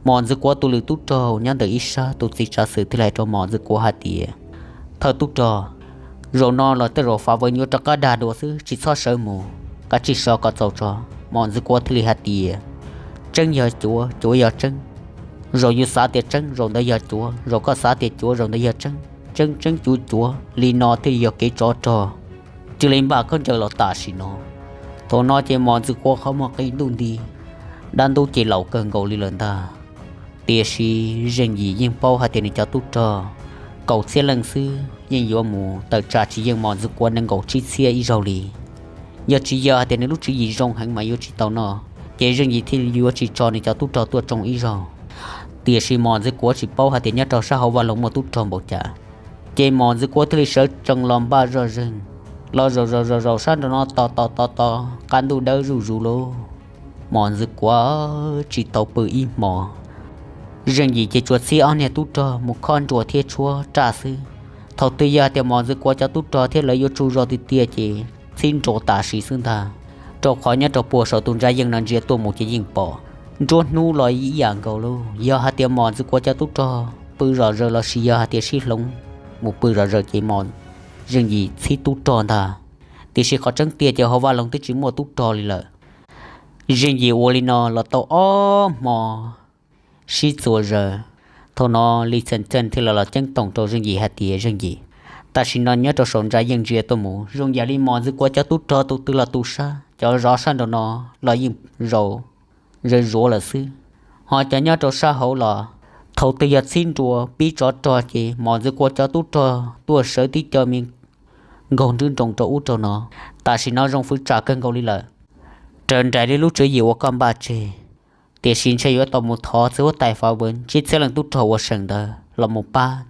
Mos Ntxwv Kuav tus lwm tub rog nyob ntawm ib sab, tus txiv tsav xwm thiaj li hais rau Mos Ntxwv Kuav hais tias, thawj tub rog, zaum no los tej zaum Fav Vwv yuav rov qab dag dua xwb, tsis txhob sawv mus, kav tsij so kom txaus tso. Mos Ntxwv Kuav thiaj li hais tias, tseeb yog cuav, cuav yog tseeb. Zaum yus xav tias tseeb, zaum ntawd yog cuav, zaum koj xav tias cuav, zaum ntawd yog tseeb. Tseeb tseeb cuav cuav li no thiaj yog kev tsov rog. Cia li npaj khaub ncaws los tam sim no. Thaum no ces Mos Ntxwv Kuav qhov muag qis ntuj nti, dab ntub ces laus kawg nkaus li lawm ntag. Tiam sis Zeej Yim yeej paub hais tias nws cov tub rog kaum txhiab leej xwb yeej yuav mus tawm tsam tsis yeej Mos Ntxwv Kuav nees nkaum tsib txhiab ib zaug li. Yog tsis yog hais tias nws lub tswv yim zoo heev mas yuav tsis tau noj, ces Zeej Yim thiaj yuav tsis tso nws cov tub rog tuaj tsoo ib zaug. Tiam sis Mos Ntxwv Kuav tsis paub hais tias nyob rau sab hauv vaj loog muaj tub rog npaum cas, ces Mos Ntxwv Kuav thiaj li sawv tsees los npaj zoj zeeg, los zaum zaum zaum zaum sab nraum no tos tos tos tos qab ntuj dawb zuj zus lauj. Mos Ntxwv Kuav tsis tau pw ib hmo, Zeej Yim ces tsuas txhib ob niag tub rog mus khob nruas thiab tshuab raj xwb. Thaum twg yog hais tias Mos Ntxwv Kuav cov tub rog thiab lawv yuav tsaug zog tiag tiag ces txhib nruas tam sim xwb ntag, rau qhov nyob rau puag saum tus ntsa yeej no ntsia tuaj mus ces yeej pom. Nruab hnub los ib yam nkaus lauj, yog hais tias Mos Ntxwv Kuav cov tub rog pw zom zaws los sis yog hais tias sib hloov mus pw zom zaws ces Mos, Zeej Yim txhib tub rog ntag. Tiam sis qhov tseeb tiag ces hauv vaj loog twb tsis muaj tub rog li lawm. Zeej Yim ua li no los tau ob hmo sib txuas zaws. Thaum no Li Txheej Txheej thiaj li los ceeb toom rau Zeej Yim hais tias, Zeej Yim, tam sim no nyob rau saum ntsa yeej ntsia tuaj mus zoo yam li Mos Ntxwv Kuav cov tub rog tus twg los tus sab, cov zov sab nraum no los yeej zaum zuav lawm xwb, ho cov nyob rau sab hauv los thaum twg yog txhib nruas pib tsov rog ces Mos Ntxwv Kuav cov tub rog tuaj sawv tib co me nkaug nrwb nroos rau ub rau no. Tam sim no zoo fwv tsam kawg nkaus li lawm, raws nraim li lub tswv yim uas koj npaj tseg. Tiam sis ntshe yuav tau mus thov txiv huab tais Fav Vwv tsib txhiab leej tub rog ua seem ntawd los mus pab,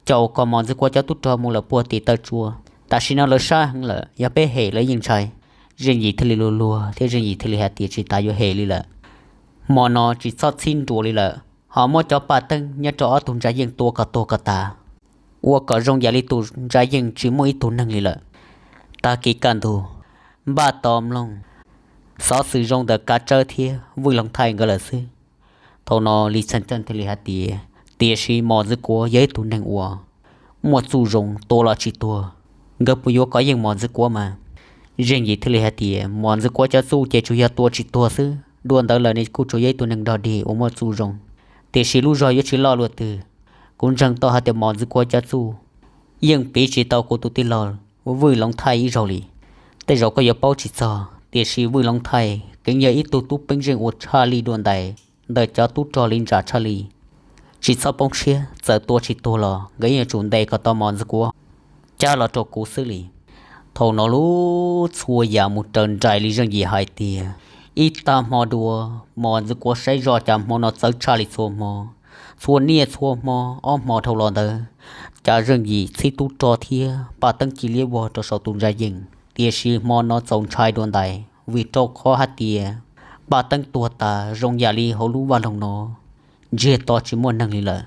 caum kom Mos Ntxwv Kuav cov tub rog mus lawm puag tim taw tsua. Tam sim no lawv sab heev lawm, yog peb hem lawv yeej ntshai. Zeej Yim thiaj li luag luag thiab Zeej Yim thiaj li hais tias, tsis tas yuav hem li lawm. Hmo no tsis txhob txhib nruas li lawm, ho muab cov paj teeb nyob rau ob tug ntsa yeej tua kom tuag kom tas. Ua kom zoo yam li tus ntsa yeej tsis muaj ib tug neeg li lawm. Tag kis kaj ntug, npaj tos mloog xov xwm zoo ntawm Kav Tsawb thiab Vwj Loog Thaij nkawd lawm xwb. Thaum no Li Txheej Txheej thiaj li hais tias, tiam sis Mos Ntxwv Kuav yog ib tug neeg uas muaj txuj zoo, tua los tsis tuag, nkawd puas yuav kov yeej Mos Ntxwv Kuav mas? Zeej Yim thiaj li hais tias, Mos Ntxwv Kuav cov txuj ces tsuas yog tua tsis tuag xwb, dua ntawd lawm nws kuj tsuas yog ib tug neeg dog dig uas muaj txuj zoo, tiam sis lub zog yuav tsis loj luaj twg. Kuv ntseeg tau hais tias Mos Ntxwv Kuav cov txuj yeej piv tsis tau kuv tus tij laug Vwj Loov Thaij ib zaug li. Tej zaum koj yuav paub tsis txog, tiam sis Vwj Loov Thaij keev yog ib tug tub peeb zeej uas tshaj lij dua ntais ntawm cov tub rog li ntsa tshaj li. Tsis txhob poob siab, txawm tua tsis tuag los nkawd yeej yuav tsum ntes kom tau Mos Ntxwg Kuab cab los rau kuv xwb li. Thaum no lub txhua yam mus raws nraim li Zeej Yim hais tias, ib tag hmo dua, Mos Ntxwg Kuab saib zoj cas hmo no txawv tshaj li txhua hmo. Txhua niaj txhua hmo, ob hmo dhau los ntawd, cas Zeej Yim txhib tub rog thiab Paj Teeb cia liab vog rau saum tus ntsa yeej, tiam sis hmo no txaus ntshai dua ntais vim rau qhov hais tias Paj Teeb tuag tas zoo yam li hauv lub vaj loog no ntsiag to tsis muaj neeg li lawm.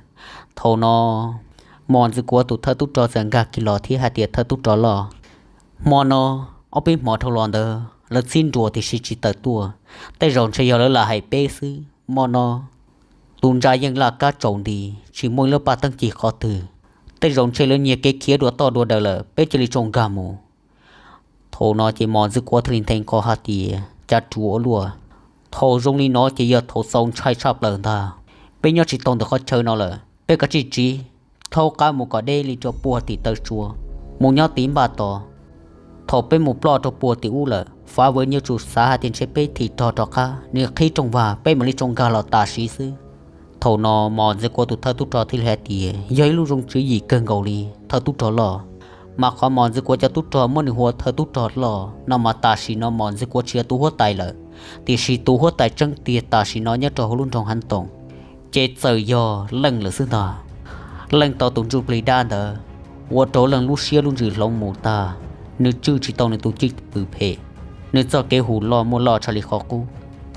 Thaum no Mos Ntxwg Kuab tus thawj tub rog txawm nkag kiag los thiab hais tias, Thawj tub rog loj, hmo no ob peb hmo dhau los ntawd lawv txhib nruas tiam sis tsis tawm tuaj, tej zaum ntshe yog lawv lam hais peb xwb. Hmo no tus ntsa yeej laj kab tsaus nti, tsis muaj ib lub Paj Teeb ci qhov twg. Tej zaum ntshe lawv nyiag kev khiav dua toj dua daws lawm, peb cia li tso nkag mus. Thaum no ces Mos Ntxwg Kuab thiaj li nthe nqho hais tias, Cas ruam ua luaj! Thaum zoo li no ces yog thaum txaus ntshai tshaj plaws ntag. Peb nyob tsis tau ntawm qhov chaw no lawm, peb kav tsij tsiv thaub qab mus kom deb li rau puag tim taw tsua, mus nyob tim npaj tos. Thaum peb mus ploj rau puag tim ub lawm, Fav Vwm yuav tsum xav hais tias ntshe peb thim rog rov qab, nws qhib rooj vag peb mam li tso nkag los tam sim xwb. Thaum no Mos Ntxwg Kuab tus thawj tub rog thiaj li hais tias, Yog ib lub zoo tswv yim kawg nkaus li, thawj tub rog loj. Mas qhov Mos Ntxwg Kuab cov tub rog muab nws hu ua thawj tub rog loj no mas tam sim no Mos Ntxwg Kuab tsis yog tus huab tais lawm, tiam sis tus huab tais tseeb tiag tam sim no nyob rau hauv lub nroog Hav Toom ces txawm yog Leej lawm xwb ntag. Leej tau tus ntsuj plig dab ntawd ua rau Leej lub siab lub ntsws hloov mus tag, nws tswj tsis tau nws tus cwj pwm phem, nws txoj kev hu loj muaj loj tshaj li qhov qub.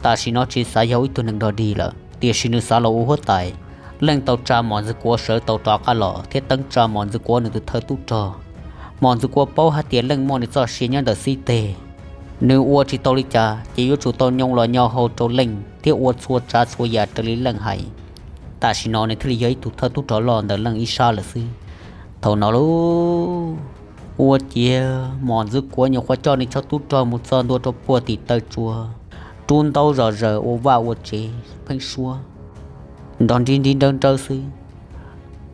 Tam sim no tsis xav yog ib tug neeg dog dig lawm, tiam sis nws xav los ua huab tais. Leej tau tsa Mos Ntxwg Kuab sawv tau rov qab los thiab teeb tsa Mos Ntxwg Kuab nws tus thawj tub rog. Mos Ntxwg Kuab paub hais tias Leej muaj nws txoj sia nyob ntawm xib teg, nws ua tsis tau li cas ces yuav tsum tau nyoo los nyo hau rau Leej thiab ua txhua tsav txhua yam raws li Leej hais. Tam sim no nws thiaj li yog ib tug thawj tub rog loj ntawm Leej ib sab lawm xwb. Thaum no lauj, ua ciav Mos Ntxwg Kuab nyuam qhuav coj nws cov tub rog mus txog ntua rau puag tim taw tsua, rub ntaub zom zaws ua vaj ua tsev pheeb suab nrov nrib nrib nrawb nrawb xwb.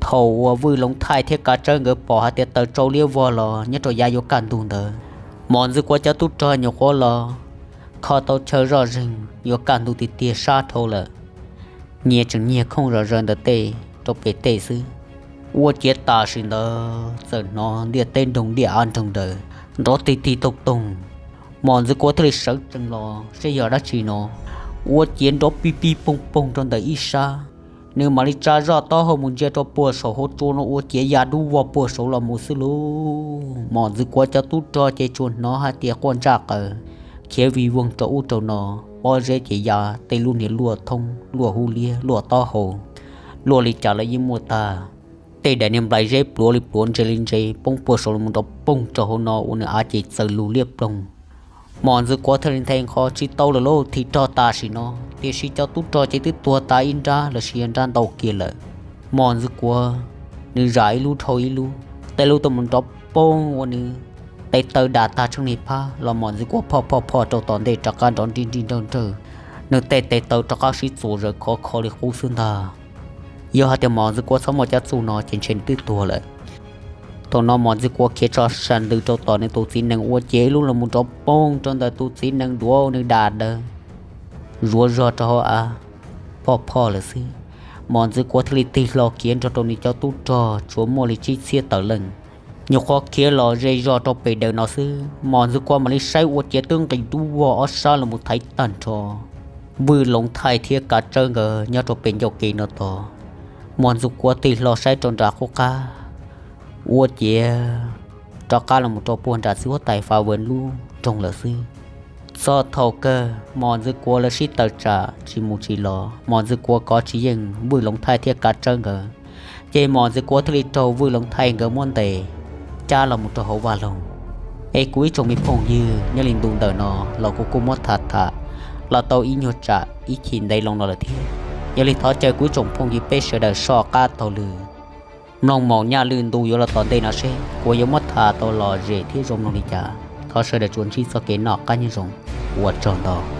Thaum uas Vwj Loov Thaij thiab Kav Tsawb nkawd pom hais tias taw tsau liab vog los nyob rau yav yuav kaj ntug ntawd, Mos Ntxwg Kuab cov tub rog nyuam qhuav los kho tau chaw zoj zeeg yuav kaj ntug tiag tiag sab dhau lawm. Nyias tseem nyiag khooj zom zaws ntawm tej rau pem tej xwb. Ua ciav tam sim ntawd txawm hnov ntiaj teb nroog ntiaj av nroog daws nrov tig tig toog toog. Mos Ntxwg Kuab thiaj li sawv tsees los saib yog dab tsi no. Ua ciav nrov pig pig poog poog rau ntawm ib sab, nws mam li tsa zoj taub hau mus ntsia rau puag saum hauv tsua no ua ciav ya dub vog puag saud los mus xwb lauj. Mos Ntxwg Kuab cov tub rog ces tsuas hnov hais tias quaj ntsaj qaws, khiav vij voog rau ub rau no, pob zeb ces ya tej lub niag luaj thoob luaj hub liab luaj taub hau, luaj li cas los yeej muaj tag. Tej daim niag nplai zeb pluav li pluav ntse li ntse poob puag saud los mus nrov poog rau hauv no ua nws av ces txawm lug liab ploog. Mos Ntxwg Kuab thiaj li nthe nqho tsis tau lawm lauj, thim rog tam sim no, tiam sis cov tub rog ces twb tuag tas ib nrab los sis yog nrab ntau kiag lawm. Mos Ntxwg Kuab nws zam ib lub dhau ib lub, tej lub tuaj mus nrov poog ua nws tes taw dam tag tsheej li phab los Mos Ntxwg Kuab phoj phoj phoj rau tom ntej rov qab nrov nrij nrij nrawj nrawj, nws tej tes taw rov qab sib txuas zaws khov kho li qub xwb ntag. Yog hais tias Mos Ntxwg Kuab txhob muaj cab txuj no ces ntshe nws twb tuag lawm. Thaum no Mos Ntxwg Kuab khiav tso sa ntws rau tom nws tus txiv nees ua ciav ib lub los mus nrov poog rau ntawm tus txiv nees duav nws dam daws zuav zog rau hauv av phoj phoj lawm xwb. Mos Ntxwg Kuab thiaj li tig hlo khiav nrog rau nws cov tub rog tshuav muaj li tsib txhiab tawm leej. Nyuam qhuav khiav los ze zog rau pem daws no xwb, Mos Ntxwg Kuab mam li saib ua ciav twb nqis dub vog ob sab los mus thaiv tag nrho Vwj Loov Thaij thiab Kav Tsawb nkawd nyob rau pem ncauj kev no tod. Mos Ntxwg Kuab tig hlo saib rau nram qub qab, ua ciav rov qab los mus rau puag nram txiv huab tais Fa Vwm lub nroog lawm xwb. Txog thaum kawg Mos Ntxwg Kuab lawv sib tawm tsam tsis mus tsis los, Mos Ntxwg Kuab kov tsis yeej Vwj Loov Thaij thiab Kav Tsawb nkawd, ces Mos Ntxwg Kuab thiaj li raug Vwj Loov Thaij nkawd muab ntes cab los mus rau hauv vaj loog. Es kuv ib tsoom me phooj ywg, nyob li ntu ntawm no los kuv kuj muab tham tham los tau ib nyuag tsam ib chim ntev loo no lawm thiab. Yog li thov caw kuv ib tsoom phooj ywg peb sawv daws soj qab taug lw mloog maum nyaj lwj ntu yuav los tom ntej no seb kuv yuav muab tham tau lom zem thiab zoo mloog li cas. Thov sawv daws tsuas ntsib txoj kev noj qab nyob zoo, ua tsaug ntau.